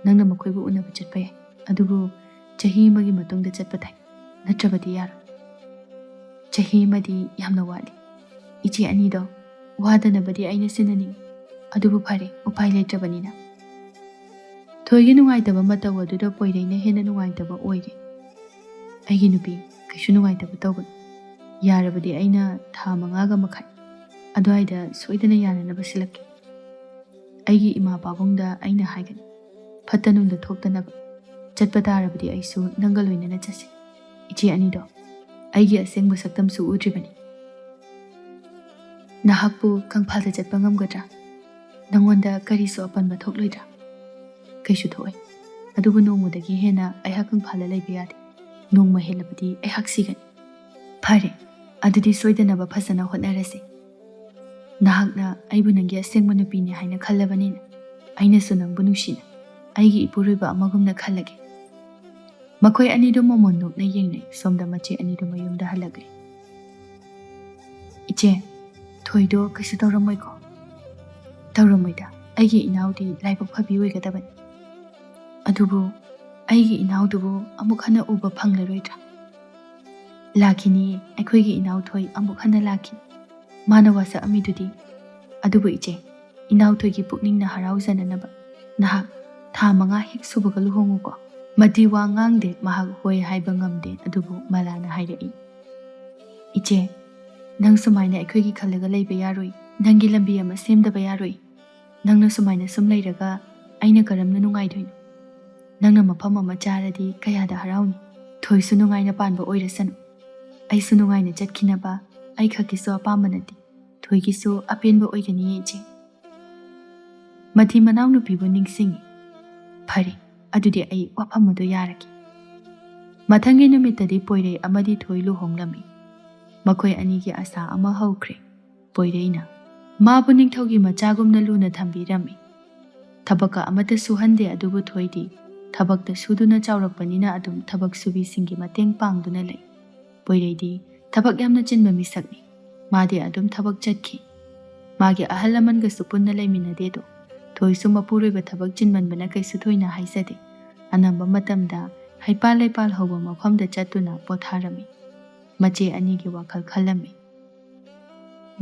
ꯅꯪꯅ ꯃꯈꯣꯏꯕꯨ ꯎꯅꯕ ꯆꯠꯄ ꯌꯥꯏ, ꯑꯗꯨꯕꯨ ꯆꯍꯤ ꯑꯃꯒꯤ ꯃꯇꯨꯡꯗ ꯆꯠꯄ ꯇꯥꯏ, ꯅꯠꯇ꯭ꯔꯕꯗꯤ ꯌꯥꯔꯣꯏ꯫ ꯆꯍꯤ ꯑꯃꯗꯤ ꯌꯥꯝꯅ ꯋꯥꯠꯂꯤ꯫ ꯏꯆꯦ ꯑꯅꯤꯗꯣ ꯋꯥꯗꯅꯕꯗꯤ ꯑꯩꯅ ꯁꯤꯟꯅꯅꯤꯡꯏ, ꯑꯗꯨꯕꯨ ꯐꯔꯦ, ꯎꯄꯥꯏ ꯂꯩꯇ꯭ꯔꯕꯅꯤꯅ꯫ ꯊꯣꯏꯒꯤ ꯅꯨꯡꯉꯥꯏꯇꯕ ꯃꯇꯧ ꯑꯗꯨꯗ ꯄꯣꯏꯔꯩꯅ ꯍꯦꯟꯅ ꯅꯨꯡꯉꯥꯏꯇꯕ ꯑꯣꯏꯔꯦ꯫ ꯑꯩꯒꯤ ꯅꯨꯄꯤ, ꯀꯩꯁꯨ ꯅꯨꯡꯉꯥꯏꯇꯕ ꯇꯧꯒꯅꯨ꯫ ꯌꯥꯔꯕꯗꯤ ꯑꯩꯅ ꯊꯥ ꯃꯉꯥꯒ ꯃꯈꯥꯏ ꯑꯗꯨꯋꯥꯏꯗ ꯁꯣꯏꯗꯅ ꯌꯥꯅꯅꯕ ꯁꯤꯜꯂꯛꯀꯦ꯫ ꯑꯩꯒꯤ ꯏꯃꯥ ꯄꯥꯕꯨꯡꯗ ꯑꯩꯅ ꯍꯥꯏꯒꯅꯤ, ꯐꯠꯇ ꯅꯨꯡꯗ ꯊꯣꯛꯇꯅꯕ꯫ ꯆꯠꯄ ꯇꯥꯔꯕꯗꯤ ꯑꯩꯁꯨ ꯅꯪꯒ ꯂꯣꯏꯅꯅ ꯆꯠꯁꯤ꯫ ꯏꯆꯦ ꯑꯅꯤꯗꯣ ꯑꯩꯒꯤ ꯑꯁꯦꯡꯕ ꯁꯛꯇꯝꯁꯨ ꯎꯗ꯭ꯔꯤꯕꯅꯤ꯫ ꯅꯍꯥꯛꯄꯨ ꯀꯪꯐꯥꯜꯗ ꯆꯠꯄ ꯉꯝꯒꯗ꯭ꯔꯥ? ꯅꯉꯣꯟꯗ ꯀꯔꯤꯁꯨ ꯑꯄꯟꯕ ꯊꯣꯛꯂꯣꯏꯗ꯭ꯔꯥ? ꯀꯩꯁꯨ ꯊꯣꯛꯑꯣꯏ꯫ ꯑꯗꯨꯕꯨ ꯅꯣꯡꯃꯗꯒꯤ ꯍꯦꯟꯅ ꯑꯩꯍꯥꯛ ꯀꯪꯐꯥꯜꯗ ꯂꯩꯕ ꯌꯥꯗꯦ꯫ ꯅꯣꯡꯃ ꯍꯦꯜꯂꯕꯗꯤ ꯑꯩꯍꯥꯛ ꯁꯤꯒꯅꯤ꯫ ꯐꯔꯦ, ꯑꯗꯨꯗꯤ ꯁꯣꯏꯗꯅꯕ ꯐꯖꯅ ꯍꯣꯠꯅꯔꯁꯤ꯫ ꯅꯍꯥꯛꯅ ꯑꯩꯕꯨ ꯅꯪꯒꯤ ꯑꯁꯦꯡꯕ ꯅꯨꯄꯤꯅꯤ ꯍꯥꯏꯅ ꯈꯜꯂꯕꯅꯤꯅ, ꯑꯩꯅꯁꯨ ꯅꯪꯕꯨ ꯅꯨꯡꯁꯤꯅ ꯑꯩꯒꯤ ꯏꯄꯨꯔꯣꯏꯕ ꯑꯃꯒꯨꯝꯅ ꯈꯜꯂꯒꯦ꯫ ꯃꯈꯣꯏ ꯑꯅꯤꯗꯨ ꯃꯃꯣꯟ ꯅꯣꯛꯅ ꯌꯦꯡꯅꯩ꯫ ꯁꯣꯝꯗ ꯃꯆꯦ ꯑꯅꯤꯗꯨ ꯃꯌꯨꯝꯗ ꯍꯜꯂꯛꯂꯦ꯫ "ꯏꯆꯦ, ꯊꯣꯏꯗꯣ ꯀꯩꯁꯨ ꯇꯧꯔꯝꯃꯣꯏꯀꯣ?" "ꯇꯧꯔꯝꯃꯣꯏꯗ, ꯑꯩꯒꯤ ꯏꯅꯥꯎꯗꯤ ꯂꯥꯏꯕꯛ ꯐꯕꯤ ꯑꯣꯏꯒꯗꯕꯅꯤ꯫ ꯑꯗꯨꯕꯨ ꯑꯩꯒꯤ ꯏꯅꯥꯎꯗꯨꯕꯨ ꯑꯃꯨꯛ ꯍꯟꯅ ꯎꯕ ꯐꯪꯂꯔꯣꯏꯗ꯭ꯔꯥ?" "ꯂꯥꯛꯈꯤꯅꯤꯌꯦ, ꯑꯩꯈꯣꯏꯒꯤ ꯏꯅꯥꯎ ꯊꯣꯏ ꯑꯃꯨꯛ ꯍꯟꯅ ꯂꯥꯛꯈꯤꯅꯤ꯫ ꯃꯥꯅ ꯋꯥꯁꯛꯑꯝꯃꯤꯗꯨꯗꯤ꯫ ꯑꯗꯨꯕꯨ ꯏꯆꯦ, ꯏꯅꯥꯎ ꯊꯣꯏꯒꯤ ꯄꯨꯛꯅꯤꯡꯅ ꯍꯔꯥꯎꯖꯅꯅꯕ ꯅꯍꯥꯛ ꯊꯥ ꯃꯉꯥ ꯍꯦꯛ ꯁꯨꯕꯒ ꯂꯨꯍꯣꯡꯉꯨꯀꯣ꯫" ꯃꯗꯤ ꯋꯥ ꯉꯥꯡꯗꯦ, ꯃꯍꯥꯛ ꯍꯣꯏ ꯍꯥꯏꯕ ꯉꯝꯗꯦ꯫ ꯑꯗꯨꯕꯨ ꯃꯂꯥꯅ ꯍꯥꯏꯔꯛꯏ, "ꯏꯆꯦ, ꯅꯪ ꯁꯨꯃꯥꯏꯅ ꯑꯩꯈꯣꯏꯒꯤ ꯈꯜꯂꯒ ꯂꯩꯕ ꯌꯥꯔꯣꯏ꯫ ꯅꯪꯒꯤ ꯂꯝꯕꯤ ꯑꯃ ꯁꯦꯝꯗꯕ ꯌꯥꯔꯣꯏ꯫ ꯅꯪꯅ ꯁꯨꯃꯥꯏꯅ ꯁꯨꯝ ꯂꯩꯔꯒ ꯑꯩꯅ ꯀꯔꯝꯅ ꯅꯨꯡꯉꯥꯏꯗꯣꯏꯅꯣ? ꯅꯪꯅ ꯃꯐꯝ ꯑꯃ ꯆꯥꯔꯗꯤ ꯀꯌꯥꯗ ꯍꯔꯥꯎꯅꯤ꯫ ꯊꯣꯏꯁꯨ ꯅꯨꯡꯉꯥꯏꯅ ꯄꯥꯟꯕ ꯑꯣꯏꯔꯁꯅꯨ꯫ ꯑꯩꯁꯨ ꯅꯨꯡꯉꯥꯏꯅ ꯆꯠꯈꯤꯅꯕ ꯑꯩ ꯈꯛꯀꯤꯁꯨ ꯑꯄꯥꯝꯕ ꯅꯠꯇꯦ, ꯊꯣꯏꯒꯤꯁꯨ ꯑꯄꯦꯟꯕ ꯑꯣꯏꯒꯅꯤꯌꯦ ꯏꯆꯦ꯫" ꯃꯗꯤ ꯃꯅꯥꯎꯅꯨꯄꯤꯕꯨ ꯅꯤꯡꯁꯤꯡꯉꯤ꯫ "ꯐꯔꯦ, ꯑꯗꯨꯗꯤ ꯑꯩ ꯋꯥꯐꯝ ꯑꯗꯨ ꯌꯥꯔꯒꯦ꯫" ꯃꯊꯪꯒꯤ ꯅꯨꯃꯤꯠꯇꯗꯤ ꯄꯣꯏꯔꯩ ꯑꯃꯗꯤ ꯊꯣꯏ ꯂꯨꯍꯣꯡꯂꯝꯃꯤ꯫ ꯃꯈꯣꯏ ꯑꯅꯤꯒꯤ ꯑꯁꯥ ꯑꯃ ꯍꯧꯈ꯭ꯔꯦ꯫ ꯄꯣꯏꯔꯩꯅ ꯃꯥꯕꯨ ꯅꯤꯡꯊꯧꯒꯤ ꯃꯆꯥꯒꯨꯝꯅ ꯂꯨꯅ ꯊꯝꯕꯤꯔꯝꯃꯤ꯫ ꯊꯕꯛꯀ ꯑꯃꯠꯇ ꯁꯨꯍꯟꯗꯦ, ꯑꯗꯨꯕꯨ ꯊꯣꯏꯗꯤ ꯊꯕꯛꯇ ꯁꯨꯗꯨꯅ ꯆꯥꯎꯔꯛꯄꯅꯤꯅ ꯑꯗꯨꯝ ꯊꯕꯛ ꯁꯨꯕꯤꯁꯤꯡꯒꯤ ꯃꯇꯦꯡ ꯄꯥꯡꯗꯨꯅ ꯂꯩ꯫ ꯄꯣꯏꯔꯩꯗꯤ ꯊꯕꯛ ꯌꯥꯝꯅ ꯆꯤꯟꯕ ꯃꯤꯁꯛꯅꯤ꯫ ꯃꯥꯗꯤ ꯑꯗꯨꯝ ꯊꯕꯛ ꯆꯠꯈꯤ꯫ ꯃꯥꯒꯤ ꯑꯍꯜ ꯂꯃꯟꯒꯁꯨ ꯄꯨꯟꯅ ꯂꯩꯃꯤꯟꯅꯗꯦꯗꯣ꯫ ꯊꯣꯏꯁꯨ ꯃꯄꯨꯔꯣꯏꯕ ꯊꯕꯛ ꯆꯤꯟꯃꯟꯕꯅ ꯀꯩꯁꯨ ꯊꯣꯏꯅ ꯍꯥꯏꯖꯗꯦ꯫ ꯑꯅꯝꯕ ꯃꯇꯝꯗ ꯍꯩꯄꯥꯜ ꯂꯩꯄꯥꯜ ꯍꯧꯕ ꯃꯐꯝꯗ ꯆꯠꯇꯨꯅ ꯄꯣꯊꯥꯔꯝꯃꯤ꯫ ꯃꯆꯦ ꯑꯅꯤꯒꯤ ꯋꯥꯈꯜ ꯈꯜꯂꯝꯃꯤ꯫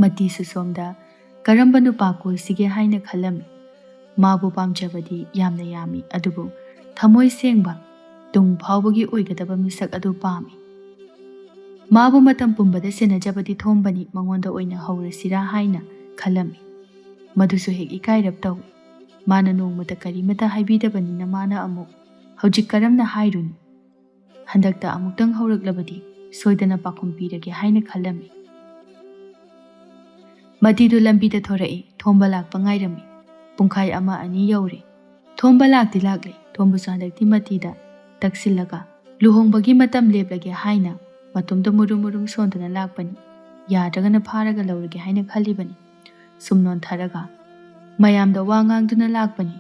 ꯃꯇꯤꯁꯨ ꯁꯣꯝꯗ ꯀꯔꯝꯕ ꯅꯨꯄꯥ ꯀꯣꯏꯁꯤꯒꯦ ꯍꯥꯏꯅ ꯈꯜꯂꯝꯃꯤ꯫ ꯃꯥꯕꯨ ꯄꯥꯝꯖꯕꯗꯤ ꯌꯥꯝꯅ ꯌꯥꯝꯃꯤ, ꯑꯗꯨꯕꯨ ꯊꯃꯣꯏ ꯁꯦꯡꯕ, ꯇꯨꯡ ꯐꯥꯎꯕꯒꯤ ꯑꯣꯏꯒꯗꯕ ꯃꯤꯁꯛ ꯑꯗꯨ ꯄꯥꯝꯃꯤ꯫ ꯃꯥꯕꯨ ꯃꯇꯝ ꯄꯨꯝꯕꯗ ꯁꯦꯟꯅꯖꯕꯗꯤ ꯊꯣꯝꯕꯅꯤ, ꯃꯉꯣꯟꯗ ꯑꯣꯏꯅ ꯍꯧꯔꯁꯤꯔꯥ ꯍꯥꯏꯅ ꯈꯜꯂꯝꯃꯤ꯫ ꯃꯗꯨꯁꯨ ꯍꯦꯛ ꯏꯀꯥꯏꯔꯞ ꯇꯧꯏ꯫ ꯃꯥꯅ ꯅꯣꯡꯃꯇ ꯀꯔꯤꯃꯇ ꯍꯥꯏꯕꯤꯗꯕꯅꯤꯅ ꯃꯥꯅ ꯑꯃꯨꯛ ꯍꯧꯖꯤꯛ ꯀꯔꯝꯅ ꯍꯥꯏꯔꯨꯅꯤ? ꯍꯟꯗꯛꯇ ꯑꯃꯨꯛꯇꯪ ꯍꯧꯔꯛꯂꯕꯗꯤ ꯁꯣꯏꯗꯅ ꯄꯥꯎꯈꯨꯝ ꯄꯤꯔꯒꯦ ꯍꯥꯏꯅ ꯈꯜꯂꯝꯃꯤ꯫ ꯃꯇꯤꯗꯨ ꯂꯝꯕꯤꯗ ꯊꯣꯔꯛꯏ꯫ ꯊꯣꯝꯕ ꯂꯥꯛꯄ ꯉꯥꯏꯔꯝꯃꯤ꯫ ꯄꯨꯡꯈꯥꯏ ꯑꯃ ꯑꯅꯤ ꯌꯧꯔꯦ꯫ ꯊꯣꯝꯕ ꯂꯥꯛꯇꯤ ꯂꯥꯛꯂꯦ꯫ ꯊꯣꯝꯕꯁꯨ ꯍꯟꯗꯛꯇꯤ ꯃꯇꯤꯗ ꯇꯛꯁꯤꯜꯂꯒ ꯂꯨꯍꯣꯡꯕꯒꯤ ꯃꯇꯝ ꯂꯦꯞꯂꯒꯦ ꯍꯥꯏꯅ ꯃꯇꯣꯝꯇ ꯃꯨꯔꯨꯝ ꯃꯨꯔꯨꯝ ꯁꯣꯟꯗꯨꯅ ꯂꯥꯛꯄꯅꯤ꯫ ꯌꯥꯗ꯭ꯔꯒꯅ ꯐꯥꯔꯒ ꯂꯧꯔꯒꯦ ꯍꯥꯏꯅ ꯈꯜꯂꯤꯕꯅꯤ꯫ ꯁꯨꯝ ꯅꯣꯟꯊꯔꯒ ꯃꯌꯥꯝꯗ ꯋꯥ ꯉꯥꯡꯗꯨꯅ ꯂꯥꯛꯄꯅꯤ꯫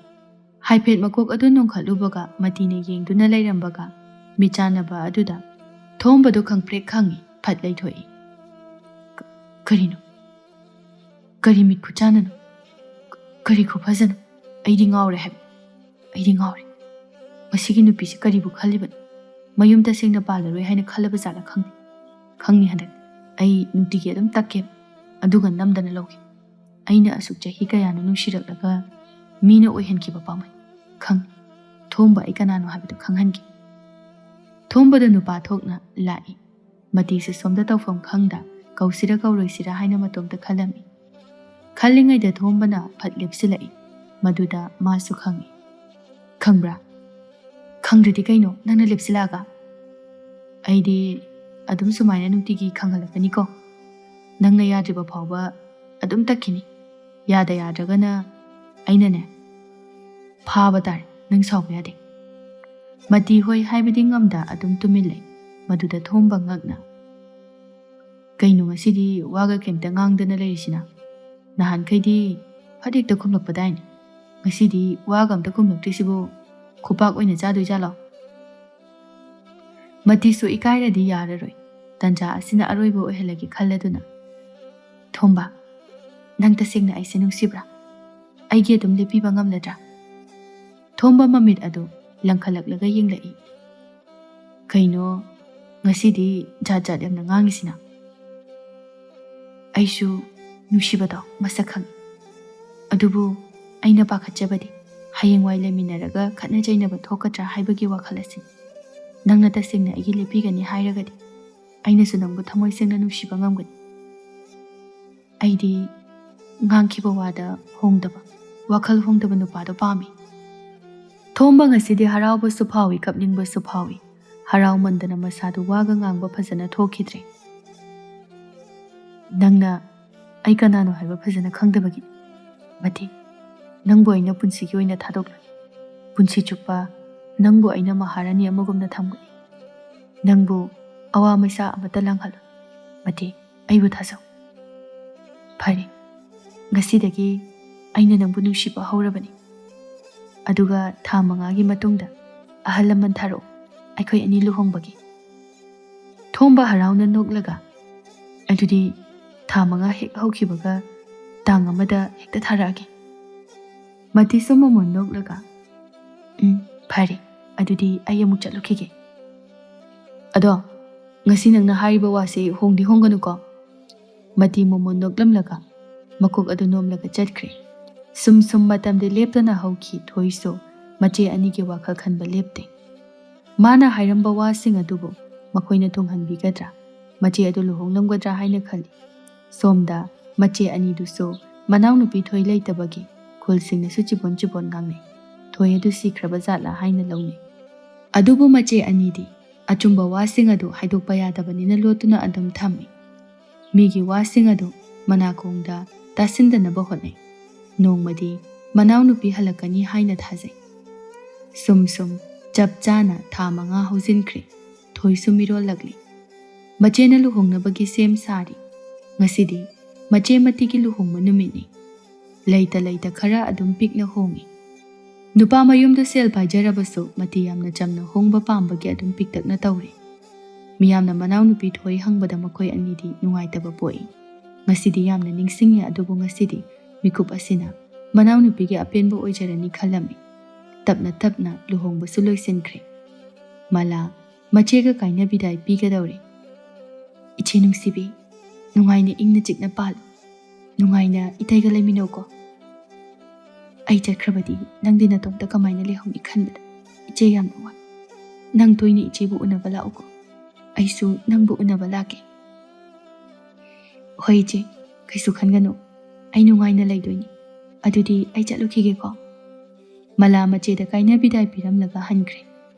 ꯍꯥꯏꯐꯦꯠ ꯃꯀꯣꯛ ꯑꯗꯨ ꯅꯣꯟꯈꯠꯂꯨꯕꯒ ꯃꯇꯤꯅ ꯌꯦꯡꯗꯨꯅ ꯂꯩꯔꯝꯕꯒ ꯃꯤꯠꯆꯥꯟꯅꯕ ꯑꯗꯨꯗ ꯊꯣꯝꯕꯗꯨ ꯈꯪꯄ꯭ꯔꯦꯛ ꯈꯪꯉꯤ꯫ ꯐꯠ ꯂꯩꯊꯣꯛꯏ꯫ "ꯀ-, ꯀꯔꯤꯅꯣ? ꯀꯔꯤ ꯃꯤꯠ ꯈꯨꯆꯥꯟꯅꯅꯣ? ꯀ-, ꯀꯔꯤ ꯈꯨꯐꯖꯅꯣ? ꯑꯩꯗꯤ ꯉꯥꯎꯔꯦ ꯍꯥꯏꯕ꯫ ꯑꯩꯗꯤ ꯉꯥꯎꯔꯦ꯫ ꯃꯁꯤꯒꯤ ꯅꯨꯄꯤꯁꯤ ꯀꯔꯤꯕꯨ ꯈꯜꯂꯤꯕꯅꯣ? ꯃꯌꯨꯝ ꯇꯁꯦꯡꯅ ꯄꯥꯜꯂꯔꯣꯏ ꯍꯥꯏꯅ ꯈꯜꯂꯕ ꯖꯥꯠꯂ ꯈꯪꯗꯦ꯫ ꯈꯪꯅꯤ ꯍꯟꯗꯛ꯫ ꯑꯩ ꯅꯨꯡꯇꯤꯒꯤ ꯑꯗꯨꯝ ꯇꯛꯀꯦ, ꯑꯗꯨꯒ ꯅꯝꯗꯅ ꯂꯧꯒꯦ꯫ ꯑꯩꯅ ꯑꯁꯨꯛ ꯆꯍꯤ ꯀꯌꯥꯅꯣ ꯅꯨꯡꯁꯤꯔꯛꯂꯒ ꯃꯤꯅ ꯑꯣꯏꯍꯟꯈꯤꯕ ꯄꯥꯝꯃꯩ꯫ ꯈꯪ-, ꯊꯣꯝꯕ ꯑꯩ ꯀꯅꯥꯅꯣ ꯍꯥꯏꯕꯗꯨ ꯈꯪꯍꯟꯒꯦ꯫" ꯊꯣꯝꯕꯗ ꯅꯨꯄꯥ ꯊꯣꯛꯅ ꯂꯥꯛꯏ꯫ ꯃꯇꯤꯁꯨ ꯁꯣꯝꯗ ꯇꯧꯐꯝ ꯈꯪꯗ ꯀꯧꯁꯤꯔ ꯀꯧꯔꯣꯏꯁꯤꯔ ꯍꯥꯏꯅ ꯃꯇꯣꯝꯇ ꯈꯜꯂꯝꯃꯤ꯫ ꯈꯜꯂꯤꯉꯩꯗ ꯊꯣꯝꯕꯅ ꯐꯠ ꯂꯦꯞꯁꯤꯜꯂꯛꯏ꯫ ꯃꯗꯨꯗ ꯃꯥꯁꯨ ꯈꯪꯏ꯫ "ꯈꯪꯕ꯭ꯔꯥ? ꯈꯪꯗ꯭ꯔꯗꯤ ꯀꯩꯅꯣ ꯅꯪꯅ ꯂꯦꯞꯁꯤꯜꯂꯛꯑꯒ?" "ꯑꯩꯗꯤ ꯑꯗꯨꯝ ꯁꯨꯃꯥꯏꯅ ꯅꯨꯡꯇꯤꯒꯤ ꯈꯪꯍꯜꯂꯛꯀꯅꯤꯀꯣ꯫ ꯅꯪꯅ ꯌꯥꯗ꯭ꯔꯤꯕ ꯐꯥꯎꯕ ꯑꯗꯨꯝ ꯇꯛꯈꯤꯅꯤ꯫ ꯌꯥꯗ ꯌꯥꯗ꯭ꯔꯒꯅ ꯑꯩꯅꯅꯦ ꯐꯥꯕ ꯇꯥꯔꯦ, ꯅꯪ ꯁꯥꯎꯕ ꯌꯥꯗꯦ꯫" ꯃꯇꯤ ꯍꯣꯏ ꯍꯥꯏꯕꯗꯤ ꯉꯝꯗ ꯑꯗꯨꯝ ꯇꯨꯃꯤꯟ ꯂꯩ꯫ ꯃꯗꯨꯗ ꯊꯣꯝꯕ ꯉꯛꯅ, "ꯀꯩꯅꯣ ꯉꯁꯤꯗꯤ ꯋꯥꯒ ꯀꯩꯝꯇ ꯉꯥꯡꯗꯅ ꯂꯩꯔꯤꯁꯤꯅ? ꯅꯍꯥꯟꯈꯩꯗꯤ ꯐꯠ ꯍꯦꯛꯇ ꯈꯨꯝꯂꯛꯄꯗꯥꯏꯅꯦ꯫ ꯉꯁꯤꯗꯤ ꯋꯥꯒ ꯑꯝꯇ ꯈꯨꯝꯂꯛꯇ꯭ꯔꯤꯁꯤꯕꯨ ꯈꯨꯄꯥꯛ ꯑꯣꯏꯅ ꯆꯥꯗꯣꯏꯖꯥꯠꯂꯣ?" ꯃꯇꯤꯁꯨ ꯏꯀꯥꯏꯔꯗꯤ ꯌꯥꯔꯔꯣꯏ꯫ ꯇꯟꯖꯥ ꯑꯁꯤꯅ ꯑꯔꯣꯏꯕ ꯑꯣꯏꯍꯜꯂꯒꯦ ꯈꯜꯂꯗꯨꯅ, "ꯊꯣꯝꯕ, ꯅꯪ ꯇꯁꯦꯡꯅ ꯑꯩꯁꯦ ꯅꯨꯡꯁꯤꯕ꯭ꯔꯥ? ꯑꯩꯒꯤ ꯑꯗꯨꯝ ꯂꯦꯞꯄꯤꯕ ꯉꯝꯂꯗ꯭ꯔꯥ?" ꯊꯣꯝꯕ ꯃꯃꯤꯠ ꯑꯗꯨ ꯂꯪꯈꯠꯂꯛꯂꯒ ꯌꯦꯡꯂꯛꯏ꯫ "ꯀꯩꯅꯣ, ꯉꯁꯤꯗꯤ ꯖꯥꯠ ꯖꯥꯠ ꯌꯥꯝꯅ ꯉꯥꯡꯉꯤꯁꯤꯅ?" "ꯑꯩꯁꯨ ꯅꯨꯡꯁꯤꯕꯗꯣ ꯃꯁꯛ ꯈꯪꯉꯤ꯫ ꯑꯗꯨꯕꯨ ꯑꯩꯅ ꯄꯥꯈꯠꯆꯕꯗꯤ ꯍꯌꯦꯡꯋꯥꯏ ꯂꯩꯃꯤꯟꯅꯔꯒ ꯈꯠꯅ ꯆꯩꯅꯕ ꯊꯣꯛꯀꯗ꯭ꯔꯥ ꯍꯥꯏꯕꯒꯤ ꯋꯥꯈꯜ ꯑꯁꯤꯅꯤ꯫ ꯅꯪꯅ ꯇꯁꯦꯡꯅ ꯑꯩꯒꯤ ꯂꯦꯞꯄꯤꯒꯅꯤ ꯍꯥꯏꯔꯒꯗꯤ ꯑꯩꯅꯁꯨ ꯅꯪꯕꯨ ꯊꯃꯣꯏ ꯁꯦꯡꯅ ꯅꯨꯡꯁꯤꯕ ꯉꯝꯒꯅꯤ꯫ ꯑꯩꯗꯤ ꯉꯥꯡꯈꯤꯕ ꯋꯥꯗ ꯍꯣꯡꯗꯕ, ꯋꯥꯈꯜ ꯍꯣꯡꯗꯕ ꯅꯨꯄꯥꯗꯣ ꯄꯥꯝꯃꯤ꯫" ꯊꯣꯝꯕ ꯉꯁꯤꯗꯤ ꯍꯔꯥꯎꯕꯁꯨ ꯐꯥꯎꯏ, ꯀꯞꯅꯤꯡꯕꯁꯨ ꯐꯥꯎꯏ꯫ ꯍꯔꯥꯎꯃꯟꯗꯅ ꯃꯁꯥꯗꯨ ꯋꯥꯒ ꯉꯥꯡꯕ ꯐꯖꯅ ꯊꯣꯛꯈꯤꯗ꯭ꯔꯦ꯫ "ꯅꯪꯅ ꯑꯩ ꯀꯅꯥꯅꯣ ꯍꯥꯏꯕ ꯐꯖꯅ ꯈꯪꯗꯕꯒꯤ, ꯃꯇꯤ, ꯅꯪꯕꯨ ꯑꯩꯅ ꯄꯨꯟꯁꯤꯒꯤ ꯑꯣꯏꯅ ꯊꯥꯗꯣꯛꯂꯣꯏ꯫ ꯄꯨꯟꯁꯤ ꯆꯨꯞꯄ ꯅꯪꯕꯨ ꯑꯩꯅ ꯃꯍꯥꯔꯥꯅꯤ ꯑꯃꯒꯨꯝꯅ ꯊꯝꯒꯅꯤ꯫ ꯅꯪꯕꯨ ꯑꯋꯥ ꯃꯩꯁꯥ ꯑꯃꯠꯇ ꯂꯥꯡꯍꯜꯂꯣꯏ, ꯃꯇꯤ꯫ ꯑꯩꯕꯨ ꯊꯥꯖꯧ꯫ ꯐꯔꯦ, ꯉꯁꯤꯗꯒꯤ ꯑꯩꯅ ꯅꯪꯕꯨ ꯅꯨꯡꯁꯤꯕ ꯍꯧꯔꯕꯅꯤ꯫ ꯑꯗꯨꯒ ꯊꯥ ꯃꯉꯥꯒꯤ ꯃꯇꯨꯡꯗ ꯑꯍꯜ ꯂꯃꯟ ꯊꯥꯔꯛꯎ, ꯑꯩꯈꯣꯏ ꯑꯅꯤ ꯂꯨꯍꯣꯡꯕꯒꯤ꯫" ꯊꯣꯝꯕ ꯍꯔꯥꯎꯅ ꯅꯣꯛꯂꯒ, "ꯑꯗꯨꯗꯤ ꯊꯥ ꯃꯉꯥ ꯍꯦꯛ ꯍꯧꯈꯤꯕꯒ ꯇꯥꯡ ꯑꯃꯗ ꯍꯦꯛꯇ ꯊꯥꯔꯛꯑꯒꯦ꯫" ꯃꯇꯤꯁꯨ ꯃꯃꯣꯟ ꯅꯣꯛꯂꯒ, "ꯎꯝ, ꯐꯔꯦ, ꯑꯗꯨꯗꯤ ꯑꯩ ꯑꯃꯨꯛ ꯆꯠꯂꯨꯈꯤꯒꯦ꯫ ꯑꯗꯣ, ꯉꯁꯤ ꯅꯪꯅ ꯍꯥꯏꯔꯤꯕ ꯋꯥꯁꯦ ꯍꯣꯡꯗꯤ ꯍꯣꯡꯒꯅꯨꯀꯣ꯫" ꯃꯇꯤ ꯃꯃꯣꯟ ꯅꯣꯛꯂꯝꯂꯒ ꯃꯀꯣꯛ ꯑꯗꯨ ꯅꯣꯝꯂꯒ ꯆꯠꯈ꯭ꯔꯦ꯫ ꯁꯨꯝ ꯁꯨꯝ ꯃꯇꯝꯗꯤ ꯂꯦꯞꯇꯅ ꯍꯧꯈꯤ꯫ ꯊꯣꯏꯁꯨ ꯃꯆꯦ ꯑꯅꯤꯒꯤ ꯋꯥꯈꯜ ꯈꯟꯕ ꯂꯦꯞꯇꯦ꯫ ꯃꯥꯅ ꯍꯥꯏꯔꯝꯕ ꯋꯥꯁꯤꯡ ꯑꯗꯨꯕꯨ ꯃꯈꯣꯏꯅ ꯊꯨꯡꯍꯟꯕꯤꯒꯗ꯭ꯔꯥ, ꯃꯆꯦ ꯑꯗꯨ ꯂꯨꯍꯣꯡꯂꯝꯒꯗ꯭ꯔꯥ ꯍꯥꯏꯅ ꯈꯜꯂꯤ꯫ ꯁꯣꯝꯗ ꯃꯆꯦ ꯑꯅꯤꯗꯨꯁꯨ ꯃꯅꯥꯎꯅꯨꯄꯤ ꯊꯣꯏ ꯂꯩꯇꯕꯒꯤ ꯈꯨꯜꯁꯤꯡꯅꯁꯨ ꯆꯤꯕꯣꯟ ꯆꯤꯕꯣꯟ ꯉꯥꯡꯅꯩ꯫ ꯊꯣꯏ ꯑꯗꯨ ꯁꯤꯈ꯭ꯔꯕ ꯖꯥꯠꯂꯥ ꯍꯥꯏꯅ ꯂꯧꯅꯩ꯫ ꯑꯗꯨꯕꯨ ꯃꯆꯦ ꯑꯅꯤꯗꯤ ꯑꯆꯨꯝꯕ ꯋꯥꯁꯤꯡ ꯑꯗꯨ ꯍꯥꯏꯗꯣꯛꯄ ꯌꯥꯗꯕꯅꯤꯅ ꯂꯣꯠꯇꯨꯅ ꯑꯗꯨꯝ ꯊꯝꯃꯤ꯫ ꯃꯤꯒꯤ ꯋꯥꯁꯤꯡ ꯑꯗꯨ ꯃꯅꯥꯀꯣꯡꯗ ꯇꯥꯁꯤꯟꯗꯅꯕ ꯍꯣꯠꯅꯩ꯫ ꯅꯣꯡꯃꯗꯤ ꯃꯅꯥꯎꯅꯨꯄꯤ ꯍꯜꯂꯛꯀꯅꯤ ꯍꯥꯏꯅ ꯊꯥꯖꯩ꯫ ꯁꯨꯝ ꯁꯨꯝ ꯆꯞ ꯆꯥꯅ ꯊꯥ ꯃꯉꯥ ꯍꯧꯖꯤꯟꯈ꯭ꯔꯦ꯫ ꯊꯣꯏꯁꯨ ꯃꯤꯔꯣꯜꯂꯛꯂꯤ꯫ ꯃꯆꯦꯅ ꯂꯨꯍꯣꯡꯅꯕꯒꯤ ꯁꯦꯝ ꯁꯥꯔꯤ꯫ ꯉꯁꯤꯗꯤ ꯃꯆꯦ ꯃꯇꯤꯒꯤ ꯂꯨꯍꯣꯡꯕ ꯅꯨꯃꯤꯠꯅꯤ꯫ ꯂꯩꯇ ꯂꯩꯇ ꯈꯔ ꯑꯗꯨꯝ ꯄꯤꯛꯅ ꯍꯣꯡꯏ꯫ ꯅꯨꯄꯥ ꯃꯌꯨꯝꯗ ꯁꯦꯜ ꯄꯥꯏꯖꯔꯕꯁꯨ ꯃꯇꯤ ꯌꯥꯝꯅ ꯆꯝꯅ ꯍꯣꯡꯕ ꯄꯥꯝꯕꯒꯤ ꯑꯗꯨꯝ ꯄꯤꯛꯇꯛꯅ ꯇꯧꯔꯤ꯫ ꯃꯤꯌꯥꯝꯅ ꯃꯅꯥꯎꯅꯨꯄꯤ ꯊꯣꯏ ꯍꯪꯕꯗ ꯃꯈꯣꯏ ꯑꯅꯤꯗꯤ ꯅꯨꯡꯉꯥꯏꯇꯕ ꯄꯣꯛꯏ꯫ ꯉꯁꯤꯗꯤ ꯌꯥꯝꯅ ꯅꯤꯡꯁꯤꯡꯉꯤ, ꯑꯗꯨꯕꯨ ꯉꯁꯤꯗꯤ ꯃꯤꯀꯨꯞ ꯑꯁꯤꯅ ꯃꯅꯥꯎꯅꯨꯄꯤꯒꯤ ꯑꯄꯦꯟꯕ ꯑꯣꯏꯖꯔꯅꯤ ꯈꯜꯂꯝꯃꯤ꯫ ꯇꯞꯅ ꯇꯞꯅ ꯂꯨꯍꯣꯡꯕꯁꯨ ꯂꯣꯏꯁꯤꯟꯈ꯭ꯔꯦ꯫ ꯃꯂꯥ ꯃꯆꯦꯒ ꯀꯥꯏꯅ ꯕꯤꯗꯥꯏ ꯄꯤꯒꯗꯧꯔꯦ꯫ "ꯏꯆꯦ ꯅꯨꯡꯁꯤꯕꯤ, ꯅꯨꯡꯉꯥꯏꯅ ꯏꯪꯅ ꯆꯤꯛꯅ ꯄꯥꯜꯂꯨ꯫ ꯅꯨꯡꯉꯥꯏꯅ ꯏꯇꯩꯒ ꯂꯩꯃꯤꯟꯅꯧꯀꯣ꯫ ꯑꯩ ꯆꯠꯈ꯭ꯔꯕꯗꯤ ꯅꯪꯗꯤ ꯅꯇꯣꯝꯇ ꯀꯃꯥꯏꯅ ꯂꯩꯍꯧꯅꯤ ꯈꯟꯕꯗ ꯏꯆꯦ ꯌꯥꯝꯅ ꯋꯥꯏ꯫ ꯅꯪ ꯇꯣꯏꯅ ꯏꯆꯦꯕꯨ ꯎꯅꯕ ꯂꯥꯛꯎꯀꯣ꯫ ꯑꯩꯁꯨ ꯅꯪꯕꯨ ꯎꯅꯕ ꯂꯥꯛꯀꯦ꯫" "ꯍꯣꯏ ꯏꯆꯦ, ꯀꯩꯁꯨ ꯈꯟꯒꯅꯨ꯫ ꯑꯩ ꯅꯨꯡꯉꯥꯏꯅ ꯂꯩꯗꯣꯏꯅꯤ꯫ ꯑꯗꯨꯗꯤ ꯑꯩ ꯆꯠꯂꯨꯈꯤꯒꯦꯀꯣ꯫" ꯃꯂꯥ ꯃꯆꯦꯗ ꯀꯥꯏꯅ ꯕꯤꯗꯥꯏ ꯄꯤꯔꯝꯂꯒ ꯍꯟꯈ꯭ꯔꯦ꯫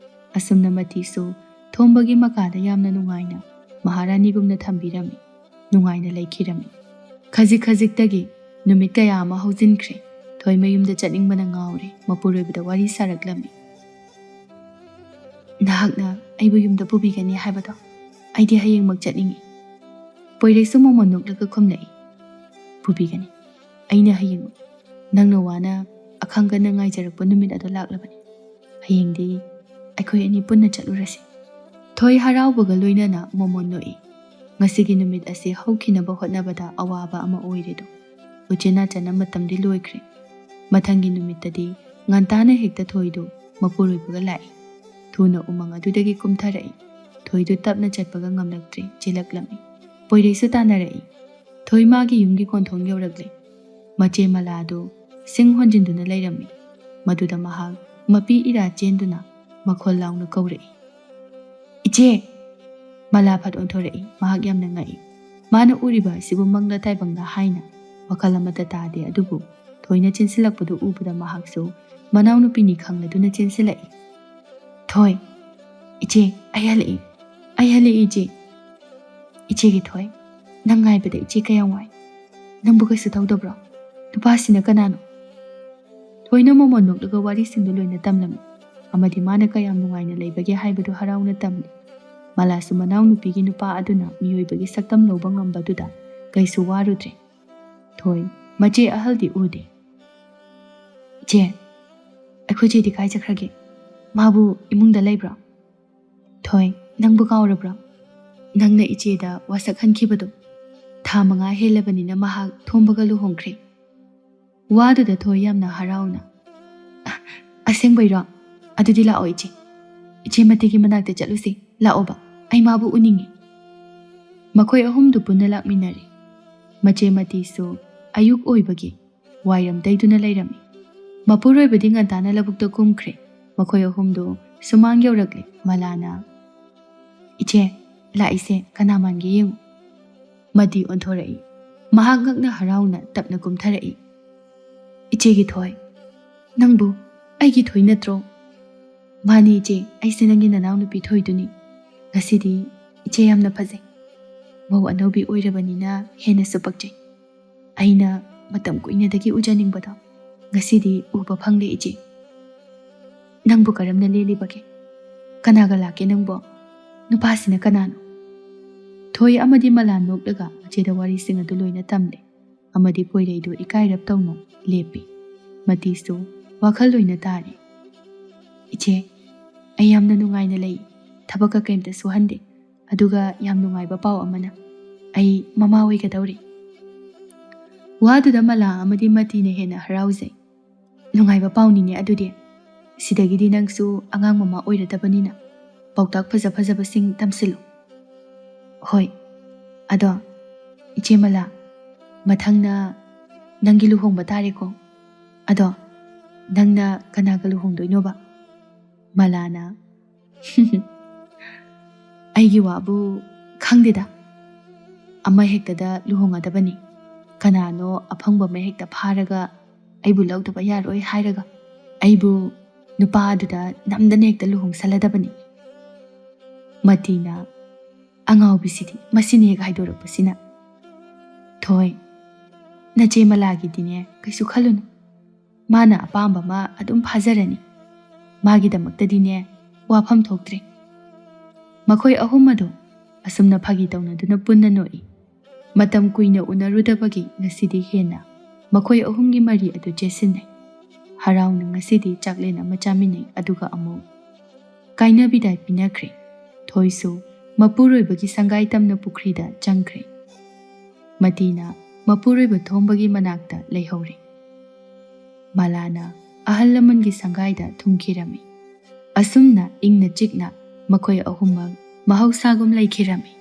ꯑꯁꯨꯝꯅ ꯃꯇꯤꯁꯨ ꯊꯣꯝꯕꯒꯤ ꯃꯀꯥꯗ ꯌꯥꯝꯅ ꯅꯨꯡꯉꯥꯏꯅ ꯃꯍꯥꯔꯥꯅꯤꯒꯨꯝꯅ ꯊꯝꯕꯤꯔꯝꯃꯤ꯫ ꯅꯨꯡꯉꯥꯏꯅ ꯂꯩꯈꯤꯔꯝꯃꯤ꯫ ꯈꯖꯤꯛ ꯈꯖꯤꯛꯇꯒꯤ ꯅꯨꯃꯤꯠ ꯀꯌꯥ ꯑꯃ ꯍꯧꯖꯤꯟꯈ꯭ꯔꯦ꯫ ꯊꯣꯏ ꯃꯌꯨꯝꯗ ꯆꯠꯅꯤꯡꯕꯅ ꯉꯥꯎꯔꯦ꯫ ꯃꯄꯨꯔꯣꯏꯕꯗ ꯋꯥꯔꯤ ꯁꯥꯔꯛꯂꯝꯃꯤ꯫ "ꯅꯍꯥꯛꯅ ꯑꯩꯕꯨ ꯌꯨꯝꯗ ꯄꯨꯕꯤꯒꯅꯤ ꯍꯥꯏꯕꯗꯣ, ꯑꯩꯗꯤ ꯍꯌꯦꯡꯃꯛ ꯆꯠꯅꯤꯡꯏ꯫" ꯄꯣꯏꯔꯩꯁꯨ ꯃꯣꯃꯣꯟ ꯅꯣꯛꯂꯒ ꯈꯨꯝꯂꯛꯏ꯫ "ꯄꯨꯕꯤꯒꯅꯤ꯫ ꯑꯩꯅ ꯍꯌꯦꯡꯃꯛ꯫ ꯅꯪꯅ ꯋꯥꯅ ꯑꯈꯥꯡ ꯀꯟꯅ ꯉꯥꯏꯖꯔꯛꯄ ꯅꯨꯃꯤꯠ ꯑꯗꯣ ꯂꯥꯛꯂꯕꯅꯤ꯫ ꯍꯌꯦꯡꯗꯤ ꯑꯩꯈꯣꯏ ꯑꯅꯤ ꯄꯨꯟꯅ ꯆꯠꯂꯨꯔꯁꯤ꯫" ꯊꯣꯏ ꯍꯔꯥꯎꯕꯒ ꯂꯣꯏꯅꯅ ꯃꯣꯃꯣꯟ ꯅꯣꯛꯏ꯫ ꯉꯁꯤꯒꯤ ꯅꯨꯃꯤꯠ ꯑꯁꯤ ꯍꯧꯈꯤꯅꯕ ꯍꯣꯠꯅꯕꯗ ꯑꯋꯥꯕ ꯑꯃ ꯑꯣꯏꯔꯦꯗꯣ꯫ ꯎꯆꯤꯟ ꯅꯥꯆꯤꯟꯅ ꯃꯇꯝꯗꯤ ꯂꯣꯏꯈ꯭ꯔꯦ꯫ ꯃꯊꯪꯒꯤ ꯅꯨꯃꯤꯠꯇꯗꯤ ꯉꯟꯇꯥꯅ ꯍꯦꯛꯇ ꯊꯣꯏꯗꯨ ꯃꯄꯨꯔꯣꯏꯕꯒ ꯂꯥꯛꯏ꯫ ꯊꯨꯅ ꯎꯃꯪ ꯑꯗꯨꯗꯒꯤ ꯀꯨꯝꯊꯔꯛꯏ꯫ ꯊꯣꯏꯗꯨ ꯇꯞꯅ ꯆꯠꯄꯒ ꯉꯝꯂꯛꯇ꯭ꯔꯦ, ꯆꯦꯜꯂꯛꯂꯝꯃꯤ꯫ ꯄꯣꯏꯔꯩꯁꯨ ꯇꯥꯟꯅꯔꯛꯏ꯫ ꯊꯣꯏ ꯃꯥꯒꯤ ꯌꯨꯝꯒꯤ ꯀꯣꯟꯊꯣꯡ ꯌꯧꯔꯛꯂꯦ꯫ ꯃꯆꯦ ꯃꯂꯥꯗꯨ ꯁꯤꯡ ꯍꯣꯟꯖꯤꯟꯗꯨꯅ ꯂꯩꯔꯝꯃꯤ꯫ ꯃꯗꯨꯗ ꯃꯍꯥꯛ ꯃꯄꯤ ꯏꯔꯥ ꯆꯦꯟꯗꯨꯅ ꯃꯈꯣꯜ ꯂꯥꯎꯅ ꯀꯧꯔꯛꯏ꯫ "ꯏꯆꯦ!" ꯃꯂꯥ ꯐꯠ ꯑꯣꯟꯊꯣꯔꯛꯏ꯫ ꯃꯍꯥꯛ ꯌꯥꯝꯅ ꯉꯛꯏ꯫ ꯃꯥꯅ ꯎꯔꯤꯕ ꯑꯁꯤꯕꯨ ꯃꯪꯂ ꯇꯥꯏꯕꯪꯂ ꯍꯥꯏꯅ ꯋꯥꯈꯜ ꯑꯃꯠꯇ ꯇꯥꯗꯦ, ꯑꯗꯨꯕꯨ ꯊꯣꯏꯅ ꯆꯦꯟꯁꯤꯜꯂꯛꯄꯗꯨ ꯎꯕꯗ ꯃꯍꯥꯛꯁꯨ ꯃꯅꯥꯎꯅꯨꯄꯤꯅꯤ ꯈꯪꯂꯗꯨꯅ ꯆꯦꯟꯁꯤꯜꯂꯛꯏ꯫ "ꯊꯣꯏ!" "ꯏꯆꯦ, ꯑꯩ ꯍꯜꯂꯛꯏ꯫ ꯑꯩ ꯍꯜꯂꯛꯏ, ꯏꯆꯦ꯫" "ꯏꯆꯦꯒꯤ ꯊꯣꯏ, ꯅꯪ ꯉꯥꯏꯕꯗ ꯏꯆꯦ ꯀꯌꯥꯝ ꯋꯥꯏ꯫ ꯅꯪꯕꯨ ꯀꯩꯁꯨ ꯇꯧꯗꯕ꯭ꯔꯣ? ꯅꯨꯄꯥꯁꯤꯅ ꯀꯅꯥꯅꯣ?" ꯊꯣꯏꯅ ꯃꯣꯃꯣꯟ ꯅꯣꯛꯂꯒ ꯋꯥꯔꯤꯁꯤꯡꯗꯨ ꯂꯣꯏꯅ ꯇꯝꯂꯝꯃꯤ꯫ ꯑꯃꯗꯤ ꯃꯥꯅ ꯀꯌꯥꯝ ꯅꯨꯡꯉꯥꯏꯅ ꯂꯩꯕꯒꯦ ꯍꯥꯏꯕꯗꯨ ꯍꯔꯥꯎꯅ ꯇꯝꯂꯤ꯫ ꯃꯂꯥꯁꯨ ꯃꯅꯥꯎꯅꯨꯄꯤꯒꯤ ꯅꯨꯄꯥ ꯑꯗꯨꯅ ꯃꯤꯑꯣꯏꯕꯒꯤ ꯁꯛꯇꯝ ꯂꯧꯕ ꯉꯝꯕꯗꯨꯗ ꯀꯩꯁꯨ ꯋꯥꯔꯨꯗ꯭ꯔꯦ꯫ "ꯊꯣꯏ, ꯃꯆꯦ ꯑꯍꯜꯗꯤ ꯎꯗꯦ꯫" "ꯏꯆꯦ, ꯑꯩꯈꯣꯏ ꯆꯦꯗꯤ ꯀꯥꯏ ꯆꯠꯈ꯭ꯔꯒꯦ? ꯃꯥꯕꯨ ꯏꯃꯨꯡꯗ ꯂꯩꯕ꯭ꯔꯣ?" "ꯊꯣꯏ, ꯅꯪꯕꯨ ꯀꯥꯎꯔꯕ꯭ꯔꯣ? ꯅꯪꯅ ꯏꯆꯦꯗ ꯋꯥꯁꯛ ꯍꯟꯈꯤꯕꯗꯣ꯫ ꯊꯥ ꯃꯉꯥ ꯍꯦꯜꯂꯕꯅꯤꯅ ꯃꯍꯥꯛ ꯊꯣꯝꯕꯒ ꯂꯨꯍꯣꯡꯈ꯭ꯔꯦ꯫" ꯋꯥꯗꯨꯗ ꯊꯣꯏ ꯌꯥꯝꯅ ꯍꯔꯥꯎꯅ, "ꯑ, ꯑꯁꯦꯡꯕꯩꯔꯣ? ꯑꯗꯨꯗꯤ ꯂꯥꯛꯑꯣ ꯏꯆꯦ꯫ ꯏꯆꯦ ꯃꯇꯤꯒꯤ ꯃꯅꯥꯛꯇ ꯆꯠꯂꯨꯁꯤ꯫ ꯂꯥꯛꯑꯣꯕ, ꯑꯩ ꯃꯥꯕꯨ ꯎꯅꯤꯡꯉꯤ꯫" ꯃꯈꯣꯏ ꯑꯍꯨꯝꯗꯨ ꯄꯨꯟꯅ ꯂꯥꯛꯃꯤꯟꯅꯔꯦ꯫ ꯃꯆꯦ ꯃꯇꯤꯁꯨ ꯑꯌꯨꯛ ꯑꯣꯏꯕꯒꯤ ꯋꯥꯏꯔꯝ ꯇꯩꯗꯨꯅ ꯂꯩꯔꯝꯃꯤ꯫ ꯃꯄꯨꯔꯣꯏꯕꯗꯤ ꯉꯟꯇꯥꯅ ꯂꯧꯕꯨꯛꯇ ꯀꯨꯝꯈ꯭ꯔꯦ꯫ ꯃꯈꯣꯏ ꯑꯍꯨꯝꯗꯨ ꯁꯨꯃꯥꯡ ꯌꯧꯔꯛꯂꯦ꯫ ꯃꯂꯥꯅ, "ꯏꯆꯦ, ꯂꯥꯛꯏꯁꯦ ꯀꯅꯥ ꯃꯥꯟꯒꯦ ꯌꯦꯡꯉꯨ꯫" ꯃꯇꯤ ꯑꯣꯟꯊꯣꯔꯛꯏ꯫ ꯃꯍꯥꯛ ꯉꯛꯅ ꯍꯔꯥꯎꯅ ꯇꯞꯅ ꯀꯨꯝꯊꯔꯛꯏ꯫ "ꯏꯆꯦꯒꯤ ꯊꯣꯏ, ꯅꯪꯕꯨ ꯑꯩꯒꯤ ꯊꯣꯏ ꯅꯠꯇ꯭ꯔꯣ?" "ꯃꯥꯅꯤ ꯏꯆꯦ, ꯑꯩꯁꯦ ꯅꯪꯒꯤ ꯅꯅꯥꯎꯅꯨꯄꯤ ꯊꯣꯏꯗꯨꯅꯤ꯫ ꯉꯁꯤꯗꯤ ꯏꯆꯦ ꯌꯥꯝꯅ ꯐꯖꯩ꯫ ꯃꯧ ꯑꯅꯧꯕꯤ ꯑꯣꯏꯔꯕꯅꯤꯅ ꯍꯦꯟꯅꯁꯨ ꯄꯛꯆꯩ꯫ ꯑꯩꯅ ꯃꯇꯝ ꯀꯨꯏꯅꯗꯒꯤ ꯎꯖꯅꯤꯡꯕꯗꯣ ꯉꯁꯤꯗꯤ ꯎꯕ ꯐꯪꯂꯦ ꯏꯆꯦ꯫ ꯅꯪꯕꯨ ꯀꯔꯝꯅ ꯂꯦꯜꯂꯤꯕꯒꯦ? ꯀꯅꯥꯒ ꯂꯥꯛꯀꯦ ꯅꯪꯕꯣ? ꯅꯨꯄꯥꯁꯤꯅ ꯀꯅꯥꯅꯣ?" ꯊꯣꯏ ꯑꯃꯗꯤ ꯃꯂꯥ ꯅꯣꯛꯂꯒ ꯃꯆꯦꯗ ꯋꯥꯔꯤꯁꯤꯡ ꯑꯗꯨ ꯂꯣꯏꯅ ꯇꯝꯂꯦ꯫ ꯑꯃꯗꯤ ꯄꯣꯏꯔꯩꯗꯨ ꯏꯀꯥꯏꯔꯞ ꯇꯧꯅ ꯂꯦꯞꯄꯤ꯫ ꯃꯇꯤꯁꯨ ꯋꯥꯈꯜ ꯂꯣꯏꯅ ꯇꯥꯔꯦ꯫ "ꯏꯆꯦ, ꯑꯩ ꯌꯥꯝꯅ ꯅꯨꯡꯉꯥꯏꯅ ꯂꯩ꯫ ꯊꯕꯛꯀ ꯀꯩꯝꯇ ꯁꯨꯍꯟꯗꯦ꯫ ꯑꯗꯨꯒ ꯌꯥꯝ ꯅꯨꯡꯉꯥꯏꯕ ꯄꯥꯎ ꯑꯃꯅ, ꯑꯩ ꯃꯃꯥ ꯑꯣꯏꯒꯗꯧꯔꯦ꯫" ꯋꯥꯗꯨꯗ ꯃꯂꯥ ꯑꯃꯗꯤ ꯃꯇꯤꯅ ꯍꯦꯟꯅ ꯍꯔꯥꯎꯖꯩ꯫ "ꯅꯨꯡꯉꯥꯏꯕ ꯄꯥꯎꯅꯤꯅꯦ ꯑꯗꯨꯗꯤ꯫ ꯁꯤꯗꯒꯤꯗꯤ ꯅꯪꯁꯨ ꯑꯉꯥꯡ ꯃꯃꯥ ꯑꯣꯏꯔꯗꯕꯅꯤꯅ ꯄꯥꯎꯇꯥꯛ ꯐꯖ ꯐꯖꯕꯁꯤꯡ ꯇꯝꯁꯤꯜꯂꯨ꯫" "ꯍꯣꯏ꯫ ꯑꯗꯣ, ꯏꯆꯦ ꯃꯂꯥ, ꯃꯊꯪꯅ ꯅꯪꯒꯤ ꯂꯨꯍꯣꯡꯕ ꯇꯥꯔꯦꯀꯣ꯫ ꯑꯗꯣ, ꯅꯪꯅ ꯀꯅꯥꯒ ꯂꯨꯍꯣꯡꯗꯣꯏꯅꯣꯕ?" ꯃꯂꯥꯅ, "ꯑꯩꯒꯤ ꯋꯥꯕꯨ ꯈꯪꯗꯦꯗ꯫ ꯑꯃ ꯍꯦꯛꯇꯗ ꯂꯨꯍꯣꯡꯒꯗꯕꯅꯤ꯫ ꯀꯅꯥꯅꯣ ꯑꯐꯪꯕ ꯑꯃ ꯍꯦꯛꯇ ꯐꯥꯔꯒ ꯑꯩꯕꯨ ꯂꯧꯗꯕ ꯌꯥꯔꯣꯏ ꯍꯥꯏꯔꯒ ꯑꯩꯕꯨ ꯅꯨꯄꯥꯗꯨꯗ ꯅꯝꯗꯅ ꯍꯦꯛꯇ ꯂꯨꯍꯣꯡꯁꯜꯂꯗꯕꯅꯤ꯫" ꯃꯇꯤꯅ, "ꯑꯉꯥꯎꯕꯤꯁꯤꯗꯤ ꯃꯁꯤꯅ ꯍꯦꯛ ꯍꯥꯏꯗꯣꯔꯛꯄꯁꯤꯅ꯫" "ꯊꯣꯏ, ꯅꯆꯦ ꯃꯂꯥꯒꯤꯗꯤꯅꯦ ꯀꯩꯁꯨ ꯈꯜꯂꯨꯅꯨ꯫ ꯃꯥꯅ ꯑꯄꯥꯝꯕ ꯑꯃ ꯑꯗꯨꯝ ꯐꯥꯖꯔꯅꯤ꯫ ꯃꯥꯒꯤꯗꯃꯛꯇꯗꯤꯅꯦ, ꯋꯥꯐꯝ ꯊꯣꯛꯇ꯭ꯔꯦ꯫ ꯃꯈꯣꯏ ꯑꯍꯨꯝ ꯑꯗꯨ ꯑꯁꯨꯝꯅ ꯐꯥꯒꯤ ꯇꯧꯅꯗꯨꯅ ꯄꯨꯟꯅ ꯅꯣꯛꯏ꯫ ꯃꯇꯝ ꯀꯨꯏꯅ ꯎꯅꯔꯨꯗꯕꯒꯤ ꯉꯁꯤꯗꯤ ꯍꯦꯟꯅ ꯃꯈꯣꯏ ꯑꯍꯨꯝꯒꯤ ꯃꯔꯤ ꯑꯗꯨ ꯆꯦꯠꯁꯤꯟꯅꯩ꯫ ꯍꯔꯥꯎꯅ ꯉꯁꯤꯗꯤ ꯆꯥꯛꯂꯦꯟ ꯑꯃ ꯆꯥꯃꯤꯟꯅꯩ, ꯑꯗꯨꯒ ꯑꯃꯨꯛ ꯀꯥꯏꯅꯕꯤꯗꯥꯏ ꯄꯤꯅꯈ꯭ꯔꯦ꯫ ꯊꯣꯏꯁꯨ ꯃꯄꯨꯔꯣꯏꯕꯒꯤ ꯁꯪꯒꯥꯏ ꯇꯝꯅ ꯄꯨꯈ꯭ꯔꯤꯗ ꯆꯪꯈ꯭ꯔꯦ꯫ ꯃꯇꯤꯅ ꯃꯄꯨꯔꯣꯏꯕ ꯊꯣꯝꯕꯒꯤ ꯃꯅꯥꯛꯇ ꯂꯩꯍꯧꯔꯦ꯫ ꯃꯂꯥꯅ ꯑꯍꯜ ꯂꯃꯟꯒꯤ ꯁꯪꯒꯥꯏꯗ ꯊꯨꯡꯈꯤꯔꯝꯃꯤ꯫ ꯑꯁꯨꯝꯅ ꯏꯪꯅ ꯆꯤꯛꯅ ꯃꯈꯣꯏ ꯑꯍꯨꯝꯃꯛ ꯃꯍꯧꯁꯥꯒꯨꯝ ꯂꯩꯈꯤꯔꯝꯃꯤ꯫